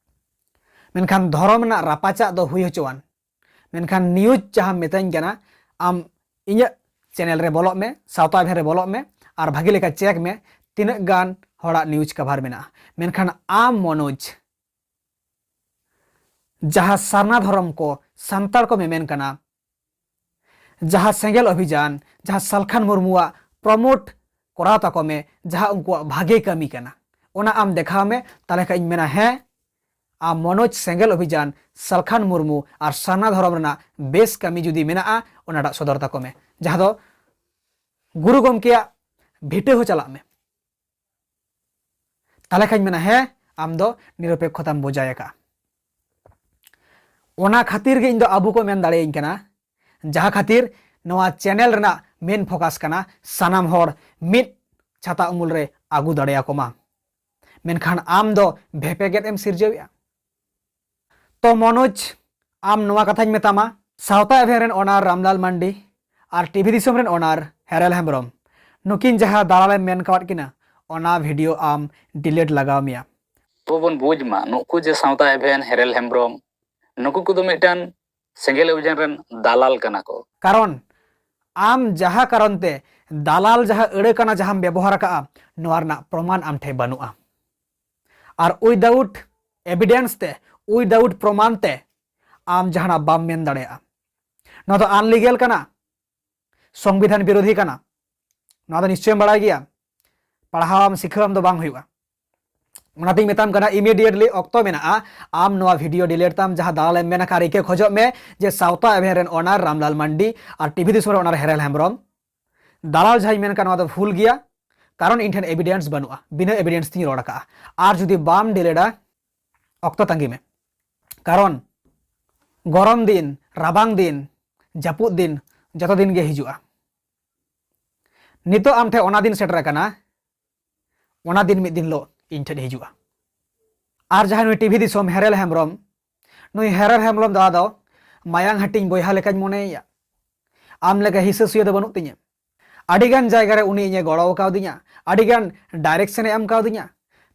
ᱢᱮᱱᱠᱷᱟᱱ ᱫᱷᱚᱨᱚᱢ ᱨᱮᱱᱟᱜ ᱨᱟᱯᱟᱪᱟᱜ ᱫᱚ ᱦᱩᱭ ᱦᱚᱪᱚᱣᱟᱱ, ᱢᱮᱱᱠᱷᱟᱱ ᱱᱤᱭᱩᱡᱽ ᱡᱟᱦᱟᱸᱢ ᱢᱮᱛᱟᱹᱧ ᱠᱟᱱᱟ, ᱟᱢ ᱤᱧᱟᱹᱜ ᱪᱮᱱᱮᱞ ᱨᱮ ᱵᱚᱞᱚᱜ ᱢᱮ, ᱥᱟᱶᱛᱟ ᱮᱵᱷᱮᱱ ᱨᱮ ᱵᱚᱞᱚᱜ ᱢᱮ ᱟᱨ ᱵᱷᱟᱜᱮ ᱞᱮᱠᱟ ᱪᱮᱠ ᱢᱮ ᱛᱤᱱᱟᱹᱜ ᱜᱟᱱ ᱦᱚᱲᱟᱜ ᱱᱤᱭᱩᱡᱽ ᱠᱟᱵᱷᱟᱨ ᱢᱮᱱᱟᱜᱼᱟ᱾ ᱢᱮᱱᱠᱷᱟᱱ ᱟᱢ ᱢᱚᱱᱳᱡᱽ, ᱡᱟᱦᱟᱸ ᱥᱟᱨᱱᱟ ᱫᱷᱚᱨᱚᱢ ᱠᱚ ᱥᱟᱱᱛᱟᱲ ᱠᱚ ᱢᱮᱢᱮᱱ ᱠᱟᱱᱟ, ᱡᱟᱦᱟᱸ ᱥᱮᱸᱜᱮᱞ ᱚᱵᱷᱤᱡᱟᱱ, ᱡᱟᱦᱟᱸ ᱥᱟᱞᱠᱷᱟᱱ ᱢᱩᱨᱢᱩᱣᱟᱜ ᱯᱨᱚᱢᱳᱴ ᱠᱚᱨᱟᱣ ᱛᱟᱠᱚ ᱢᱮ, ᱡᱟᱦᱟᱸ ᱩᱱᱠᱩᱣᱟᱜ ᱵᱷᱟᱜᱮ ᱠᱟᱹᱢᱤ ᱠᱟᱱᱟ, ᱚᱱᱟ ᱟᱢ ᱫᱮᱠᱷᱟᱣ ᱢᱮ᱾ ᱛᱟᱦᱞᱮ ᱠᱷᱟᱱ ᱤᱧ ᱢᱮᱱᱟ, ᱦᱮᱸ, ᱟᱢ ᱢᱚᱱᱳᱡᱽ ᱥᱮᱸᱜᱮᱞ ᱚᱵᱷᱤᱡᱟᱱ, ᱥᱟᱞᱠᱷᱟᱱ ᱢᱩᱨᱢᱩ ᱟᱨ ᱥᱟᱨᱱᱟ ᱫᱷᱚᱨᱚᱢ ᱨᱮᱱᱟᱜ ᱵᱮᱥ ᱠᱟᱹᱢᱤ ᱡᱩᱫᱤ ᱢᱮᱱᱟᱜᱼᱟ, ᱚᱱᱟᱴᱟᱜ ᱥᱚᱫᱚᱨ ᱛᱟᱠᱚ ᱢᱮ, ᱡᱟᱦᱟᱸ ᱫᱚ ᱜᱩᱨᱩ ᱜᱚᱢᱠᱮᱭᱟᱜ ᱵᱷᱤᱴᱟᱹ ᱦᱚᱸ ᱪᱟᱞᱟᱜ ᱢᱮ᱾ ᱛᱟᱦᱞᱮ ᱠᱷᱟᱱ ᱤᱧ ᱢᱮᱱᱟ, ᱦᱮᱸ, ᱟᱢ ᱫᱚ ᱱᱤᱨᱚᱯᱮᱠᱠᱷᱚᱛᱟᱢ ᱵᱚᱡᱟᱭ ᱟᱠᱟᱫᱼᱟ᱾ ᱚᱱᱟ ᱠᱷᱟᱹᱛᱤᱨ ᱜᱮ ᱤᱧ ᱫᱚ ᱟᱵᱚ ᱠᱚ ᱢᱮᱱ ᱫᱟᱲᱮᱭᱟᱹᱧ ᱠᱟᱱᱟ, ᱡᱟᱦᱟᱸ ᱠᱷᱟᱹᱛᱤᱨ ᱱᱚᱣᱟ ᱪᱮᱱᱮᱞ ᱨᱮᱱᱟᱜ ᱢᱮᱱ ᱯᱷᱳᱠᱟᱥ ᱠᱟᱱᱟ ᱥᱟᱱᱟᱢ ᱦᱚᱲ ᱢᱤᱫ ᱪᱷᱟᱛᱟ ᱩᱢᱩᱞ ᱨᱮ ᱟᱹᱜᱩ ᱫᱟᱲᱮᱭᱟᱠᱚ ᱢᱟ᱾ ᱢᱮᱱᱠᱷᱟᱱ ᱟᱢ ᱫᱚ ᱵᱷᱮᱯᱮᱜᱮᱫ ᱮᱢ ᱥᱤᱨᱡᱟᱹᱣᱮᱫᱼᱟ᱾ ᱛᱚ ᱢᱚᱱᱳᱡᱽ, ᱟᱢ ᱱᱚᱣᱟ ᱠᱟᱛᱷᱟᱧ ᱢᱮᱛᱟᱢᱟ, ᱥᱟᱶᱛᱟ ᱮᱵᱷᱮᱱ ᱨᱮᱱ ᱚᱱᱟᱨ ᱨᱟᱢᱞᱟᱞ ᱢᱟᱱᱰᱤ ᱟᱨ ᱴᱤᱵᱷᱤ ᱫᱤᱥᱚᱢ ᱨᱮᱱ ᱚᱱᱟᱨ ᱦᱮᱨᱮᱞ ᱦᱮᱢᱵᱨᱚᱢ, ᱱᱩᱠᱤᱱ ᱡᱟᱦᱟᱸ ᱫᱟᱞᱟᱞᱮᱢ ᱢᱮᱱ ᱠᱟᱣᱟᱫ ᱠᱤᱱᱟ, ᱚᱱᱟ ᱵᱷᱤᱰᱤᱭᱳ ᱟᱢ ᱰᱤᱞᱤᱴ ᱞᱟᱜᱟᱣ ᱢᱮᱭᱟ᱾ ᱟᱵᱚ ᱵᱚᱱ ᱵᱩᱡᱽ ᱢᱟ, ᱱᱩᱠᱩ ᱡᱮ ᱥᱟᱶᱛᱟ ᱮᱵᱷᱮᱱ, ᱦᱮᱨᱮᱞ ᱦᱮᱢᱵᱨᱚᱢ, ᱱᱩᱠᱩ ᱠᱚᱫᱚ ᱢᱤᱫᱴᱟᱝ ᱥᱮᱸᱜᱮᱞ ᱚᱵᱷᱤᱡᱟᱱ ᱨᱮᱱ ᱫᱟᱞᱟᱞ ᱠᱟᱱᱟ ᱠᱚ᱾ ᱠᱟᱨᱚᱱ ᱟᱢ ᱡᱟᱦᱟᱸ ᱠᱟᱨᱚᱱ ᱛᱮ ᱫᱟᱞᱟᱞ ᱡᱟᱦᱟᱸ ᱟᱹᱲᱟᱹ ᱠᱟᱱᱟ ᱡᱟᱦᱟᱸᱢ ᱵᱮᱵᱚᱦᱟᱨ ᱟᱠᱟᱫᱼᱟ, ᱱᱚᱣᱟ ᱨᱮᱱᱟᱜ ᱯᱨᱚᱢᱟᱱ ᱟᱢ ᱴᱷᱮᱱ ᱵᱟᱹᱱᱩᱜᱼᱟ᱾ ᱟᱨ ᱩᱭᱫᱟᱣᱩᱴ ᱮᱵᱷᱤᱰᱮᱱᱥ ᱛᱮ, ᱩᱭᱫᱟᱣᱩᱴ ᱯᱨᱚᱢᱟᱱ ᱛᱮ ᱟᱢ ᱡᱟᱦᱟᱱᱟᱜ ᱵᱟᱢ ᱢᱮᱱ ᱫᱟᱲᱮᱭᱟᱜᱼᱟ᱾ ᱱᱚᱣᱟ ᱫᱚ ᱟᱱᱞᱤᱜᱮᱞ ᱠᱟᱱᱟ, ᱥᱚᱝᱵᱤᱫᱷᱟᱱ ᱵᱤᱨᱳᱫᱷᱤ ᱠᱟᱱᱟ᱾ ᱱᱚᱣᱟ ᱫᱚ ᱱᱤᱥᱪᱚᱭᱮᱢ ᱵᱟᱲᱟᱭ ᱜᱮᱭᱟ, ᱯᱟᱲᱦᱟᱣᱟᱢ ᱥᱤᱠᱷᱟᱹᱣᱟᱢ ᱫᱚ ᱵᱟᱝ ᱦᱩᱭᱩᱜᱼᱟ᱾ ᱚᱱᱟᱛᱤᱧ ᱢᱮᱛᱟᱢ ᱠᱟᱱᱟ, ᱤᱢᱤᱰᱤᱭᱮᱴᱞᱤ ᱚᱠᱛᱚ ᱢᱮᱱᱟᱜᱼᱟ, ᱟᱢ ᱱᱚᱣᱟ ᱵᱷᱤᱰᱤᱭᱳ ᱰᱤᱞᱤᱴ ᱛᱟᱢ᱾ ᱡᱟᱦᱟᱸ ᱫᱟᱞᱟᱞᱮᱢ ᱢᱮᱱ ᱟᱠᱟᱫ, ᱨᱤᱠᱟᱹ ᱠᱷᱚᱡᱚᱜ ᱢᱮ ᱡᱮ ᱥᱟᱶᱛᱟ ᱮᱵᱷᱮᱱ ᱨᱮᱱ ᱚᱱᱟᱨ ᱨᱟᱢᱞᱟᱞ ᱢᱟᱱᱰᱤ ᱟᱨ ᱴᱤᱵᱷᱤ ᱫᱤᱥᱚᱢ ᱨᱮᱱ ᱚᱱᱟᱨ ᱦᱮᱨᱮᱞ ᱦᱮᱢᱵᱨᱚᱢ, ᱫᱟᱞᱟᱞ ᱡᱟᱦᱟᱸᱧ ᱢᱮᱱ ᱠᱟᱜ, ᱱᱚᱣᱟ ᱫᱚ ᱵᱷᱩᱞ ᱜᱮᱭᱟ, ᱠᱟᱨᱚᱱ ᱤᱧ ᱴᱷᱮᱱ ᱮᱵᱷᱤᱰᱮᱱᱥ ᱵᱟᱹᱱᱩᱜᱼᱟ, ᱵᱤᱱᱟᱹ ᱮᱵᱷᱤᱰᱮᱱᱥ ᱛᱤᱧ ᱨᱚᱲ ᱟᱠᱟᱜᱼᱟ᱾ ᱟᱨ ᱡᱩᱫᱤ ᱵᱟᱢ ᱰᱤᱞᱤᱴᱟ, ᱚᱠᱛᱚ ᱛᱟᱺᱜᱤ ᱢᱮ, ᱠᱟᱨᱚᱱ ᱜᱚᱨᱚᱢ ᱫᱤᱱ, ᱨᱟᱵᱟᱝ ᱫᱤᱱ, ᱡᱟᱹᱯᱩᱫ ᱫᱤᱱ, ᱡᱚᱛᱚ ᱫᱤᱱ ᱜᱮ ᱦᱤᱡᱩᱜᱼᱟ᱾ ᱱᱤᱛᱚᱜ ᱟᱢ ᱴᱷᱮᱱ ᱚᱱᱟ ᱫᱤᱱ ᱥᱮᱴᱮᱨ ᱟᱠᱟᱱᱟ, ᱚᱱᱟ ᱫᱤᱱ ᱢᱤᱫ ᱫᱤᱱ ᱦᱤᱞᱳᱜ ᱤᱧ ᱴᱷᱮᱱ ᱦᱤᱡᱩᱜᱼᱟ᱾ ᱟᱨ ᱡᱟᱦᱟᱸᱭ ᱱᱩᱭ ᱴᱤᱵᱷᱤ ᱫᱤᱥᱚᱢ ᱦᱮᱨᱮᱞ ᱦᱮᱢᱵᱨᱚᱢ, ᱱᱩᱭ ᱦᱮᱨᱮᱞ ᱦᱮᱢᱵᱨᱚᱢ ᱫᱟᱫᱟ ᱫᱚ ᱢᱟᱭᱟᱝ ᱦᱟᱹᱴᱤᱧ ᱵᱚᱭᱦᱟ ᱞᱮᱠᱟᱧ ᱢᱚᱱᱮᱭᱮᱭᱟ᱾ ᱟᱢ ᱞᱮᱠᱟ ᱦᱤᱥᱟᱹ ᱥᱩᱭᱟᱹ ᱫᱚ ᱵᱟᱹᱱᱩᱜ ᱛᱤᱧᱟᱹ᱾ ᱟᱹᱰᱤᱜᱟᱱ ᱡᱟᱭᱜᱟ ᱨᱮ ᱩᱱᱤ ᱤᱧᱮ ᱜᱚᱲᱚ ᱟᱠᱟᱣᱫᱤᱧᱟ, ᱟᱹᱰᱤᱜᱟᱱ ᱰᱟᱭᱨᱮᱠᱥᱚᱱ ᱮ ᱮᱢ ᱠᱟᱣᱫᱤᱧᱟ,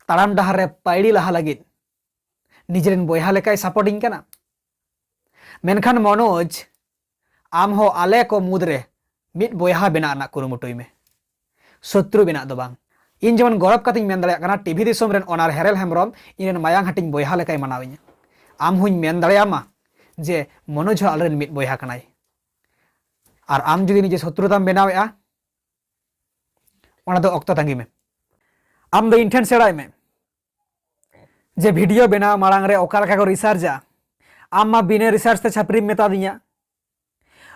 ᱛᱟᱲᱟᱢ ᱰᱟᱦᱟᱨ ᱨᱮ ᱯᱟᱹᱭᱲᱤ ᱞᱟᱦᱟ ᱞᱟᱹᱜᱤᱫ ᱱᱤᱡᱮᱨᱮᱱ ᱵᱚᱭᱦᱟ ᱞᱮᱠᱟᱭ ᱥᱟᱯᱳᱨᱴᱤᱧ ᱠᱟᱱᱟ᱾ ᱢᱮᱱᱠᱷᱟᱱ ᱢᱚᱱᱳᱡᱽ, ᱟᱢ ᱦᱚᱸ ᱟᱞᱮ ᱠᱚ ᱢᱩᱫᱽᱨᱮ ᱢᱤᱫ ᱵᱚᱭᱦᱟ ᱵᱮᱱᱟᱜ ᱨᱮᱱᱟᱜ ᱠᱩᱨᱩᱢᱩᱴᱩᱭ ᱢᱮ, ᱥᱚᱛᱨᱩ ᱵᱮᱱᱟᱜ ᱫᱚ ᱵᱟᱝ᱾ ᱤᱧ ᱡᱮᱢᱚᱱ ᱜᱚᱨᱚᱵ ᱠᱟᱛᱮᱧ ᱢᱮᱱ ᱫᱟᱲᱮᱭᱟᱜ ᱠᱟᱱᱟ, ᱴᱤᱵᱷᱤ ᱫᱤᱥᱚᱢ ᱨᱮᱱ ᱚᱱᱟᱨ ᱦᱮᱨᱮᱞ ᱦᱮᱢᱵᱨᱚᱢ ᱤᱧ ᱨᱮᱱ ᱢᱟᱭᱟᱝ ᱦᱟᱹᱴᱤᱧ ᱵᱚᱭᱦᱟ ᱞᱮᱠᱟᱭ ᱢᱟᱱᱟᱣᱤᱧᱟ᱾ ᱟᱢ ᱦᱚᱸᱧ ᱢᱮᱱ ᱫᱟᱲᱮᱭᱟᱢᱟ ᱡᱮ ᱢᱚᱱᱳᱡᱽ ᱦᱚᱸ ᱟᱞᱮᱨᱮᱱ ᱢᱤᱫ ᱵᱚᱭᱦᱟ ᱠᱟᱱᱟᱭ᱾ ᱟᱨ ᱟᱢ ᱡᱩᱫᱤ ᱱᱤᱡᱮ ᱥᱚᱛᱨᱩᱛᱟᱢ ᱵᱮᱱᱟᱣᱮᱫᱼᱟ, ᱚᱱᱟ ᱫᱚ ᱚᱠᱛᱚ ᱛᱟᱺᱜᱤ ᱢᱮ᱾ ᱟᱢ ᱫᱚ ᱤᱧ ᱴᱷᱮᱱ ᱥᱮᱬᱟᱭ ᱢᱮ ᱡᱮ ᱵᱷᱤᱰᱤᱭᱳ ᱵᱮᱱᱟᱣ ᱢᱟᱲᱟᱝ ᱨᱮ ᱚᱠᱟ ᱞᱮᱠᱟ ᱠᱚ ᱨᱤᱥᱟᱨᱪᱟ᱾ ᱟᱢ ᱢᱟ ᱵᱤᱱᱟᱹ ᱨᱤᱥᱟᱨᱪ ᱛᱮ ᱪᱷᱟᱹᱯᱨᱤᱢ ᱢᱮᱛᱟ ᱫᱤᱧᱟ᱾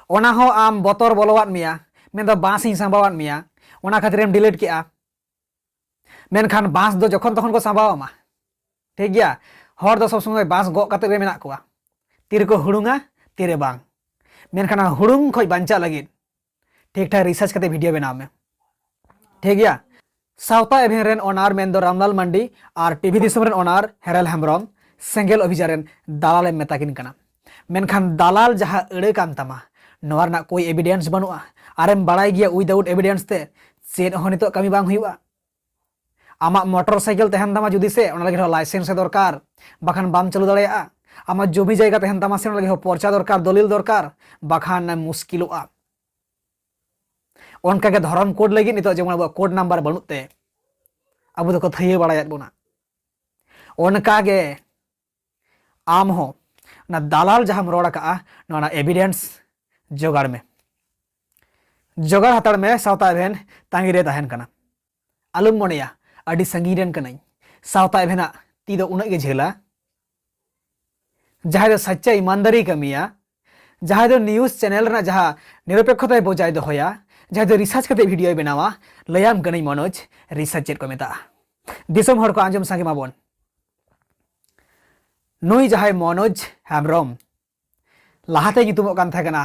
ᱚᱱᱟ ᱦᱚᱸ ᱟᱢ ᱵᱚᱛᱚᱨ ᱵᱚᱞᱚᱣᱟᱫ ᱢᱮᱭᱟ, ᱢᱮᱱᱫᱚ ᱵᱟᱸᱥ ᱤᱧ ᱥᱟᱸᱵᱟᱣᱟᱫ ᱢᱮᱭᱟ, ᱚᱱᱟ ᱠᱷᱟᱹᱛᱤᱨᱮᱢ ᱰᱤᱞᱤᱴ ᱠᱮᱜᱼᱟ᱾ ᱢᱮᱱᱠᱷᱟᱱ ᱵᱟᱸᱥ ᱫᱚ ᱡᱚᱠᱷᱚᱱ ᱛᱚᱠᱷᱚᱱ ᱠᱚ ᱥᱟᱸᱵᱟᱣ ᱟᱢᱟ, ᱴᱷᱤᱠ ᱜᱮᱭᱟ? ᱦᱚᱲ ᱫᱚ ᱥᱚᱵ ᱥᱚᱢᱚᱭ ᱵᱟᱸᱥ ᱜᱚᱜ ᱠᱟᱛᱮ ᱨᱮ ᱢᱮᱱᱟᱜ ᱠᱚᱣᱟ, ᱛᱤᱨᱮᱠᱚ ᱦᱩᱲᱩᱝᱟ, ᱛᱤᱨᱮ ᱵᱟᱝ᱾ ᱢᱮᱱᱠᱷᱟᱱ ᱚᱱᱟ ᱦᱩᱲᱩᱝ ᱠᱷᱚᱱ ᱵᱟᱧᱪᱟᱜ ᱞᱟᱹᱜᱤᱫ ᱴᱷᱤᱠ ᱴᱷᱟᱠ ᱨᱤᱥᱟᱨᱪ ᱠᱟᱛᱮ ᱵᱷᱤᱰᱤᱭᱳ ᱵᱮᱱᱟᱣ ᱢᱮ, ᱴᱷᱤᱠ ᱜᱮᱭᱟ? ᱥᱟᱶᱛᱟ ᱮᱵᱷᱮᱱ ᱨᱮᱱ ᱚᱱᱟᱨ ᱢᱮᱱᱫᱚ ᱨᱟᱢᱞᱟᱞ ᱢᱟᱱᱰᱤ ᱟᱨ ᱴᱤᱵᱷᱤ ᱫᱤᱥᱚᱢ ᱨᱮᱱ ᱚᱱᱟᱨ ᱦᱮᱨᱮᱞ ᱦᱮᱢᱵᱨᱚᱢ ᱥᱮᱸᱜᱮᱞ ᱚᱵᱷᱤᱡᱟᱱ ᱨᱮᱱ ᱫᱟᱞᱟᱞᱮᱢ ᱢᱮᱛᱟ ᱠᱤᱱ ᱠᱟᱱᱟ᱾ ᱢᱮᱱᱠᱷᱟᱱ ᱫᱟᱞᱟᱞ ᱡᱟᱦᱟᱸ ᱟᱹᱲᱟᱹ ᱠᱟᱱ ᱛᱟᱢᱟ, ᱱᱚᱣᱟ ᱨᱮᱱᱟᱜ ᱠᱳᱭ ᱮᱵᱤᱰᱮᱱᱥ ᱵᱟᱹᱱᱩᱜᱼᱟ᱾ ᱟᱨᱮᱢ ᱵᱟᱲᱟᱭ ᱜᱮᱭᱟ, ᱩᱭᱫᱟᱣᱩᱴ ᱮᱵᱤᱰᱮᱱᱥ ᱛᱮ ᱪᱮᱫ ᱦᱚᱸ ᱱᱤᱛᱚᱜ ᱠᱟᱹᱢᱤ ᱵᱟᱝ ᱦᱩᱭᱩᱜᱼᱟ᱾ ᱟᱢᱟᱜ ᱢᱚᱴᱚᱨ ᱥᱟᱭᱠᱮᱞ ᱛᱟᱦᱮᱱ ᱛᱟᱢᱟ ᱡᱩᱫᱤ ᱥᱮ, ᱚᱱᱟ ᱞᱟᱹᱜᱤᱫ ᱦᱚᱸ ᱞᱟᱭᱥᱮᱱᱥ ᱮ ᱫᱚᱨᱠᱟᱨ, ᱵᱟᱠᱷᱟᱱ ᱵᱟᱢ ᱪᱟᱹᱞᱩ ᱫᱟᱲᱮᱭᱟᱜᱼᱟ᱾ ᱟᱢᱟᱜ ᱡᱚᱢᱤ ᱡᱟᱭᱜᱟ ᱛᱟᱦᱮᱱ ᱛᱟᱢᱟ ᱥᱮ, ᱚᱱᱟ ᱞᱟᱹᱜᱤᱫ ᱦᱚᱸ ᱯᱚᱨᱪᱟ ᱫᱚᱨᱠᱟᱨ, ᱫᱚᱞᱤᱞ ᱫᱚᱨᱠᱟᱨ, ᱵᱟᱠᱷᱟᱱ ᱮᱢ ᱢᱩᱥᱠᱤᱞᱚᱜᱼᱟ᱾ ᱚᱱᱠᱟᱜᱮ ᱫᱷᱚᱨᱚᱢ ᱠᱳᱰ ᱞᱟᱹᱜᱤᱫ ᱱᱤᱛᱚᱜ ᱡᱮᱢᱚᱱ ᱟᱵᱚᱣᱟᱜ ᱠᱳᱰ ᱱᱟᱢᱵᱟᱨ ᱵᱟᱹᱱᱩᱜ ᱛᱮ ᱟᱵᱚ ᱫᱚᱠᱚ ᱛᱷᱟᱹᱭᱟᱹ ᱵᱟᱲᱟᱭᱮᱫ ᱵᱚᱱᱟ, ᱚᱱᱠᱟᱜᱮ ᱟᱢ ᱦᱚᱸ ᱚᱱᱟ ᱫᱟᱞᱟᱞ ᱡᱟᱦᱟᱸᱢ ᱨᱚᱲ ᱟᱠᱟᱜᱼᱟ, ᱱᱚᱣᱟ ᱨᱮᱱᱟᱜ ᱮᱵᱤᱰᱮᱱᱥ ᱡᱚᱜᱟᱲ ᱢᱮ᱾ ᱡᱚᱜᱟᱲ ᱦᱟᱛᱟᱲ ᱢᱮ, ᱥᱟᱶᱛᱟ ᱮᱵᱷᱮᱱ ᱛᱟᱺᱜᱤ ᱨᱮ ᱛᱟᱦᱮᱱ ᱠᱟᱱᱟ᱾ ᱟᱞᱚᱢ ᱢᱚᱱᱮᱭᱟ ᱟᱹᱰᱤ ᱥᱟᱺᱜᱤᱧ ᱨᱮᱱ ᱠᱟᱹᱱᱟᱹᱧ᱾ ᱥᱟᱶᱛᱟ ᱮᱵᱷᱮᱱᱟᱜ ᱛᱤ ᱫᱚ ᱩᱱᱟᱹᱜ ᱜᱮ ᱡᱷᱟᱹᱞᱟ᱾ ᱡᱟᱦᱟᱸᱭ ᱫᱚ ᱥᱟᱪᱪᱟ ᱤᱢᱟᱱᱫᱟᱨᱤ ᱠᱟᱹᱢᱤᱭᱟ, ᱡᱟᱦᱟᱸᱭ ᱫᱚ ᱱᱤᱭᱩᱡᱽ ᱪᱮᱱᱮᱞ ᱨᱮᱱᱟᱜ ᱡᱟᱦᱟᱸ ᱱᱤᱨᱚᱯᱮᱠᱠᱷᱚᱛᱟᱭ ᱵᱚᱡᱟᱭ ᱫᱚᱦᱚᱭᱟ, ᱡᱟᱦᱟᱸᱭ ᱫᱚ ᱨᱤᱥᱟᱨᱪ ᱠᱟᱛᱮ ᱵᱷᱤᱰᱤᱭᱳᱭ ᱵᱮᱱᱟᱣᱟ, ᱞᱟᱹᱭᱟᱢ ᱠᱟᱹᱱᱟᱹᱧ ᱢᱚᱱᱳᱡᱽ, ᱨᱤᱥᱟᱨᱪ ᱪᱮᱫ ᱠᱚ ᱢᱮᱛᱟᱜᱼᱟ᱾ ᱫᱤᱥᱚᱢ ᱦᱚᱲ ᱠᱚ ᱟᱸᱡᱚᱢ ᱥᱟᱸᱜᱮ ᱢᱟᱵᱚᱱ᱾ ᱱᱩᱭ ᱡᱟᱦᱟᱸᱭ ᱢᱚᱱᱳᱡᱽ ᱦᱮᱢᱵᱨᱚᱢ, ᱞᱟᱦᱟᱛᱮ ᱧᱩᱛᱩᱢᱚᱜ ᱠᱟᱱ ᱛᱟᱦᱮᱸ ᱠᱟᱱᱟ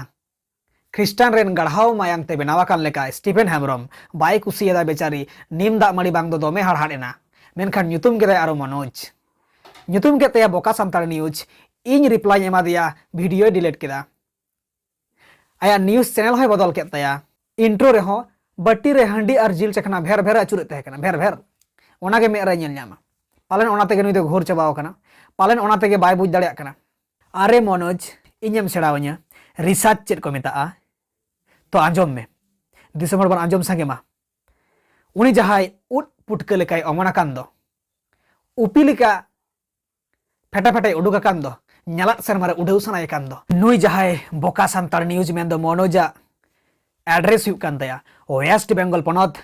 ᱠᱷᱨᱤᱥᱴᱟᱱ ᱨᱮᱱ ᱜᱟᱲᱦᱟᱣ ᱢᱟᱭᱟᱝ ᱛᱮ ᱵᱮᱱᱟᱣ ᱟᱠᱟᱱ ᱞᱮᱠᱟ ᱥᱴᱤᱯᱷᱮᱱ ᱦᱮᱢᱵᱨᱚᱢ, ᱵᱟᱭ ᱠᱩᱥᱤᱭᱟᱫᱟ ᱵᱮᱪᱟᱨᱤ, ᱱᱤᱢ ᱫᱟᱜ ᱢᱟᱹᱲᱤ ᱵᱟᱝ ᱫᱚ ᱫᱚᱢᱮ ᱦᱟᱲᱦᱟᱫ ᱮᱱᱟ᱾ ᱢᱮᱱᱠᱷᱟᱱ ᱧᱩᱛᱩᱢ ᱠᱮᱫᱟᱭ ᱟᱨᱚ ᱢᱚᱱᱳᱡᱽ᱾ ᱧᱩᱛᱩᱢ ᱠᱮᱫ ᱛᱟᱭᱟ ᱵᱚᱠᱟ ᱥᱟᱱᱛᱟᱲ ᱱᱤᱭᱩᱡᱽ᱾ ᱤᱧ ᱨᱤᱯᱞᱟᱭᱤᱧ ᱮᱢᱟ ᱫᱮᱭᱟ, ᱵᱷᱤᱰᱤᱭᱳᱭ ᱰᱤᱞᱤᱴ ᱠᱮᱫᱟ᱾ ᱟᱭᱟᱜ ᱱᱤᱭᱩᱡᱽ ᱪᱮᱱᱮᱞ ᱦᱚᱸᱭ ᱵᱚᱫᱚᱞ ᱠᱮᱫ ᱛᱟᱭᱟ᱾ ᱤᱱᱴᱨᱳ ᱨᱮᱦᱚᱸ ᱵᱟᱹᱴᱤ ᱨᱮ ᱦᱟᱺᱰᱤ ᱟᱨ ᱡᱤᱞ ᱪᱟᱠᱷᱱᱟ ᱵᱷᱮᱨ ᱵᱷᱮᱨ ᱟᱹᱪᱩᱨᱮᱫ ᱛᱟᱦᱮᱸ ᱠᱟᱱᱟ, ᱵᱷᱮᱨ ᱵᱷᱮᱨ᱾ ᱚᱱᱟᱜᱮ ᱢᱮᱫ ᱨᱮ ᱧᱮᱞ ᱧᱟᱢᱟ᱾ ᱯᱟᱞᱮᱱ ᱚᱱᱟ ᱛᱮᱜᱮ ᱱᱩᱭ ᱫᱚ ᱜᱷᱳᱨ ᱪᱟᱵᱟᱣ ᱟᱠᱟᱱᱟ, ᱯᱟᱞᱮᱱ ᱚᱱᱟ ᱛᱮᱜᱮ ᱵᱟᱭ ᱵᱩᱡᱽ ᱫᱟᱲᱮᱭᱟᱜ ᱠᱟᱱᱟ᱾ ᱟᱨᱮ ᱢᱚᱱᱳᱡᱽ, ᱤᱧᱮᱢ ᱥᱮᱬᱟᱣᱟᱹᱧᱟ ᱨᱤᱥᱟᱨᱪ ᱪᱮᱫ ᱠᱚ ᱢᱮᱛᱟᱜᱼᱟ? ᱛᱚ ᱟᱸᱡᱚᱢ ᱢᱮ, ᱫᱤᱥᱚᱢ ᱦᱚᱲ ᱵᱚᱱ ᱟᱸᱡᱚᱢ ᱥᱟᱸᱜᱮ ᱢᱟ᱾ ᱩᱱᱤ ᱡᱟᱦᱟᱸᱭ ᱩᱫ ᱯᱩᱴᱠᱟᱹ ᱞᱮᱠᱟᱭ ᱚᱢᱚᱱ ᱟᱠᱟᱱ ᱫᱚ, ᱩᱯᱤ ᱞᱮᱠᱟ ᱯᱷᱮᱴᱟ ᱯᱷᱮᱴᱟᱭ ᱩᱰᱩᱠ ᱟᱠᱟᱱ ᱫᱚ, ᱧᱟᱞᱟᱫ ᱥᱮᱨᱢᱟ ᱨᱮ ᱩᱰᱟᱹᱣ ᱥᱟᱱᱟᱭᱮ ᱠᱟᱱ ᱫᱚ, ᱱᱩᱭ ᱡᱟᱦᱟᱸᱭ ᱵᱚᱠᱟ ᱥᱟᱱᱛᱟᱲ ᱱᱤᱭᱩᱡᱽ ᱢᱮᱱᱫᱚ ᱢᱚᱱᱳᱡᱟᱜ ᱮᱰᱨᱮᱥ ᱦᱩᱭᱩᱜ ᱠᱟᱱ ᱛᱟᱭᱟ ᱳᱭᱮᱥᱴ ᱵᱮᱝᱜᱚᱞ ᱯᱚᱱᱚᱛ,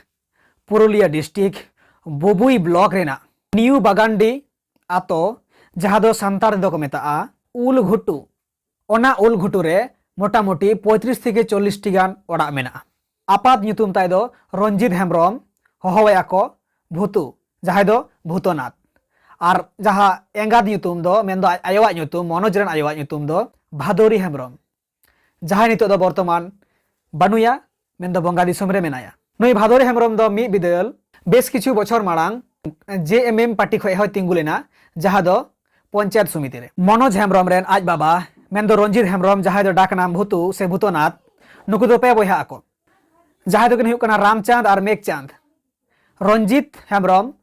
ᱯᱩᱨᱩᱞᱤᱭᱟᱹ ᱰᱤᱥᱴᱨᱤᱠᱴ, ᱵᱩᱵᱩᱭ ᱵᱞᱚᱠ ᱨᱮᱱᱟᱜ ᱱᱤᱭᱩ ᱵᱟᱜᱟᱱᱰᱤ ᱟᱛᱳ, ᱡᱟᱦᱟᱸ ᱫᱚ ᱥᱟᱱᱛᱟᱲ ᱛᱮᱫᱚ ᱠᱚ ᱢᱮᱛᱟᱜᱼᱟ ᱩᱞ ᱜᱷᱩᱴᱩ᱾ ᱚᱱᱟ ᱩᱞ ᱜᱷᱩᱴᱩ ᱨᱮ ᱢᱚᱴᱟᱢᱩᱴᱤ ᱯᱚᱸᱭᱛᱨᱤᱥ ᱛᱷᱮᱠᱮ ᱪᱚᱞᱞᱤᱥ ᱴᱤ ᱜᱟᱱ ᱚᱲᱟᱜ ᱢᱮᱱᱟᱜᱼᱟ᱾ ᱟᱯᱟᱛ ᱧᱩᱛᱩᱢ ᱛᱟᱭ ᱫᱚ ᱨᱚᱧᱡᱤᱛ ᱦᱮᱢᱵᱨᱚᱢ, ᱦᱚᱦᱚᱣᱟᱭᱟ ᱠᱚ ᱵᱷᱩᱛᱩ, ᱡᱟᱦᱟᱸᱭ ᱫᱚ ᱵᱷᱩᱛᱚᱱᱟᱛᱷ᱾ ᱟᱨ ᱡᱟᱦᱟᱸ ᱮᱸᱜᱟᱛ ᱧᱩᱛᱩᱢ ᱫᱚ, ᱢᱮᱱᱫᱚ ᱟᱡ ᱟᱭᱳᱣᱟᱜ ᱧᱩᱛᱩᱢ, ᱢᱚᱱᱳᱡᱽ ᱨᱮᱱ ᱟᱭᱳᱣᱟᱜ ᱧᱩᱛᱩᱢ ᱫᱚ ᱵᱷᱟᱫᱳᱨᱤ ᱦᱮᱢᱵᱨᱚᱢ, ᱡᱟᱦᱟᱸᱭ ᱱᱤᱛᱚᱜ ᱫᱚ ᱵᱚᱨᱛᱚᱢᱟᱱ ᱵᱟᱹᱱᱩᱭᱟ, ᱢᱮᱱᱫᱚ ᱵᱚᱸᱜᱟ ᱫᱤᱥᱚᱢ ᱨᱮ ᱢᱮᱱᱟᱭᱟ᱾ ᱱᱩᱭ ᱵᱷᱟᱫᱳᱨᱤ ᱦᱮᱢᱵᱨᱚᱢ ᱫᱚ ᱢᱤᱫ ᱵᱤᱫᱟᱹᱞ ᱵᱮᱥ ᱠᱤᱪᱷᱩ ᱵᱚᱪᱷᱚᱨ ᱢᱟᱲᱟᱝ ᱡᱮ ᱮᱢ ᱮᱢ ᱯᱟᱨᱴᱤ ᱠᱷᱚᱱ ᱦᱚᱸᱭ ᱛᱤᱸᱜᱩ ᱞᱮᱱᱟ, ᱡᱟᱦᱟᱸ ᱫᱚ ᱯᱚᱧᱪᱟᱭᱮᱛ ᱥᱚᱢᱤᱛᱤ ᱨᱮ᱾ ᱢᱚᱱᱳᱡᱽ ᱦᱮᱢᱵᱨᱚᱢ ᱨᱮᱱ ᱟᱡ ᱵᱟᱵᱟ ᱢᱮᱱᱫᱚ ᱨᱚᱧᱡᱤᱛ ᱦᱮᱢᱵᱨᱚᱢ, ᱡᱟᱦᱟᱸᱭ ᱫᱚ ᱰᱟᱠ ᱱᱟᱢ ᱵᱷᱩᱛᱩ ᱥᱮ ᱵᱷᱩᱛᱚᱱᱟᱛᱷ, ᱱᱩᱠᱩ ᱫᱚ ᱯᱮ ᱵᱚᱭᱦᱟ ᱟᱠᱚ, ᱡᱟᱦᱟᱸᱭ ᱫᱚᱠᱤᱱ ᱦᱩᱭᱩᱜ ᱠᱟᱱᱟ ᱨᱟᱢᱪᱟᱸᱫᱽ ᱟᱨ ᱢᱮᱜᱽᱪᱟᱸᱫᱽ᱾ ᱨᱚᱧᱡᱤᱛ ᱦᱮᱢᱵᱨᱚᱢ,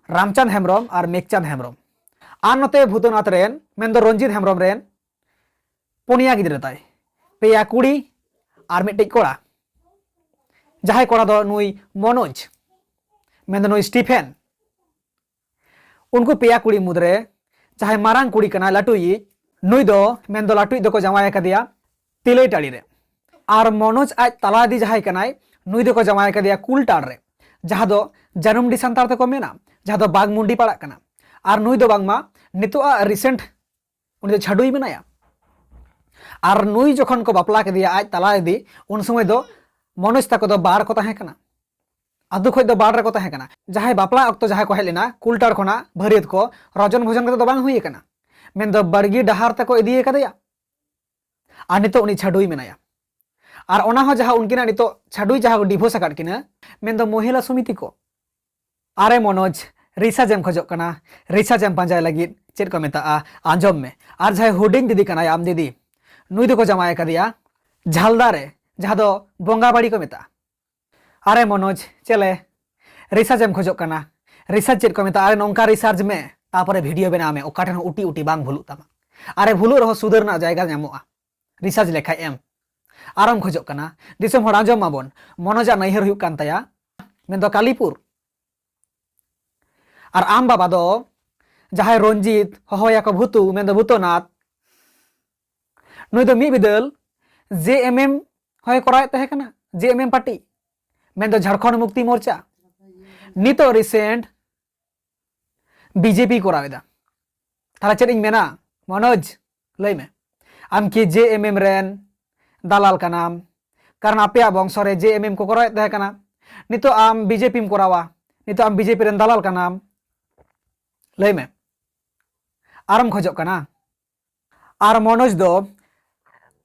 ᱨᱟᱢᱪᱟᱸᱫᱽ ᱦᱮᱢᱵᱨᱚᱢ ᱟᱨ ᱢᱮᱜᱽᱪᱟᱸᱫᱽ ᱦᱮᱢᱵᱨᱚᱢ᱾ ᱟᱨ ᱱᱚᱛᱮ ᱵᱷᱩᱛᱚᱱᱟᱛᱷ ᱨᱮᱱ, ᱢᱮᱱᱫᱚ ᱨᱚᱧᱡᱤᱛ ᱦᱮᱢᱵᱨᱚᱢ ᱨᱮᱱ ᱯᱩᱱᱭᱟ ᱜᱤᱫᱽᱨᱟᱹ ᱛᱟᱭ, ᱯᱮᱭᱟ ᱠᱩᱲᱤ ᱟᱨ ᱢᱤᱫᱴᱮᱡ ᱠᱚᱲᱟ, ᱡᱟᱦᱟᱸᱭ ᱠᱚᱲᱟ ᱫᱚ ᱱᱩᱭ ᱢᱚᱱᱳᱡᱽ, ᱢᱮᱱᱫᱚ ᱱᱩᱭ ᱥᱴᱤᱯᱷᱮᱱ᱾ ᱩᱱᱠᱩ ᱯᱮᱭᱟ ᱠᱩᱲᱤ ᱢᱩᱫᱽᱨᱮ ᱡᱟᱦᱟᱸᱭ ᱢᱟᱨᱟᱝ ᱠᱩᱲᱤ ᱠᱟᱱᱟᱭ, ᱞᱟᱹᱴᱩᱭᱤᱡ, ᱱᱩᱭ ᱫᱚ, ᱢᱮᱱᱫᱚ ᱞᱟᱹᱴᱩᱭᱤᱡ ᱫᱚᱠᱚ ᱡᱟᱶᱟᱭ ᱟᱠᱟᱫᱮᱭᱟ ᱛᱤᱞᱟᱹᱭ ᱴᱟᱹᱲᱤ ᱨᱮ᱾ ᱟᱨ ᱢᱚᱱᱳᱡᱽ ᱟᱡ ᱛᱟᱞᱟ ᱫᱤᱫᱤ ᱡᱟᱦᱟᱸᱭ ᱠᱟᱱᱟᱭ, ᱱᱩᱭ ᱫᱚᱠᱚ ᱡᱟᱶᱟᱭ ᱟᱠᱟᱫᱮᱭᱟ ᱠᱩᱞᱴᱟᱲ ᱨᱮ, ᱡᱟᱦᱟᱸ ᱫᱚ ᱡᱟᱹᱱᱩᱢᱰᱤ ᱥᱟᱱᱛᱟᱲ ᱛᱮᱠᱚ ᱢᱮᱱᱟ, ᱡᱟᱦᱟᱸ ᱫᱚ ᱵᱟᱜᱽᱢᱩᱱᱰᱤ ᱯᱟᱲᱟᱜ ᱠᱟᱱᱟ᱾ ᱟᱨ ᱱᱩᱭ ᱫᱚ ᱵᱟᱝᱢᱟ ᱱᱤᱛᱚᱜ ᱟᱜ recent ᱩᱱᱤ ᱫᱚ ᱪᱷᱟᱹᱰᱩᱭ ᱢᱮᱱᱟᱭᱟ᱾ ᱟᱨ ᱱᱩᱭ ᱡᱚᱠᱷᱚᱱ ᱠᱚ ᱵᱟᱯᱞᱟ ᱠᱮᱫᱮᱭᱟ ᱟᱡ ᱛᱟᱞᱟ ᱫᱤᱫᱤ, ᱩᱱ ᱥᱚᱢᱚᱭ ᱫᱚ ᱢᱚᱱᱳᱡᱽ ᱛᱟᱠᱚ ᱫᱚ ᱵᱟᱨ ᱠᱚ ᱛᱟᱦᱮᱸ ᱠᱟᱱᱟ, ᱟᱹᱛᱩ ᱠᱷᱚᱱ ᱫᱚ ᱵᱟᱨ ᱨᱮᱠᱚ ᱛᱟᱦᱮᱸ ᱠᱟᱱᱟ᱾ ᱡᱟᱦᱟᱸᱭ ᱵᱟᱯᱞᱟ ᱚᱠᱛᱚ ᱡᱟᱦᱟᱸᱭ ᱠᱚ ᱦᱮᱡ ᱞᱮᱱᱟ ᱠᱩᱞᱴᱟᱲ ᱠᱷᱚᱱᱟᱜ, ᱵᱷᱟᱹᱨᱭᱟᱹᱛ ᱠᱚ, ᱨᱚᱡᱚᱱ ᱵᱷᱚᱡᱚᱱ ᱠᱟᱛᱮ ᱫᱚ ᱵᱟᱝ ᱦᱩᱭ ᱟᱠᱟᱱᱟ, ᱢᱮᱱᱫᱚ ᱵᱟᱲᱜᱤ ᱰᱟᱦᱟᱨ ᱛᱮᱠᱚ ᱤᱫᱤ ᱟᱠᱟᱫᱮᱭᱟ᱾ ᱟᱨ ᱱᱤᱛᱚᱜ ᱩᱱᱤ ᱪᱷᱟᱹᱰᱩᱭ ᱢᱮᱱᱟᱭᱟ᱾ ᱟᱨ ᱚᱱᱟ ᱦᱚᱸ ᱡᱟᱦᱟᱸ ᱩᱱᱠᱤᱱᱟᱜ ᱱᱤᱛᱚᱜ ᱪᱷᱟᱹᱰᱩᱭ ᱡᱟᱦᱟᱸ ᱠᱚ divorce ᱟᱠᱟᱫ ᱠᱤᱱᱟ, ᱢᱮᱱᱫᱚ ᱢᱚᱦᱤᱞᱟ ᱥᱚᱢᱤᱛᱤ ᱠᱚ᱾ ᱟᱨᱮ ᱢᱚᱱᱳᱡᱽ, research ᱮᱢ ᱠᱷᱚᱡᱚᱜ ᱠᱟᱱᱟ, research ᱮᱢ ᱯᱟᱸᱡᱟᱭ ᱞᱟᱹᱜᱤᱫ ᱪᱮᱫ ᱠᱚ ᱢᱮᱛᱟᱜᱼᱟ, ᱟᱸᱡᱚᱢ ᱢᱮ᱾ ᱟᱨ ᱡᱟᱦᱟᱸᱭ ᱦᱩᱰᱤᱧ ᱫᱤᱫᱤ ᱠᱟᱱᱟᱭ ᱟᱢ ᱫᱤᱫᱤ, ᱱᱩᱭ ᱫᱚᱠᱚ ᱡᱟᱶᱟᱭ ᱟᱠᱟᱫᱮᱭᱟ ᱡᱷᱟᱞᱫᱟ ᱨᱮ, ᱡᱟᱦᱟᱸ ᱫᱚ ᱵᱚᱸᱜᱟ ᱵᱟᱲᱤ ᱠᱚ ᱢᱮᱛᱟᱜᱼᱟ᱾ ᱟᱨᱮ ᱢᱚᱱᱳᱡᱽ, ᱪᱮᱞᱮ research ᱮᱢ ᱠᱷᱚᱡᱚᱜ ᱠᱟᱱᱟ, research ᱪᱮᱫ ᱠᱚ ᱢᱮᱛᱟᱜᱼᱟ? ᱟᱨᱮ ᱱᱚᱝᱠᱟ research ᱢᱮ, ᱛᱟᱯᱚᱨᱮ video ᱵᱮᱱᱟᱣ ᱢᱮ, ᱚᱠᱟ ᱴᱷᱮᱱ ᱦᱚᱸ ᱩᱴᱤ ᱩᱴᱤ ᱵᱟᱝ ᱵᱷᱩᱞᱩᱜ ᱛᱟᱢᱟ᱾ ᱟᱨᱮ ᱵᱷᱩᱞᱩᱜ ᱨᱮᱦᱚᱸ ᱥᱩᱫᱷᱟᱹᱨ ᱨᱮᱱᱟᱜ ᱡᱟᱭᱜᱟ ᱧᱟᱢᱚᱜᱼᱟ, research ᱞᱮᱠᱷᱟᱡ ᱮᱢ᱾ ᱟᱨᱮᱢ ᱠᱷᱚᱡᱚᱜ ᱠᱟᱱᱟ ᱫᱤᱥᱚᱢ ᱦᱚᱲ ᱟᱸᱡᱚᱢ ᱢᱟᱵᱚᱱ, ᱢᱚᱱᱳᱡᱟᱜ ᱱᱟᱹᱭᱦᱟᱹᱨ ᱦᱩᱭᱩᱜ ᱠᱟᱱ ᱛᱟᱭᱟ, ᱢᱮᱱᱫᱚ ᱠᱟᱞᱤᱯᱩᱨ᱾ ᱟᱨ ᱟᱢ ᱵᱟᱵᱟ ᱫᱚ ᱡᱟᱦᱟᱸᱭ ᱨᱚᱧᱡᱤᱛ, ᱦᱚᱦᱚᱭᱟᱠᱚ ᱵᱷᱩᱛᱩ, ᱢᱮᱱᱫᱚ ᱵᱷᱩᱛᱚᱱᱟᱛᱷ, ᱱᱩᱭ ᱫᱚ ᱢᱤᱫ ᱵᱤᱫᱟᱹᱞ JMM ᱦᱚᱸᱭ ᱠᱚᱨᱟᱣᱮᱫ ᱛᱟᱦᱮᱸ ᱠᱟᱱᱟ, JMM party, ᱢᱮᱱᱫᱚ ᱡᱷᱟᱲᱠᱷᱚᱸᱰ ᱢᱩᱠᱛᱤ ᱢᱳᱨᱪᱟ᱾ ᱱᱤᱛᱚᱜ recent BJP ᱠᱚᱨᱟᱣ ᱮᱫᱟ᱾ ᱛᱟᱦᱞᱮ ᱪᱮᱫ ᱤᱧ ᱢᱮᱱᱟ ᱢᱚᱱᱳᱡᱽ, ᱞᱟᱹᱭ ᱢᱮ, ᱟᱢ ᱠᱤ JMM ᱨᱮᱱ ᱫᱟᱞᱟᱞ ᱠᱟᱱᱟᱢ? ᱠᱟᱨᱚᱱ ᱟᱯᱮᱭᱟᱜ ᱵᱚᱝᱥᱚ ᱨᱮ JMM ᱠᱚ ᱠᱚᱨᱟᱣᱮᱫ ᱛᱟᱦᱮᱸ ᱠᱟᱱᱟ, ᱱᱤᱛᱚᱜ ᱟᱢ BJP ᱢ ᱠᱚᱨᱟᱣᱟ, ᱱᱤᱛᱚᱜ ᱟᱢ BJP ᱨᱮᱱ ᱫᱟᱞᱟᱞ ᱠᱟᱱᱟᱢ᱾ ᱞᱟᱹᱭ ᱢᱮ, ᱟᱨᱮᱢ ᱠᱷᱚᱡᱚᱜ ᱠᱟᱱᱟ? ᱟᱨ ᱢᱚᱱᱳᱡᱽ ᱫᱚ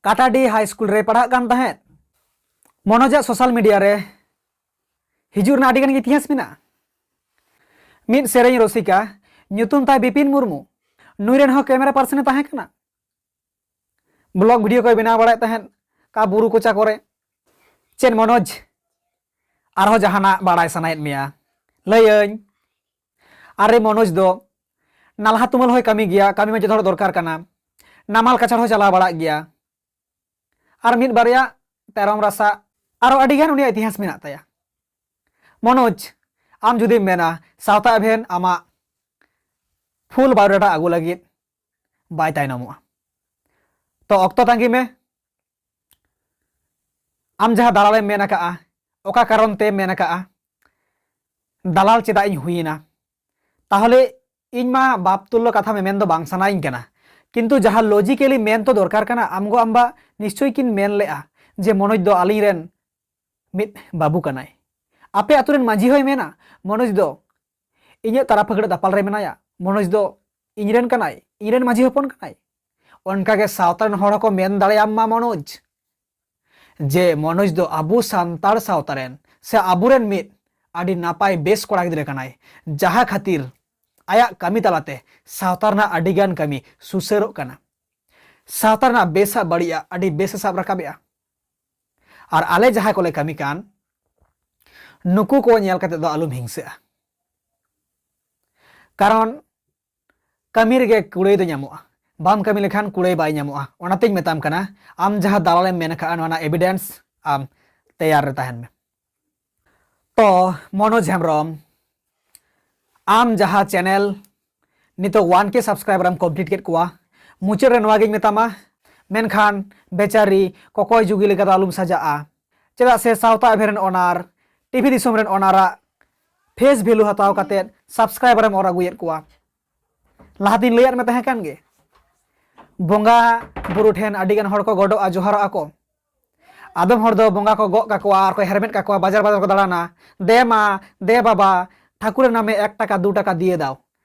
ᱠᱟᱴᱟᱰᱤ high school ᱨᱮᱭ ᱯᱟᱲᱦᱟᱜ ᱠᱟᱱ ᱛᱟᱦᱮᱸᱫ᱾ ᱢᱚᱱᱳᱡᱟᱜ social media ᱨᱮ ᱦᱤᱡᱩᱜ ᱨᱮᱱᱟᱜ ᱟᱹᱰᱤ ᱜᱟᱱ ᱜᱮ ᱤᱛᱤᱦᱟᱥ ᱢᱮᱱᱟᱜᱼᱟ᱾ ᱢᱤᱫ ᱥᱮᱨᱮᱧ ᱨᱩᱥᱤᱠᱟ, ᱧᱩᱛᱩᱢ ᱛᱟᱭ ᱵᱤᱯᱤᱱ ᱢᱩᱨᱢᱩ, ᱱᱩᱭ ᱨᱮᱱ ᱦᱚᱸ camera person ᱮ ᱛᱟᱦᱮᱸ ᱠᱟᱱᱟ᱾ ᱵᱞᱚᱜ ᱵᱷᱤᱰᱤᱭᱳ ᱠᱚᱭ ᱵᱮᱱᱟᱣ ᱵᱟᱲᱟᱭᱮᱫ ᱛᱟᱦᱮᱸᱫ ᱚᱠᱟ ᱵᱩᱨᱩ ᱠᱚᱪᱟ ᱠᱚᱨᱮ᱾ ᱪᱮᱫ ᱢᱚᱱᱳᱡᱽ, ᱟᱨᱦᱚᱸ ᱡᱟᱦᱟᱱᱟᱜ ᱵᱟᱲᱟᱭ ᱥᱟᱱᱟᱭᱮᱫ ᱢᱮᱭᱟ? ᱞᱟᱹᱭᱟᱹᱧ, ᱟᱨᱮ ᱢᱚᱱᱳᱡᱽ ᱫᱚ ᱱᱟᱞᱦᱟ ᱛᱩᱢᱟᱹᱞ ᱦᱚᱸᱭ ᱠᱟᱹᱢᱤ ᱜᱮᱭᱟ, ᱠᱟᱹᱢᱤ ᱢᱟ ᱡᱚᱛᱚ ᱦᱚᱲ ᱫᱚᱨᱠᱟᱨ ᱠᱟᱱᱟ, ᱱᱟᱢᱟᱞ ᱠᱟᱪᱷᱟᱲ ᱦᱚᱸ ᱪᱟᱞᱟᱣ ᱵᱟᱲᱟᱜ ᱜᱮᱭᱟ, ᱟᱨ ᱢᱤᱫ ᱵᱟᱨᱭᱟ ᱛᱮᱨᱚᱢ ᱨᱟᱥᱟ, ᱟᱨᱚ ᱟᱹᱰᱤ ᱜᱟᱱ ᱩᱱᱤᱭᱟᱜ ᱤᱛᱤᱦᱟᱥ ᱢᱮᱱᱟᱜ ᱛᱟᱭᱟ᱾ ᱢᱚᱱᱳᱡᱽ, ᱟᱢ ᱡᱩᱫᱤᱢ ᱢᱮᱱᱟ ᱥᱟᱶᱛᱟ ᱮᱵᱷᱮᱱ ᱟᱢᱟᱜ ᱯᱷᱩᱞ ᱵᱟᱭᱳᱰᱟᱴᱟ ᱟᱹᱜᱩ ᱞᱟᱹᱜᱤᱫ ᱵᱟᱭ ᱛᱟᱭᱱᱚᱢᱚᱜᱼᱟ, ᱛᱚ ᱚᱠᱛᱚ ᱛᱟᱺᱜᱤ ᱢᱮ᱾ ᱟᱢ ᱡᱟᱦᱟᱸ ᱫᱟᱞᱟᱞᱮᱢ ᱢᱮᱱ ᱟᱠᱟᱜᱼᱟ, ᱚᱠᱟ ᱠᱟᱨᱚᱱ ᱛᱮᱢ ᱢᱮᱱ ᱟᱠᱟᱜᱼᱟ, ᱫᱟᱞᱟᱞ ᱪᱮᱫᱟᱜ ᱤᱧ ᱦᱩᱭᱮᱱᱟ? ᱛᱟᱦᱚᱞᱮ ᱤᱧ ᱢᱟ ᱵᱟᱯ ᱛᱩᱞᱞᱚ ᱠᱟᱛᱷᱟ ᱢᱮᱢᱮᱱ ᱫᱚ ᱵᱟᱝ ᱥᱟᱱᱟᱭᱤᱧ ᱠᱟᱱᱟ, ᱠᱤᱱᱛᱩ ᱡᱟᱦᱟᱸ ᱞᱚᱡᱤᱠᱮᱞᱤ ᱢᱮᱱ ᱛᱚ ᱫᱚᱨᱠᱟᱨ ᱠᱟᱱᱟ, ᱟᱢ ᱜᱚ ᱟᱢ ᱵᱟ ᱱᱤᱥᱪᱚᱭ ᱠᱤᱱ ᱢᱮᱱ ᱞᱮᱜᱼᱟ ᱡᱮ ᱢᱚᱱᱳᱡᱽ ᱫᱚ ᱟᱹᱞᱤᱧ ᱨᱮᱱ ᱢᱤᱫ ᱵᱟᱹᱵᱩ ᱠᱟᱱᱟᱭ᱾ ᱟᱯᱮ ᱟᱛᱳ ᱨᱮᱱ ᱢᱟᱹᱡᱷᱤ ᱦᱚᱸᱭ ᱢᱮᱱᱟ ᱢᱚᱱᱳᱡᱽ ᱫᱚ ᱤᱧᱟᱹᱜ ᱛᱟᱨᱟ ᱯᱷᱟᱹᱠᱲᱟᱹ ᱫᱟᱯᱟᱞ ᱨᱮ ᱢᱮᱱᱟᱭᱟ, ᱢᱚᱱᱳᱡᱽ ᱫᱚ ᱤᱧ ᱨᱮᱱ ᱠᱟᱱᱟᱭ, ᱤᱧ ᱨᱮᱱ ᱢᱟᱹᱡᱷᱤ ᱦᱚᱯᱚᱱ ᱠᱟᱱᱟᱭ᱾ ᱚᱱᱠᱟᱜᱮ ᱥᱟᱶᱛᱟ ᱨᱮᱱ ᱦᱚᱲ ᱦᱚᱸᱠᱚ ᱢᱮᱱ ᱫᱟᱲᱮᱭᱟᱢ ᱢᱟ ᱢᱚᱱᱳᱡᱽ, ᱡᱮ ᱢᱚᱱᱳᱡᱽ ᱫᱚ ᱟᱵᱚ ᱥᱟᱱᱛᱟᱲ ᱥᱟᱶᱛᱟ ᱨᱮᱱ ᱥᱮ ᱟᱵᱚᱨᱮᱱ ᱢᱤᱫ ᱟᱹᱰᱤ ᱱᱟᱯᱟᱭ ᱵᱮᱥ ᱠᱚᱲᱟ ᱜᱤᱫᱽᱨᱟᱹ ᱠᱟᱱᱟᱭ, ᱡᱟᱦᱟᱸ ᱠᱷᱟᱹᱛᱤᱨ ᱟᱭᱟᱜ ᱠᱟᱹᱢᱤ ᱛᱟᱞᱟᱛᱮ ᱥᱟᱶᱛᱟ ᱨᱮᱱᱟᱜ ᱟᱹᱰᱤᱜᱟᱱ ᱠᱟᱹᱢᱤ ᱥᱩᱥᱟᱹᱨᱚᱜ ᱠᱟᱱᱟ᱾ ᱥᱟᱶᱛᱟ ᱨᱮᱱᱟᱜ ᱵᱮᱥᱟᱜ ᱵᱟᱹᱲᱤᱡᱟᱜ ᱟᱹᱰᱤ ᱵᱮᱥ ᱮ ᱥᱟᱵ ᱨᱟᱠᱟᱵᱮᱜᱼᱟ᱾ ᱟᱨ ᱟᱞᱮ ᱡᱟᱦᱟᱸ ᱠᱚᱞᱮ ᱠᱟᱹᱢᱤ ᱠᱟᱱ, ᱱᱩᱠᱩ ᱠᱚ ᱧᱮᱞ ᱠᱟᱛᱮ ᱫᱚ ᱟᱞᱚᱢ ᱦᱤᱝᱥᱟᱹᱜᱼᱟ, ᱠᱟᱨᱚᱱ ᱠᱟᱹᱢᱤ ᱨᱮᱜᱮ ᱠᱩᱲᱟᱹᱭ ᱫᱚ ᱧᱟᱢᱚᱜᱼᱟ, ᱵᱟᱢ ᱠᱟᱹᱢᱤ ᱞᱮᱠᱷᱟᱱ ᱠᱩᱲᱟᱹᱭ ᱵᱟᱭ ᱧᱟᱢᱚᱜᱼᱟ᱾ ᱚᱱᱟᱛᱮᱧ ᱢᱮᱛᱟᱢ ᱠᱟᱱᱟ, ᱟᱢ ᱡᱟᱦᱟᱸ ᱫᱟᱞᱟᱞᱮᱢ ᱢᱮᱱ ᱟᱠᱟᱫᱼᱟ, ᱱᱚᱣᱟ ᱨᱮᱱᱟᱜ ᱮᱵᱷᱤᱰᱮᱱᱥ ᱟᱢ ᱛᱮᱭᱟᱨ ᱨᱮ ᱛᱟᱦᱮᱱ ᱢᱮ᱾ ᱛᱚ ᱢᱚᱱᱳᱡᱽ ᱦᱮᱢᱵᱨᱚᱢ, ᱟᱢ ᱡᱟᱦᱟᱸ ᱪᱮᱱᱮᱞ ᱱᱤᱛᱚᱜ ᱚᱣᱟᱱ ᱠᱮ ᱥᱟᱵᱥᱠᱨᱟᱭᱵᱟᱨ ᱮᱢ ᱠᱚᱢᱯᱞᱤᱴ ᱠᱮᱫ ᱠᱚᱣᱟ, ᱢᱩᱪᱟᱹᱫ ᱨᱮ ᱱᱚᱣᱟ ᱜᱤᱧ ᱢᱮᱛᱟᱢᱟ, ᱢᱮᱱᱠᱷᱟᱱ ᱵᱮᱪᱟᱨᱤ ᱠᱚᱠᱚᱭ ᱡᱩᱜᱤ ᱞᱮᱠᱟ ᱫᱚ ᱟᱞᱚᱢ ᱥᱟᱡᱟᱜᱼᱟ, ᱪᱮᱫᱟᱜ ᱥᱮ ᱥᱟᱶᱛᱟ ᱮᱵᱷᱮᱱ ᱨᱮᱱ ᱚᱱᱟᱨ, ᱴᱤᱵᱷᱤ ᱫᱤᱥᱚᱢ ᱨᱮᱱ ᱚᱱᱟᱨᱟᱜ ᱯᱷᱮᱥ ᱵᱷᱮᱞᱩ ᱦᱟᱛᱟᱣ ᱠᱟᱛᱮᱫ ᱥᱟᱵᱥᱠᱨᱟᱭᱵᱟᱨ ᱮᱢ ᱚᱨ ᱟᱹᱜᱩᱭᱮᱫ ᱠᱚᱣᱟ᱾ ᱞᱟᱦᱟᱛᱤᱧ ᱞᱟᱹᱭᱟᱫ ᱢᱮ ᱛᱟᱦᱮᱸ ᱠᱟᱱ ᱜᱮ, ᱵᱚᱸᱜᱟ ᱵᱩᱨᱩ ᱴᱷᱮᱱ ᱟᱹᱰᱤᱜᱟᱱ ᱦᱚᱲ ᱠᱚ ᱜᱚᱰᱚᱜᱼᱟ, ᱡᱚᱦᱟᱨᱚᱜᱼᱟ ᱠᱚ᱾ ᱟᱫᱚᱢ ᱦᱚᱲ ᱫᱚ ᱵᱚᱸᱜᱟ ᱠᱚ ᱜᱚᱜ ᱠᱟᱠᱚᱣᱟ ᱟᱨ ᱠᱚ ᱦᱮᱨᱢᱮᱫ ᱠᱟᱠᱚᱣᱟ, ᱵᱟᱡᱟᱨ ᱵᱟᱡᱟᱨ ᱠᱚ ᱫᱟᱬᱟᱱᱟ, "ᱫᱮ ᱢᱟ, ᱫᱮ ᱵᱟᱵᱟ, ᱴᱷᱟᱹᱠᱩᱨ ᱮ ᱱᱟᱢᱮ ᱮᱠ ᱴᱟᱠᱟ ᱫᱩ ᱴᱟᱠᱟ ᱫᱤᱭᱮ ᱫᱟᱣ᱾"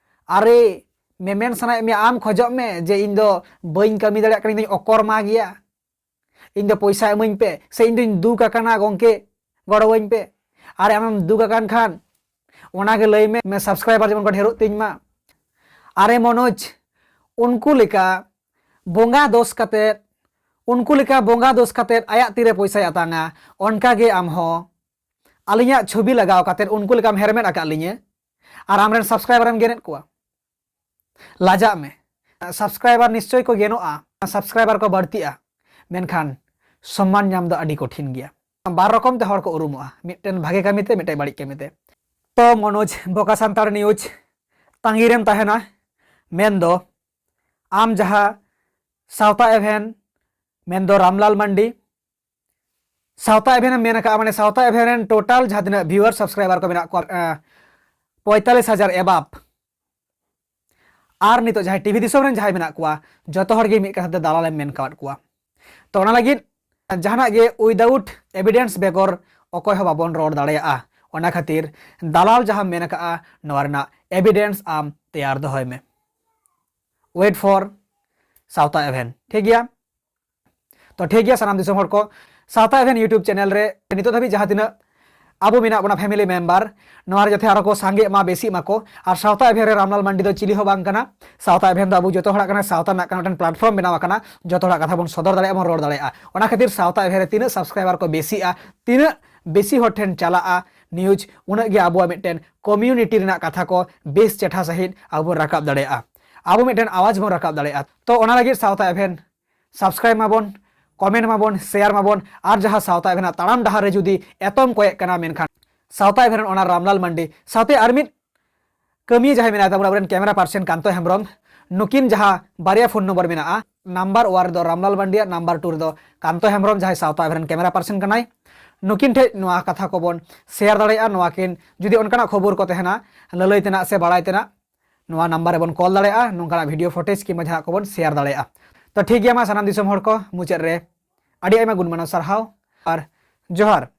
ᱟᱨᱮ, ᱢᱮᱢᱮᱱ ᱥᱟᱱᱟᱭᱮᱫ ᱢᱮᱭᱟ, ᱟᱢ ᱠᱷᱚᱡᱚᱜ ᱢᱮ ᱡᱮ ᱤᱧ ᱫᱚ ᱵᱟᱹᱧ ᱠᱟᱹᱢᱤ ᱫᱟᱲᱮᱭᱟᱜ ᱠᱟᱱᱟ, ᱤᱧ ᱫᱚᱧ ᱚᱠᱚᱨᱢᱟ ᱜᱮᱭᱟ, ᱤᱧ ᱫᱚ ᱯᱚᱭᱥᱟ ᱮᱢᱟᱹᱧ ᱯᱮ, ᱥᱮ ᱤᱧ ᱫᱚᱧ ᱫᱩᱠ ᱟᱠᱟᱱᱟ ᱜᱚᱝᱠᱮ, ᱜᱚᱲᱚᱣᱟᱹᱧ ᱯᱮ᱾ ᱟᱨ ᱟᱢᱮᱢ ᱫᱩᱠ ᱟᱠᱟᱱ ᱠᱷᱟᱱ ᱚᱱᱟᱜᱮ ᱞᱟᱹᱭ ᱢᱮ, ᱢᱮ ᱥᱟᱵᱥᱠᱨᱟᱭᱵᱟᱨ ᱡᱮᱢᱚᱱ ᱠᱚ ᱰᱷᱮᱨᱚᱜ ᱛᱤᱧ ᱢᱟ᱾ ᱟᱨᱮ ᱢᱚᱱᱳᱡᱽ, ᱩᱱᱠᱩ ᱞᱮᱠᱟ ᱵᱚᱸᱜᱟ ᱫᱳᱥ ᱠᱟᱛᱮ ᱩᱱᱠᱩ ᱞᱮᱠᱟ ᱵᱚᱸᱜᱟ ᱫᱳᱥ ᱠᱟᱛᱮᱫ ᱟᱭᱟᱜ ᱛᱤᱨᱮ ᱯᱚᱭᱥᱟᱭ ᱟᱛᱟᱝᱟ, ᱚᱱᱠᱟ ᱜᱮ ᱟᱢ ᱦᱚᱸ ᱟᱹᱞᱤᱧᱟᱜ ᱪᱷᱚᱵᱤ ᱞᱟᱜᱟᱣ ᱠᱟᱛᱮᱫ ᱩᱱᱠᱩ ᱞᱮᱠᱟᱢ ᱦᱮᱨᱢᱮᱫ ᱟᱠᱟᱫ ᱞᱤᱧᱟᱹ ᱟᱨ ᱟᱢᱨᱮᱱ ᱥᱟᱵᱥᱠᱨᱟᱭᱵᱟᱨᱮᱢ ᱜᱮᱱᱮᱫ ᱠᱚᱣᱟ᱾ ᱞᱟᱡᱟᱜ ᱢᱮ᱾ ᱥᱟᱵᱥᱠᱨᱟᱭᱵᱟᱨ ᱱᱤᱥᱪᱚᱭ ᱠᱚ ᱜᱮᱱᱚᱜᱼᱟ, ᱥᱟᱵᱥᱠᱨᱟᱭᱵᱟᱨ ᱠᱚ ᱵᱟᱹᱲᱛᱤᱜᱼᱟ, ᱢᱮᱱᱠᱷᱟᱱ ᱥᱚᱢᱢᱟᱱ ᱧᱟᱢ ᱫᱚ ᱟᱹᱰᱤ ᱠᱚᱴᱷᱤᱱ ᱜᱮᱭᱟ᱾ ᱵᱟᱨ ᱨᱚᱠᱚᱢ ᱛᱮ ᱦᱚᱲ ᱠᱚ ᱩᱨᱩᱢᱚᱜᱼᱟ, ᱢᱤᱫᱴᱮᱱ ᱵᱷᱟᱜᱮ ᱠᱟᱹᱢᱤᱛᱮ, ᱢᱤᱫᱴᱮᱱ ᱵᱟᱹᱲᱤᱡ ᱠᱟᱹᱢᱤᱛᱮ᱾ ᱛᱚ ᱢᱚᱱᱳᱡᱽ, ᱵᱚᱠᱟ ᱥᱟᱱᱛᱟᱲ ᱱᱤᱭᱩᱡᱽ ᱛᱟᱺᱜᱤ ᱨᱮᱢ ᱛᱟᱦᱮᱱᱟ᱾ ᱢᱮᱱᱫᱚ ᱟᱢ ᱡᱟᱦᱟᱸ ᱥᱟᱶᱛᱟ ᱮᱵᱷᱮᱱ, ᱢᱮᱱᱫᱚ ᱨᱟᱢᱞᱟᱞ ᱢᱟᱱᱰᱤ, ᱥᱟᱶᱛᱟ ᱮᱵᱷᱮᱱ ᱮᱢ ᱢᱮᱱ ᱟᱠᱟᱫᱼᱟ, ᱢᱟᱱᱮ ᱥᱟᱶᱛᱟ ᱮᱵᱷᱮᱱ ᱨᱮᱱ ᱴᱳᱴᱟᱞ ᱡᱟᱦᱟᱸ ᱛᱤᱱᱟᱹᱜ ᱵᱷᱤᱭᱩᱣᱟᱨ, ᱥᱟᱵᱥᱠᱨᱟᱭᱵᱟᱨ ᱠᱚ ᱢᱮᱱᱟᱜ ᱠᱚᱣᱟ, ᱯᱚᱸᱭᱛᱟᱞᱞᱤᱥ ᱦᱟᱡᱟᱨ ᱮᱵᱟᱵ, ᱟᱨ ᱱᱤᱛᱚᱜ ᱡᱟᱦᱟᱸᱭ ᱴᱤᱵᱷᱤ ᱫᱤᱥᱚᱢ ᱨᱮᱱ ᱡᱟᱦᱟᱸᱭ ᱢᱮᱱᱟᱜ ᱠᱚᱣᱟ, ᱡᱚᱛᱚ ᱦᱚᱲ ᱜᱮ ᱢᱤᱫ ᱠᱟᱛᱷᱟ ᱛᱮ ᱫᱟᱞᱟᱞᱮᱢ ᱢᱮᱱ ᱟᱠᱟᱫ ᱠᱚᱣᱟ᱾ ᱛᱚ ᱚᱱᱟ ᱞᱟᱹᱜᱤᱫ ᱡᱟᱦᱟᱱᱟᱜ ᱜᱮ without evidence ᱵᱮᱜᱚᱨ ᱚᱠᱚᱭ ᱦᱚᱸ ᱵᱟᱵᱚᱱ ᱨᱚᱲ ᱫᱟᱲᱮᱭᱟᱜᱼᱟ᱾ ᱚᱱᱟ ᱠᱷᱟᱹᱛᱤᱨ ᱫᱟᱞᱟᱞ ᱡᱟᱦᱟᱸᱢ ᱢᱮᱱ ᱟᱠᱟᱫᱼᱟ, ᱱᱚᱣᱟ ᱨᱮᱱᱟᱜ ᱮᱵᱷᱤᱰᱮᱱᱥ ᱟᱢ ᱛᱮᱭᱟᱨ ᱫᱚᱦᱚᱭ ᱢᱮ᱾ Wait for ᱥᱟᱶᱛᱟ ᱮᱵᱷᱮᱱ, ᱴᱷᱤᱠ ᱜᱮᱭᱟ? ᱛᱚ ᱴᱷᱤᱠ ᱜᱮᱭᱟ, ᱥᱟᱱᱟᱢ ᱫᱤᱥᱚᱢ ᱦᱚᱲ ᱠᱚ, ᱥᱟᱶᱛᱟ ᱮᱵᱷᱮᱱ YouTube ᱪᱮᱱᱮᱞ ᱨᱮ ᱱᱤᱛᱚᱜ ᱫᱷᱟᱹᱵᱤᱡ ᱡᱟᱦᱟᱸ ᱛᱤᱱᱟᱹᱜ ᱟᱵᱚ ᱢᱮᱱᱟᱜ ᱵᱚᱱᱟ ᱯᱷᱮᱢᱤᱞᱤ ᱢᱮᱢᱵᱟᱨ, ᱱᱚᱣᱟ ᱨᱮ ᱡᱟᱛᱮ ᱟᱨᱚ ᱠᱚ ᱥᱟᱸᱜᱮᱜ ᱢᱟ, ᱵᱮᱥᱤᱜ ᱢᱟᱠᱚ᱾ ᱟᱨ ᱥᱟᱶᱛᱟ ᱮᱵᱷᱮᱱ ᱨᱮ ᱨᱟᱢᱞᱟᱞ ᱢᱟᱱᱰᱤ ᱫᱚ ᱪᱤᱞᱤ ᱦᱚᱸ ᱵᱟᱝ ᱠᱟᱱᱟ᱾ ᱥᱟᱶᱛᱟ ᱮᱵᱷᱮᱱ ᱫᱚ ᱟᱵᱚ ᱡᱚᱛᱚ ᱦᱚᱲᱟᱜ ᱠᱟᱱᱟ, ᱥᱟᱶᱛᱟ ᱨᱮᱱᱟᱜ ᱠᱟᱱᱟ, ᱢᱤᱫᱴᱮᱱ ᱯᱞᱟᱴᱯᱷᱚᱨᱢ ᱵᱮᱱᱟᱣ ᱟᱠᱟᱱᱟ, ᱡᱚᱛᱚ ᱦᱚᱲᱟᱜ ᱠᱟᱛᱷᱟ ᱵᱚᱱ ᱥᱚᱫᱚᱨ ᱫᱟᱲᱮᱭᱟᱜᱼᱟ, ᱵᱚᱱ ᱨᱚᱲ ᱫᱟᱲᱮᱭᱟᱜᱼᱟ᱾ ᱚᱱᱟ ᱠᱷᱟᱹᱛᱤᱨ ᱥᱟᱶᱛᱟ ᱮᱵᱷᱮᱱ ᱨᱮ ᱛᱤᱱᱟᱹᱜ ᱥᱟᱵᱥᱠᱨᱟᱭᱵᱟᱨ ᱠᱚ ᱵᱮᱥᱤᱜᱼᱟ, ᱛᱤᱱᱟᱹᱜ ᱵᱮᱥᱤ ᱦᱚᱲ ᱴᱷᱮᱱ ᱪᱟᱞᱟᱜᱼᱟ ᱱᱤᱭᱩᱡᱽ, ᱩᱱᱟᱹᱜ ᱜᱮ ᱟᱵᱚᱣᱟᱜ ᱢᱤᱫᱴᱮᱱ ᱠᱚᱢᱤᱭᱩᱱᱤᱴᱤ ᱨᱮᱱᱟᱜ ᱠᱟᱛᱷᱟ ᱠᱚ ᱵᱮᱥ ᱪᱮᱴᱷᱟ ᱥᱟᱺᱦᱤᱡ ᱟᱵᱚ ᱵᱚᱱ ᱨᱟᱠᱟᱵ ᱫᱟᱲᱮᱭᱟᱜᱼᱟ, ᱟᱵᱚ ᱢᱤᱫᱴᱮᱱ ᱟᱣᱟᱡᱽ ᱵᱚᱱ ᱨᱟᱠᱟᱵ ᱫᱟᱲᱮᱭᱟᱜᱼᱟ᱾ ᱛᱚ ᱚᱱᱟ ᱞᱟᱹᱜᱤᱫ ᱥᱟᱶᱛᱟ ᱮᱵᱷᱮᱱ ᱥᱟᱵᱥᱠᱨᱟᱭᱤᱵ ᱢᱟᱵᱚᱱ, ᱠᱚᱢᱮᱱᱴ ᱢᱟᱵᱚᱱ, ᱥᱮᱭᱟᱨ ᱢᱟᱵᱚᱱ, ᱟᱨ ᱡᱟᱦᱟᱸ ᱥᱟᱶᱛᱟ ᱮᱵᱷᱮᱱᱟᱜ ᱛᱟᱲᱟᱢ ᱰᱟᱦᱟᱨ ᱨᱮ ᱡᱩᱫᱤ ᱮᱛᱚᱢ ᱠᱚᱭᱮᱜ ᱠᱟᱱᱟ, ᱢᱮᱱᱠᱷᱟᱱ ᱥᱟᱶᱛᱟ ᱮᱵᱷᱮᱱ ᱨᱮᱱ ᱚᱱᱟ ᱨᱟᱢᱞᱟᱞ ᱢᱟᱱᱰᱤ ᱥᱟᱶᱛᱮ ᱟᱨ ᱢᱤᱫ ᱠᱟᱹᱢᱤᱭᱟᱹ ᱡᱟᱦᱟᱸᱭ ᱢᱮᱱᱟᱭ ᱛᱟᱵᱚᱱᱟ, ᱟᱵᱚᱨᱮᱱ ᱠᱮᱢᱮᱨᱟ ᱯᱟᱨᱥᱚᱱ ᱠᱟᱱᱛᱚ ᱦᱮᱢᱵᱨᱚᱢ, ᱱᱩᱠᱤᱱ ᱡᱟᱦᱟᱸ ᱵᱟᱨᱭᱟ ᱯᱷᱳᱱ ᱱᱚᱢᱵᱚᱨ ᱢᱮᱱᱟᱜᱼᱟ, ᱱᱟᱢᱵᱟᱨ ᱳᱣᱟᱱ ᱨᱮᱫᱚ ᱨᱟᱢᱞᱟᱞ ᱢᱟᱱᱰᱤᱭᱟᱜ, ᱱᱟᱢᱵᱟᱨ ᱴᱩ ᱨᱮᱫᱚ ᱠᱟᱱᱛᱚ ᱦᱮᱢᱵᱨᱚᱢ, ᱡᱟᱦᱟᱸᱭ ᱥᱟᱶᱛᱟ ᱮᱵᱷᱮᱱ ᱨᱮᱱ ᱠᱮᱢᱮᱨᱟ ᱯᱟᱨᱥᱚᱱ ᱠᱟᱱᱟᱭ, ᱱᱩᱠᱤᱱ ᱴᱷᱮᱱ ᱱᱚᱣᱟ ᱠᱟᱛᱷᱟ ᱠᱚᱵᱚᱱ ᱥᱮᱭᱟᱨ ᱫᱟᱲᱮᱭᱟᱜᱼᱟ᱾ ᱱᱚᱣᱟ ᱠᱤᱱ ᱡᱩᱫᱤ ᱚᱱᱠᱟᱱᱟᱜ ᱠᱷᱚᱵᱚᱨ ᱠᱚ ᱛᱟᱦᱮᱱᱟ, ᱞᱟᱹᱞᱟᱹᱭ ᱛᱮᱱᱟᱜ ᱥᱮ ᱵᱟᱲᱟᱭ ᱛᱮᱱᱟᱜ, ᱱᱚᱣᱟ ᱱᱟᱢᱵᱟᱨ ᱨᱮᱵᱚᱱ ᱠᱚᱞ ᱫᱟᱲᱮᱭᱟᱜᱼᱟ, ᱱᱚᱝᱠᱟᱱᱟᱜ ᱵᱷᱤᱰᱤᱭᱳ ᱯᱷᱩᱴᱮᱡᱽ ᱠᱤᱝᱵᱟ ᱡᱟᱦᱟᱱᱟᱜ ᱠᱚᱵᱚᱱ ᱥᱮᱭᱟᱨ ᱫᱟᱲᱮᱭᱟᱜᱼᱟ᱾ ᱛᱚ ᱴᱷᱤᱠ ᱜᱮᱭᱟ, ᱢᱟ ᱥᱟᱱᱟᱢ ᱫᱤᱥᱚᱢ ᱦᱚᱲ ᱠᱚ, ᱢᱩᱪᱟᱹᱫ ᱨᱮ ᱟᱹᱰᱤ ᱟᱭᱢᱟ ᱜᱩᱱ ᱢᱟᱱᱟᱣ ᱥᱟᱨᱦᱟᱣ ᱟᱨ ᱡᱚᱦᱟᱨ᱾